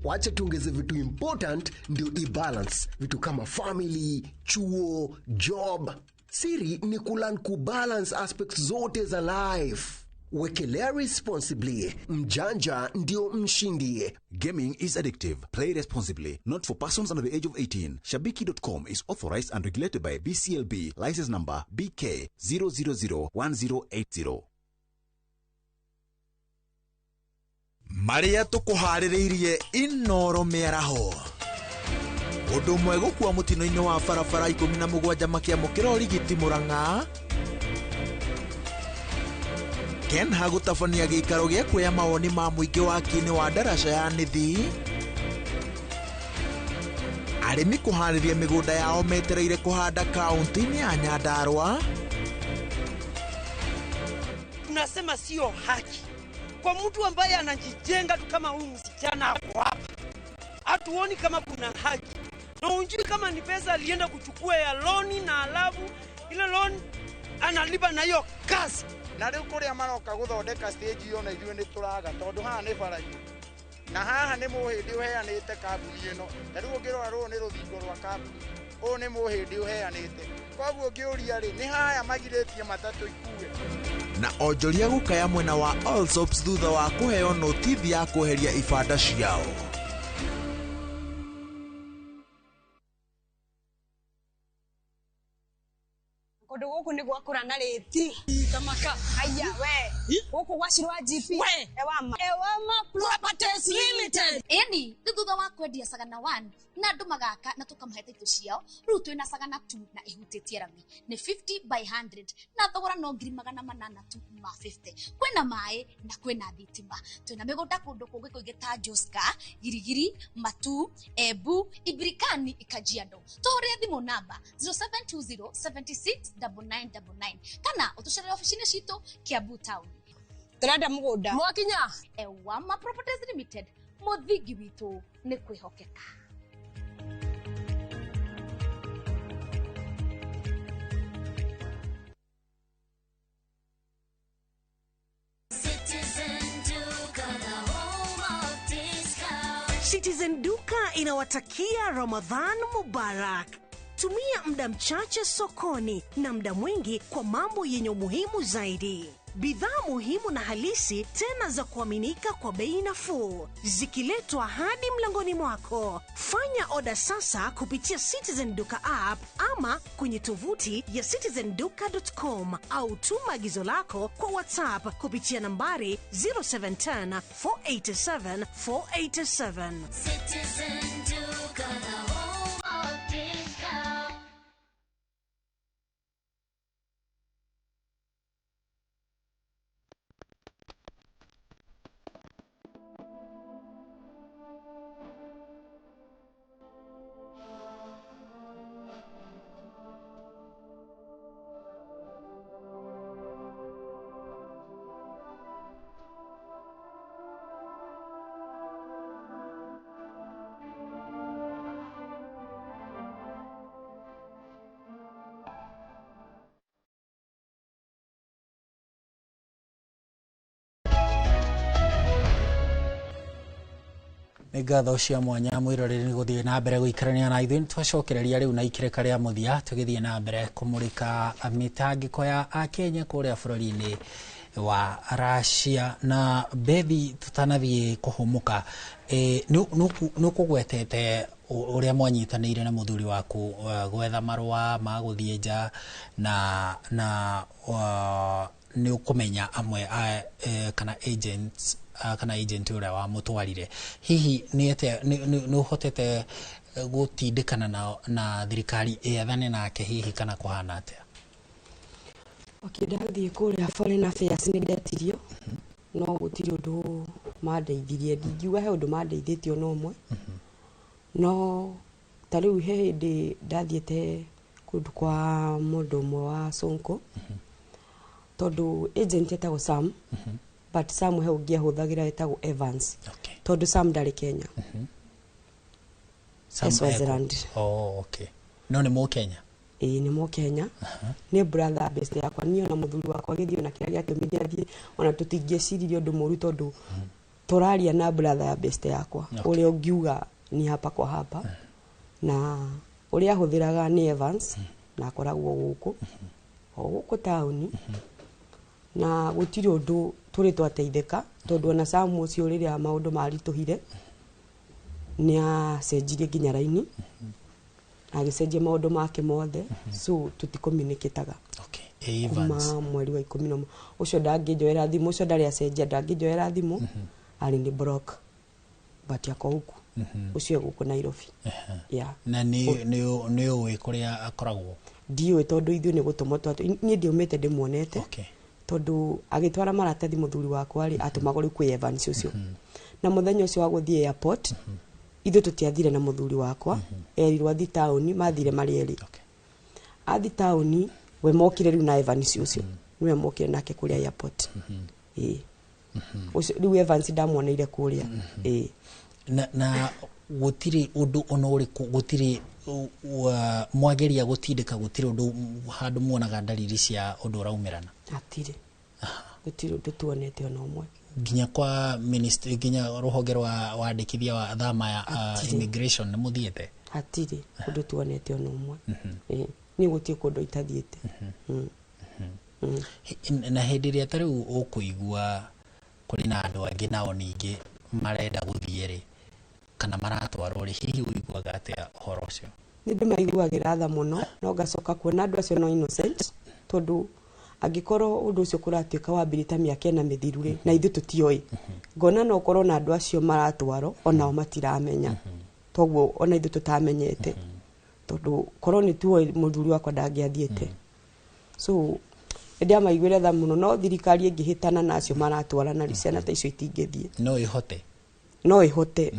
Wacha tuongeze vitu important ndio i-balance, vitu kama family, chuo, job. Siri ni kulearn kubalance aspects zote za life. Wekelea responsibly. Mjanja ndio mshindi. Gaming is addictive. Play responsibly. Not for persons under the age of 18. Shabiki.com is authorized and regulated by BCLB. License number BK 0001080. Maria tukuharĩrĩirie Inoro mĩaraho. Ũndũ ũmwe gũkua mũtino-inĩ wa barabara 17 makĩamũkĩra ũrigiti Murang'a. Kenha gũtabania gĩikaro gĩa kuoya mawoni ma mũingĩ waki-inĩ wa ndaraca ya Nithi. Arĩmi kũharĩria mĩgũnda yao metereire kũhanda kaunti-inĩ ya Nyandarua. Tunasema sio haki kwa mtu ambaye anajijenga tu kama huyu msichana hapo hapa. Hatuoni kama kuna haki. Na unjui kama ni pesa alienda kuchukua ya loni na alafu ile loan analipa na hiyo kazi. Na riu kuria maroka guthondeka stage iyo na ithuĩ nĩ tũraga tondũ haha nĩ bara-inĩ na haha nĩ mũhĩndĩ ũheanĩte kambuni ĩno. Ta rĩu ũngĩrora rũrũ nĩ rũthingo rwa kambuni, ũyũ nĩ mũhĩndĩ ũheanĩte, koguo ngĩũria rĩ, nĩ haya magirĩtie matatũ ikue. Na onjoria gũkaya mwena wa Allsops thutha wa kũheo notithi ya kweheria ibanda ciao. Kundu guku ni gwakura na riti kamaka aya we guku gwacirwa GP ewama ewama Properties Limited. Eni thutha wa kwendia Sagana 1 na andu magaka na tukamahe title ciao, riu twina Sagana 2 na ihutĩtie rami ni 50 by 100 na thogora no 800 tu ma 50. Kwina mai na kwina thitima, twina migunda kundu kungi kuingi ta Joska, Girigiri, Matu, Embu, Ibirikani, Kajiado. Tuhũrĩre thimũ namba 0720 76 9999 kana utucerere ofici-inĩ citũ Kiambu town. Turenda mugunda mwakinya. Ewama Properties Limited, muthingi witũ nĩ kwĩhokeka. Citizen Duka inawatakia Ramadhan Mubarak. Tumia muda mchache sokoni na muda mwingi kwa mambo yenye umuhimu zaidi. Bidhaa muhimu na halisi tena za kuaminika kwa bei nafuu, zikiletwa hadi mlangoni mwako. Fanya oda sasa kupitia Citizen Duka app ama kwenye tovuti ya citizenduka.com au tuma agizo lako kwa WhatsApp kupitia nambari 0710 487 487. Citizen Duka, the home of discount. Nĩ ngatho cia mwanya mwĩroreri nĩ gũthiĩ na mbere gũikarania na ithuĩ. Nĩ twacokereria rĩu na ikĩrĩka rĩa mũthia tũgĩthiĩ na mbere kũmũrĩka mĩtangĩko ya akenya kũrĩa bũrũri-inĩ wa Russia. Na Bethi, tũtanathiĩ kũhũmũka, nĩ ũkũgwetete ũrĩa mwanyitanĩire na mũthuri waku gwetha marũa ma gũthiĩ nja na nĩ ũkũmenya amwe a kana agents, kana agent ũrĩa wamũtwarire. Hihi nĩ atĩa nĩ ũhotete gũtindĩkana na thirikari ĩethane nake hihi, kana kũhana atĩa? Okay, ndathiĩ kũrĩa Foreign Affairs nĩ ndetirio, no gũtirĩ ũndũ mandeithirie. Ndingiuga he ũndũ mandeithĩtie ona ũmwe. No ta rĩu he hĩndĩ ndathiĩte kũndũ kwa mũndũ ũmwe wa Sonko, tondũ agent etagwo Sam, but Sam he ũngĩ ahũthagĩra etagwo Evans, tondũ Sam ndarĩ Kenya. Sam E Swaziland. Oh, okay. No nĩ mũkenya? Ĩĩ, nĩ mũkenya, nĩ brother best yakwa. Niĩ ona mũthuri wakwa agĩthiĩ, ona kĩrĩa gĩatũmire athiĩ, ona tũtingĩeciririe ũndũ mũru, tondũ tũraria na brother ya best yakwa, ũrĩa ũngiuga ni hapa kwa hapa. Na ũrĩa ahũthĩraga nĩ Evans, na akoragwo gũkũ, o gũkũ taũni, na gũtirĩ ũndũ tũrĩ twateithĩka, tondũ ona Sam ũcio rĩrĩa maũndũ maritũhire nĩ acenjirie nginya raini, agĩcenjia maũndũ make mothe, so tũticommunicataga. Evans. Kuma mweri wa 11 ũcio ndangĩnjoera thimũ, ũcio ndarĩ acenjia, ndangĩnjoera thimũ, arĩ nĩ block, but ako huku, ũcio e gũkũ Nairobi, yeah. Na nĩ ũĩ kũrĩa akoragwo? Ndiũĩ, tondũ ithuĩ nĩ gũtũmwo twatũ. Niĩ ndiumĩte ndĩmuonete, tondũ agĩtwara maratathi mũthuri wakwa rĩ, atũmagwo rĩu kwĩ Evans ũcio. Na mũthenya ũcio wa gũthiĩ airport, ithuĩ tũtiathire na mũthuri wakwa, erirwo athi taũni, mathire marĩ erĩ. Athi taũni, we mokire rĩu na Evans ũcio, nĩwe mokire nake kũrĩa airport. Ĩĩ, ũcio rĩu Evans ndamuoneire kũrĩa, ĩĩ. Na gũtirĩ ũndũ ona ũrĩkũ, gũtirĩ mwageria gũtindĩka, gũtirĩ ũndũ handũ muonaga ndariri cia ũndũ ũraumĩrana? Hatirĩ, gũtirĩ ũndũ tuonete ona ũmwe. Nginya kwa ministry, nginya rũhonge rwa wandĩkithia wa thama ya Hatirĩ. immigration nĩ mũthiĩte? Hatirĩ ũndũ tuonete ona ũmwe. Ĩĩ, niĩ gũtirĩ kũndũ itathiĩte. Na hĩndĩ ĩrĩa ta rĩu ũkũigua kũrĩ na andũ angĩ nao ningĩ marenda gũthiĩ rĩ, kana maratwarwo rĩ, hihi ũiguaga atĩa ũhoro ũcio? Nĩ ndĩmaiguagĩra tha mũno, no ngacoka kuona andũ acio no innocent, tondũ angĩkorwo ũndũ ũcio kũratuĩka wambĩrĩte mĩaka 4 mĩthiru rĩ, na ithuĩ tũtioĩ, ngona no ũkorwo na andũ acio maratwarwo onao matiramenya, toguo ona ithuĩ tũtamenyete, tondũ korwo nĩ tuoĩ mũthuri wakwa ndangĩathiĩte. So nĩ ndĩamaiguĩra tha mũno, no thirikari ĩngĩhĩtana na acio maratwarana rĩ, ciana ta icio itingĩthiĩ. No ĩhote? No ĩhote,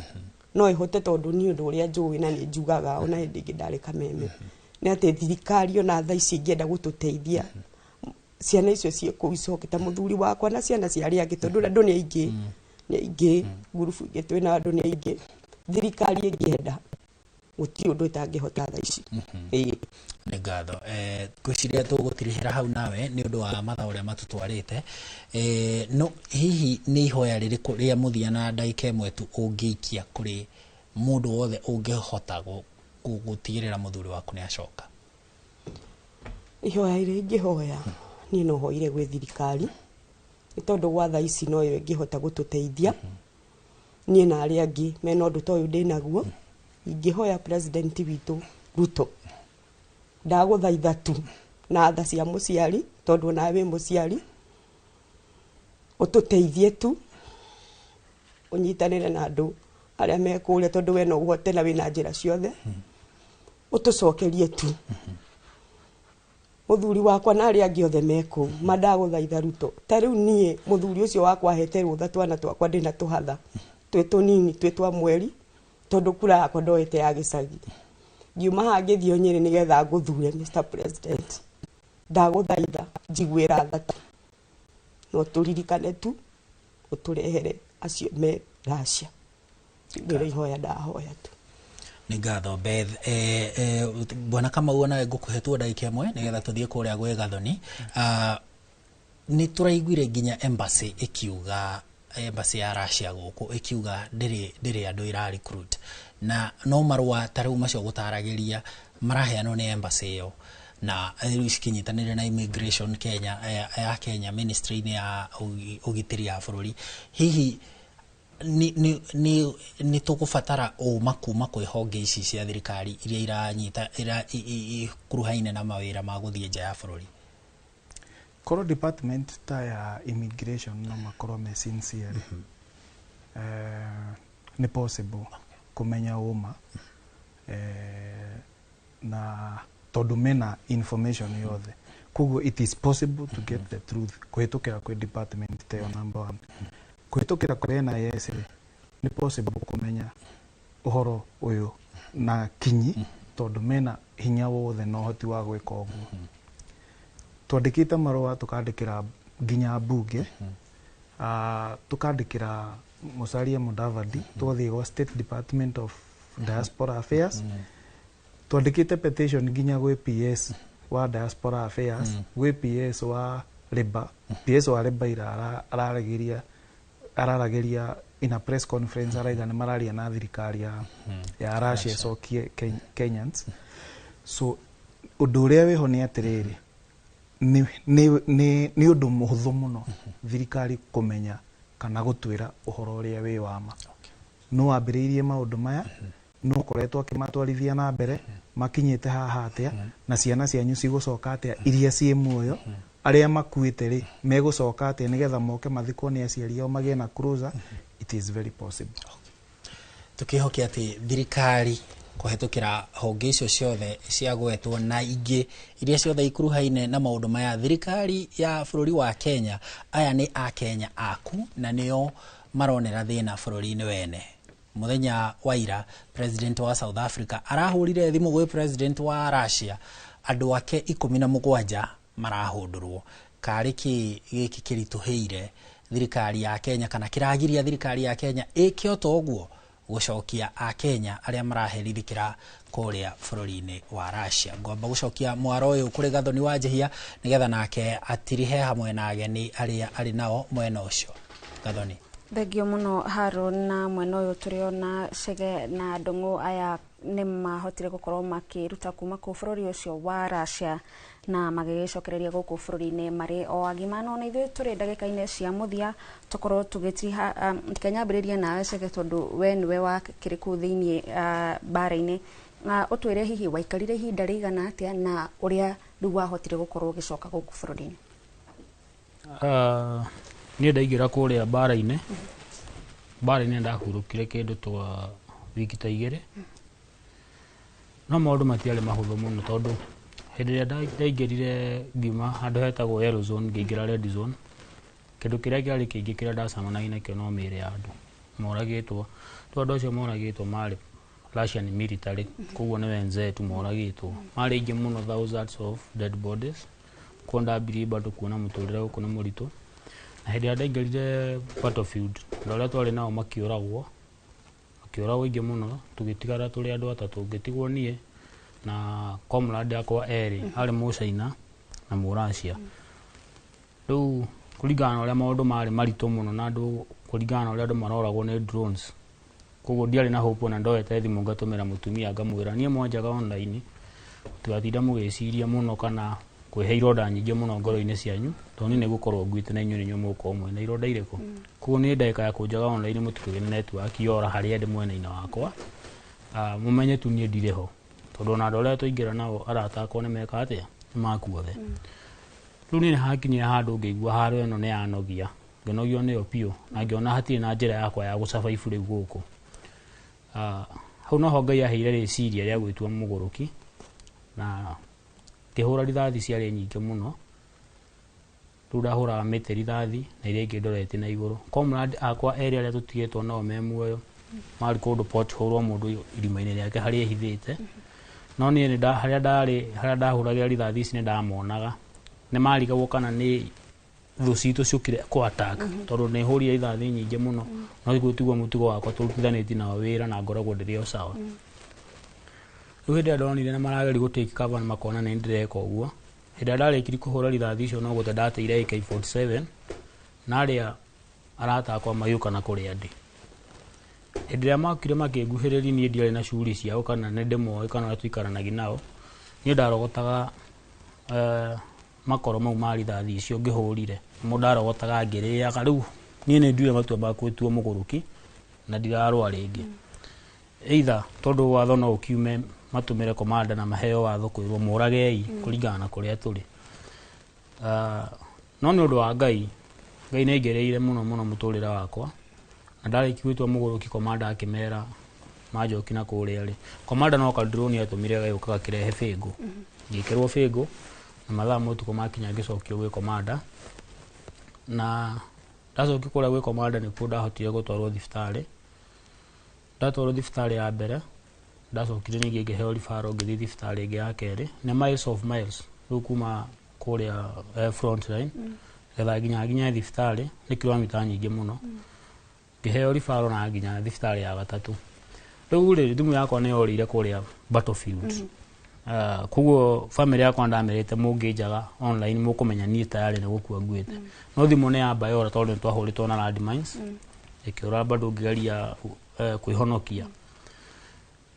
no ĩhote, tondũ niĩ ũndũ ũrĩa njũĩ na nĩ njugaga ona hĩndĩ ĩngĩ ndarĩ kameme nĩ atĩ thirikari ona thaa ici ĩngĩenda gũtũteithia, ciana icio ciĩ kũu icoke, ta mũthuri wakwa na ciana cia arĩa angĩ, tondũ andũ nĩ aingĩ, nĩ aingĩ, ngurubu ingĩ twĩna andũ nĩ aingĩ. Thirikari ĩngĩenda, gũtirĩ ũndũ ĩtangĩhota thaa ici. Ĩĩ. Nĩ ngatho. Ngwĩciria tũgũtirihĩra hau nawe nĩ ũndũ wa mathaa ũrĩa matũtwarĩte. No hihi nĩ ihoya rĩrĩkũ rĩa mũthia na ndagĩka 1 tu ũngĩikia kũrĩ mũndũ wothe ũngĩhota gũtigĩrĩra mũthuri waku nĩ acoka? Ihoya rĩrĩa ingĩhoya niĩ, no hoire gwĩ thirikari, nĩ tondũ gwa thaa ici noyo ĩngĩhota gũtũteithia niĩ na arĩa angĩ mena ũndũ ta ũyũ ndĩnaguo. Ingĩhoya president witũ Ruto, ndagũthaitha tu na tha cia mũciari, tondũ onawe wĩ mũciari, ũtũteithie tu, ũnyitanĩre na andũ arĩa me kũrĩa, tondũ we no ũhote na wĩna njĩra ciothe, ũtũcokerie tu mũthuri wakwa na arĩa angĩ othe me kũu. Ma ndagũthaitha Ruto, ta rĩu niĩ mũthuri ũcio wakwa ahete rũtha, twana twakwa ndĩna tũhatha twĩ tũnini, twĩ twa mweri, tondũ kura yakwa ndoete ya gĩcagi, ngiuma haha ngĩthiĩ o Nyĩrĩ nĩgetha ngũthure. Mr President, ndagũthaitha njiguĩra tha tu, no tũririkane tu, ũtũrehere acio me Russia. Nĩrĩo ihoya ndahoya tu. Nĩ ngatho, Beth. Bwana Kamau, onawe ngũkũhe tu ndagĩka 1 nĩgetha tũthiĩ kũrĩa gwĩ Gathoni. Nĩ tũraiguire nginya embassy ĩkiuga embassy ya Russia gũkũ ĩkiuga ndĩrĩ andũ ĩra recruit, na no marũa ta rĩu macio gũtaragĩria maraheanwo nĩ embassy ĩyo, na rĩu cikinyitanĩire na immigration Kenya ya Kenya, ministry-inĩ ya ũgitĩri ya bũrũri. Hihi nĩ tũgũbatara ũma kuma kwĩ honge ici cia thirikari iria iranyita ikuruhaine na mawĩra ma gũthiĩ nja ya bũrũri? Korwo department ta ya immigration no makorwo me sincere, nĩ possible kũmenya ũma, na tondũ mena information yothe, koguo it is possible to get the truth kũhĩtũkĩra kwĩ department ta ĩyo, number one. Kũhĩtũkĩra kũrĩ NIS rĩ, nĩ possible kũmenya ũhoro ũyũ na kinyi, tondũ mena hinya wothe na ũhoti wa gwĩka ũguo. Twandĩkĩte marũa, tũkandĩkĩra nginya mbunge, tukandĩkĩra Musalia Mudavadi, twathiĩ gwa State Department of Diaspora Affairs, twandĩkĩte petition nginya gwĩ PS wa Diaspora Affairs, gwĩ PS wa Labour. PS wa Labour ira araragĩria in a press conference, araiga nĩ mararia na thirikari ya Russia ĩcokie Kenyans. So ũndũ ũrĩa wĩho nĩ atĩrĩrĩ, nĩ ũndũ mũhũthũ mũno thirikari kũmenya kana gũtwĩra ũhoro ũrĩa wĩ wa ma, no wambĩrĩirie maũndũ maya, no ũkoretwo akĩmatwarithia na mbere, makinyĩte haha atĩa, na ciana cianyu cigũcoka atĩa iria ciĩ muoyo, arĩa makuĩte rĩ megũcoka atĩa, nĩgetha moke mathikwo nĩ aciari ao, magĩe na closure. It is very possible. Tukihoke atĩ thirikari kũhetũkĩra honge icio ciothe ciagwetwo na ingĩ iria ciothe ikuruhaine na maũndũ maya, thirikari ya bũrũri wa Kenya, aya nĩ akenya aku na nĩo maronera thĩna bũrũri-inĩ wene. Mũthenya wa ira, president wa South Africa arahũrire thimũ gwĩ president wa Russia, andũ ake 17 marahũndũrwo. Karĩ kĩ gĩkĩ kĩritũhĩire thirikari ya Kenya, kana kĩragiria thirikari ya Kenya ĩke o ta ũguo gũcokia akenya arĩa maraherithĩkĩra kũrĩa bũrũri-inĩ wa Russia? Ngomba gũcokia mwaro ũyũ kũrĩ Gathoni wa Njihia, nĩgetha nake atirihe hamwe na ageni arĩa arĩ nao mwena ũcio. Gathoni. Thengio mũno, Haron. Na mwena ũyũ tũrĩona Chege na Ndung'u, aya nĩ mahotire gũkorwo makĩruta kuma kũu bũrũri ũcio wa Russia na magĩgĩcokereria gũkũ bũrũri-inĩ marĩ o agima. No na ithuĩ tũrĩ ndagĩka-inĩ cia mũthia, tũkorwo tũgĩtiriha. Reke nyambĩrĩrie nawe, Chege, tondũ we nĩwe wakĩrĩ kũu thĩiniĩ mbara-inĩ. Ũtwĩre hihi waikarire ihinda rĩigana atĩa, na ũrĩa rĩu wahotire gũkorwo ũgĩcoka gũkũ bũrũri-inĩ. Niĩ ndaingĩra kũrĩa mbara-inĩ ndahurũkire kĩndũ twa wiki ta 2, no maũndũ matiarĩ mahũthũ mũno, tondũ hĩndĩ ĩrĩa ndaingĩrire ngiuma handũ hetagwo yellow zone ngĩingĩra red zone, kĩndũ kĩrĩa kĩarĩ kĩingĩ kĩrĩa ndacemanagia nakĩo no mĩĩrĩ ya andũ moragĩtwo. Rĩu andũ acio moragĩtwo marĩ Russian military, koguo nĩ wenzetu moragĩtwo, marĩ aingĩ mũno, thousands of dead bodies. Koguo ndambirie bado kuona mũtũrĩre gũkũ nĩ mũritũ. Na hĩndĩ ĩrĩa ndaingĩrire battlefield, andũ arĩa twarĩ nao makĩũragwo, makĩũragwo aingĩ mũno, tũgĩtigara tũrĩ andũ atatũ, ngĩtigwo niĩ na comrade akwa erĩ, arĩ Mũcaina na Mũracia. Rĩu kũringana na ũrĩa maũndũ marĩ maritũ mũno, na andũ, kũringana na ũrĩa andũ maroragwo nĩ drones, koguo ndiarĩ na hope. Ona ndoete thimũ ngatũmĩra mũtumia ngamwĩra, niĩ mwanjaga online, mũtigatinda mũgĩciria mũno kana kwĩhe ironda nyingĩ mũno ngoro-inĩ cianyu, tondũ niĩ nĩgũkorwo nguĩte na inyuĩ nĩ inyuĩ mũgũkorwo mwĩna ironda irĩkũ. Koguo niĩ ndagĩka ya kũnjaga online, mũtikũgĩe na network yora harĩa ndĩ mwena-inĩ wakwa, mũmenye tu niĩ ndirĩ ho, tondũ ona andũ arĩa twaingĩra nao, arata akwa, nĩ meka atĩa, nĩ makuothe. Rĩu niĩ nĩ hakinyire handũ ngĩigua haro ĩno nĩ yanogia, ngĩnogio nĩyo biũ, na ngĩona hatirĩ na njĩra yakwa ya gũsurvive rĩu gũkũ. Hau noho Ngai aheire rĩciria rĩa gwĩtua mũgũrũki, na ngĩhũra rithathi ciarĩ nyingĩ mũno. Rĩu ndahũraga mĩtĩ rithathi na iria ingĩ ndorete na igũrũ. Comrade akwa erĩ arĩa tũtigĩtwo nao me muoyo marĩ kũndũ pothole, o mũndũ irima-inĩ rĩake harĩa ehithĩte, no niĩ harĩa ndarĩ, harĩa ndahũragĩra rithathi ici, nĩ ndamonaga, nĩ marigagwo kana nĩ thũ citũ ciũkire kũ attack, tondũ nĩ hũrire rithathi nyingĩ mũno. No ũguo tiguo mũtugo wakwa, tũrutithanĩtie nao wĩra na ngoragwo ndĩrĩ o sawa. Rĩu hĩndĩ ĩrĩa ndonire nĩ marageria gũ take cover na makona nĩ ndĩreka ũguo, hĩndĩ ĩrĩa ndarĩkirie kũhũra rithathi icio, no gũte ndateire AK47 na arĩa Arata akwa magĩũka na kũrĩa ndĩ. Hĩndĩ ĩrĩa mokire makĩnguhĩrĩria, niĩ ndiarĩ na shughuli ciao kana nĩ ndĩmoĩ kana ũrĩa tũikaranagia nao. Niĩ ndarogotaga makoro mau ma rithathi icio ngĩhũrire nĩmo ndarogotaga ngĩrĩaga. Rĩu niĩ nĩ nduire matua ma gwĩtua mũgũrũki na ndirarũa rĩngĩ, either tondũ watho no ũkiume matũmĩre komanda na maheo watho kwĩrwo mũragei kũringana na kũrĩa tũrĩ. No nĩ ũndũ wa Ngai, Ngai nĩ aingĩrĩire mũno mũno mũtũrĩre wakwa, na ndarĩkia gwĩtua mũgũrũki, komanda akĩmera manjoki na kũrĩa rĩ, komanda no kadroni atũmire gagĩũka gakĩrehe bĩngũ. Ngĩkĩrwo bĩngũ na mathaa ma ũtukũ makinya ngĩcokio gwĩ komanda, na ndacokio kũrĩa gwĩ komanda nĩkuo ndahotire gũtwarwo thibitarĩ. Ndatwarwo thibitarĩ ya mbere, ndacokire ningĩ ngĩheo referral ngĩthiĩ thibitarĩ ĩngĩ ya kerĩ. Nĩ miles of miles rĩu kuma kũrĩa front line getha nginya nginya thibitarĩ nĩ kilomita nyingĩ mũno. Ngĩheo referral na nginya thibitarĩ ya gatatũ. Rĩu rĩ, thimũ yakwa nĩ yorĩire kũrĩa battlefield. Koguo family yakwa ndamerĩte mũngĩnjaga online mũkũmenya niĩ tayarĩ nĩ gũkua nguĩte, no thimũ nĩ yamba yora tondũ nĩ twahũrĩtwo na landmines, ĩkĩũra bado ngĩgeria kwĩhonokia.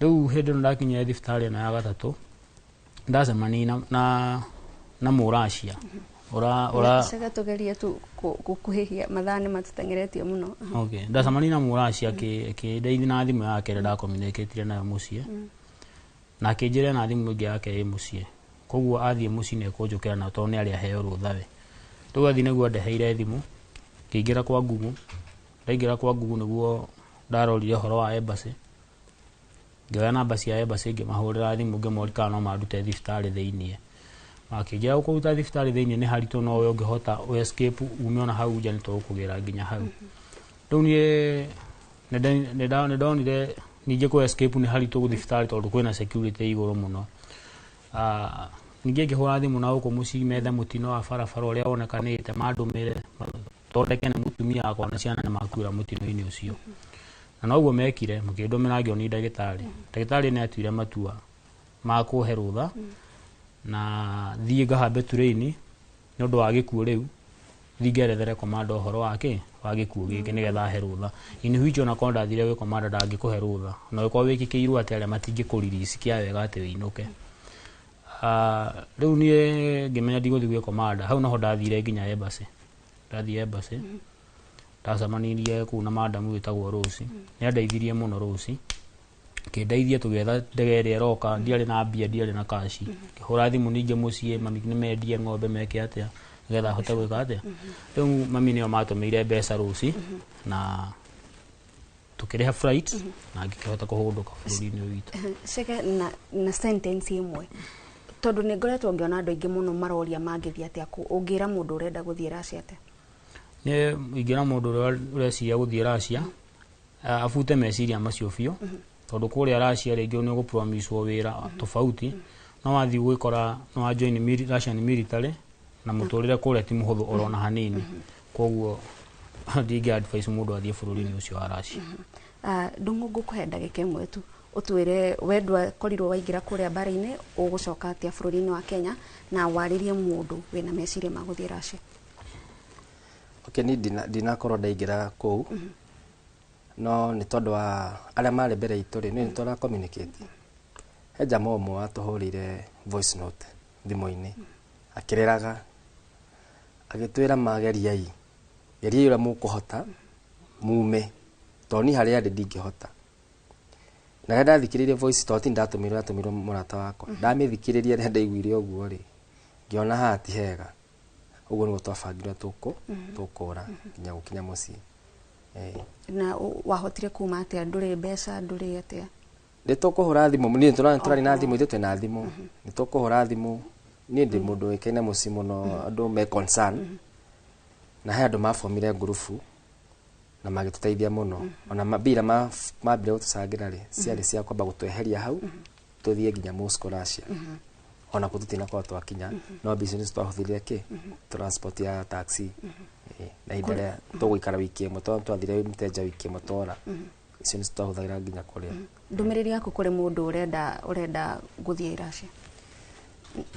Rĩu hĩndĩ ĩno ndakinyire thibitarĩ ĩno ya gatatũ, ndacemania na mũracia ũra Cege, tugerie tu gũkuhĩhia, mathaa nĩ matũteng'eretie mũno. Okay, ndacemania na mũracia akĩndeithia na thimũ yake ĩrĩa ndakomunicatire nayo mũciĩ, na akĩnjĩra na thimũ ĩngĩ yake ĩ mũciĩ, koguo athiĩ mũciĩ nĩ ekũnjũkĩra nayo tondũ nĩ arĩ aheo rũtha we. Rĩu athiĩ nĩguo andeheire thimũ, ngĩingĩra kwa Google. Ndaingĩra kwa Google nĩguo ndarorire ũhoro wa embassy, ngĩoya namba cia embassy, ngĩmahũrĩra thimũ, ngĩmoria kana no mandute thibitarĩ thĩiniĩ. Makĩnjĩra gũkũruta thibitarĩ thĩiniĩ nĩ haritũ, no we ũngĩhota ũ escape ume ona hau nja nĩ tũgũkũgĩra nginya hau. Rĩu niĩ nĩ ndonire ningĩ kũ escape nĩ haritũ thibitarĩ tondũ kwĩna security igũrũ mũno. Ningĩ ngĩhũra thimũ na gũkũ mũciĩ methe mũtino wa barabara ũrĩa wonekanĩte mandũmĩre thondeke nĩ mũtumia wakwa na ciana nĩ makuĩra mũtino-inĩ ũcio, na noguo mekire, makĩndũmĩra ngĩonio ndagĩtarĩ. Ndagĩtarĩ nĩ atuire matua ma kũhe rũtha na thiĩ ngahambe tũrĩini nĩ ũndũ wa gĩkuũ. Rĩu thiĩ ngerethere komanda ũhoro wa kĩ wa gĩkuũ gĩkĩ nĩgetha ahe rũtha, in which ona korwo ndathire gwĩ komanda ndangĩkũhe rũtha, na ũngĩkorwo wĩkĩkĩirwo atĩ arĩa matingĩkũririci kĩa wega atĩ wĩinũke. Rĩu niĩ ngĩmenya ndigũthiĩ gwĩ komanda hau, noho ndathire nginya embassy. Ndathiĩ embassy ndacemanirie kũu na madamu wĩtagwo Rose. Nĩ andeithirie mũno Rose, kĩndeithia tũgĩetha ndege ĩrĩa ĩroka. Ndiarĩ na mbia, ndiarĩ na kaci. Ngĩhũra thimũ ningĩ mũciĩ, mami nĩ mendie ng'ombe meke atĩa nĩgetha ahote gwĩka atĩa. Rĩu mami nĩo matũmĩire mbeca Rose na tukĩrĩha flight na ngĩkĩhota kũhũndũka bũrũri-inĩ ũyũ witũ. Cege, na sentence ĩmwe, tondũ nĩ ngoretwo ngĩona andũ aingĩ mũno maroria mangĩthiĩ atĩa kũ, ũngĩra mũndũ ũrenda gũthiĩ Russia atĩa? Nĩ ingĩra mũndũ ũrĩa ũreciria gũthiĩ Russia abute meciria macio biũ, tondũ kũrĩa Russia rĩngĩ nĩ ũgũpromiswo wĩra tofauti, no wathiĩ gwĩkora nĩ wa join Russian military na mũtũrĩre kũrĩa ti mũhũthũ orona hanini. Koguo ndingĩ advise mũndũ athiĩ bũrũri-inĩ ũcio wa Russia. Ndung'u, ngũkũhe ndagĩka ĩmwe tu ũtwĩre we ndwakorirwo waingĩra kũrĩa mbara-inĩ, ũgũcoka atĩa bũrũri-inĩ wa Kenya, na warĩrie mũndũ wĩna meciria ma gũthiĩ Russia. Okay, ni ndinakorwo ndaingĩra kũu, no nĩ tondũ wa arĩa marĩ mbere itũ rĩ, nĩ tũra communicate. He jamaa ũmwe watũhũrĩire voice note thimũ-inĩ akĩrĩraga, agĩtwĩra mageriai, geriai ũrĩa mũkũhota mume, tondũ niĩ harĩa ndĩ ndingĩhota. Na rĩrĩa ndathikĩrĩirie voice, tondũ ti ndatũmĩirwo, yatũmĩirwo mũrata wakwa, ndamĩthikĩrĩria, rĩrĩa ndaiguire ũguo rĩ, ngĩona haha ti hega. Ũguo nĩguo twabangire tũkũra nginya gũkinya mũciĩ. Na wahotire kuma atĩa? Ndũrĩ mbeca, ndũrĩ atĩa? Nĩ tũkũhũra thimũ, niĩ tũrarĩ na thimũ, ithuĩ twĩna thimũ, nĩ tũkũhũra thimũ. Niĩ ndĩ mũndũ ũĩkaine mũciĩ mũno, andũ me concern, na he andũ mabomire ngurubu na magĩtũteithia mũno. Ona mbia iria mambire gũtũcangĩra rĩ, ciarĩ cia kwamba gũtweheria hau tũthiĩ nginya Moscow, Russia. Ona kũu tũtinakorwo twakinya, no mbia icio nĩcio twahũthĩrire kĩ transport ya taxi. Na ihinda rĩa tũgũikara wiki ĩmwe, tondũ twathire mteja wiki ĩmwe tora, icio nĩcio twahũthagĩra nginya kũrĩa. Ndũmĩrĩri yaku kũrĩ mũndũ ũrenda gũthiĩ Russia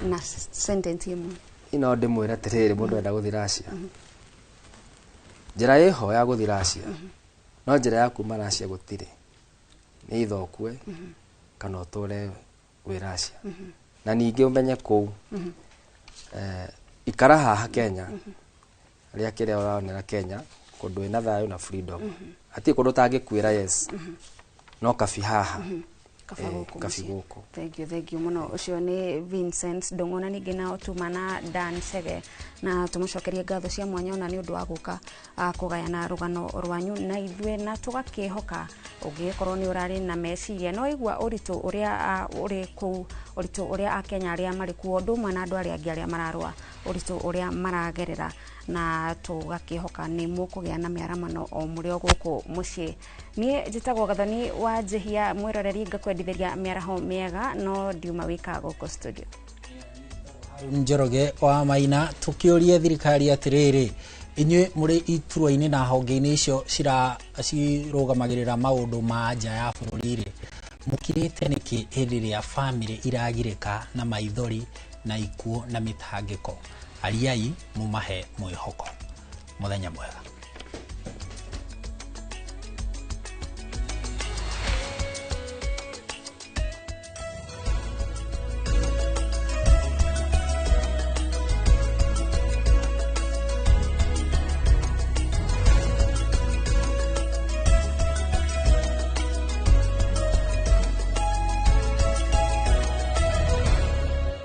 na sentence ĩmwe. Ino ndĩmwĩre atĩrĩrĩ, mũndũ enda gũthiĩ Russia, Njĩra ĩho ya gũthiĩ Russia, no njĩra ya kuma Russia gũtirĩ, nĩ either ũkue kana ũtũre wĩ Russia. Na ningĩ ũmenye kũu, ikara haha Kenya, rĩa kĩrĩa ũronera Kenya, kũndũ wĩna thayũ na freedom, hatirĩ kũndũ ũtangĩkuĩra, yes, no kabi haha. Kaba gũkũ kabi mũciĩ. Gũkũ. Thank you, thank you mũno. Ũcio nĩ Vincent Ndũng'ũ na ningĩ nao tuma na Dan Chege, na tũmũcokerie ngatho cia mwanya ona nĩ ũndũ wa gũka kũgayana rũgano rwanyu na ithuĩ, na tũgakĩhoka ũngĩgĩkorwo nĩ ũrarĩ na meciria no igua ũritũ ũrĩa ũrĩ kũu, ũritũ ũrĩa akenya arĩa marĩ kuo, ũndũ ũmwe na andũ arĩa angĩ arĩa mararũa, ũritũ ũrĩa maragerera, na tũgakĩhoka nĩ mũkũgĩa na mĩaramano o mũrĩ o gũkũ mũciĩ. Niĩ njĩtagwo Gathoni wa Njĩhia, mwĩroreri, ngakwendithĩria mĩaraho mĩega, no ndiuma wika gũkũ studio. Njoroge wa Maina. Tukiurie thirikari atiriri, inyuĩ mũrĩ iturwa-inĩ na honge-inĩ icio cirũgamagĩrĩra maũndũ ma nja ya bũrũri-rĩ, mũkirĩte nĩkĩ hĩndĩ ĩrĩa bamĩrĩ iragirĩka na maithori na ikuũ na mĩtangĩko? Ariai mũmahe mwĩhoko. Mũthenya mwega.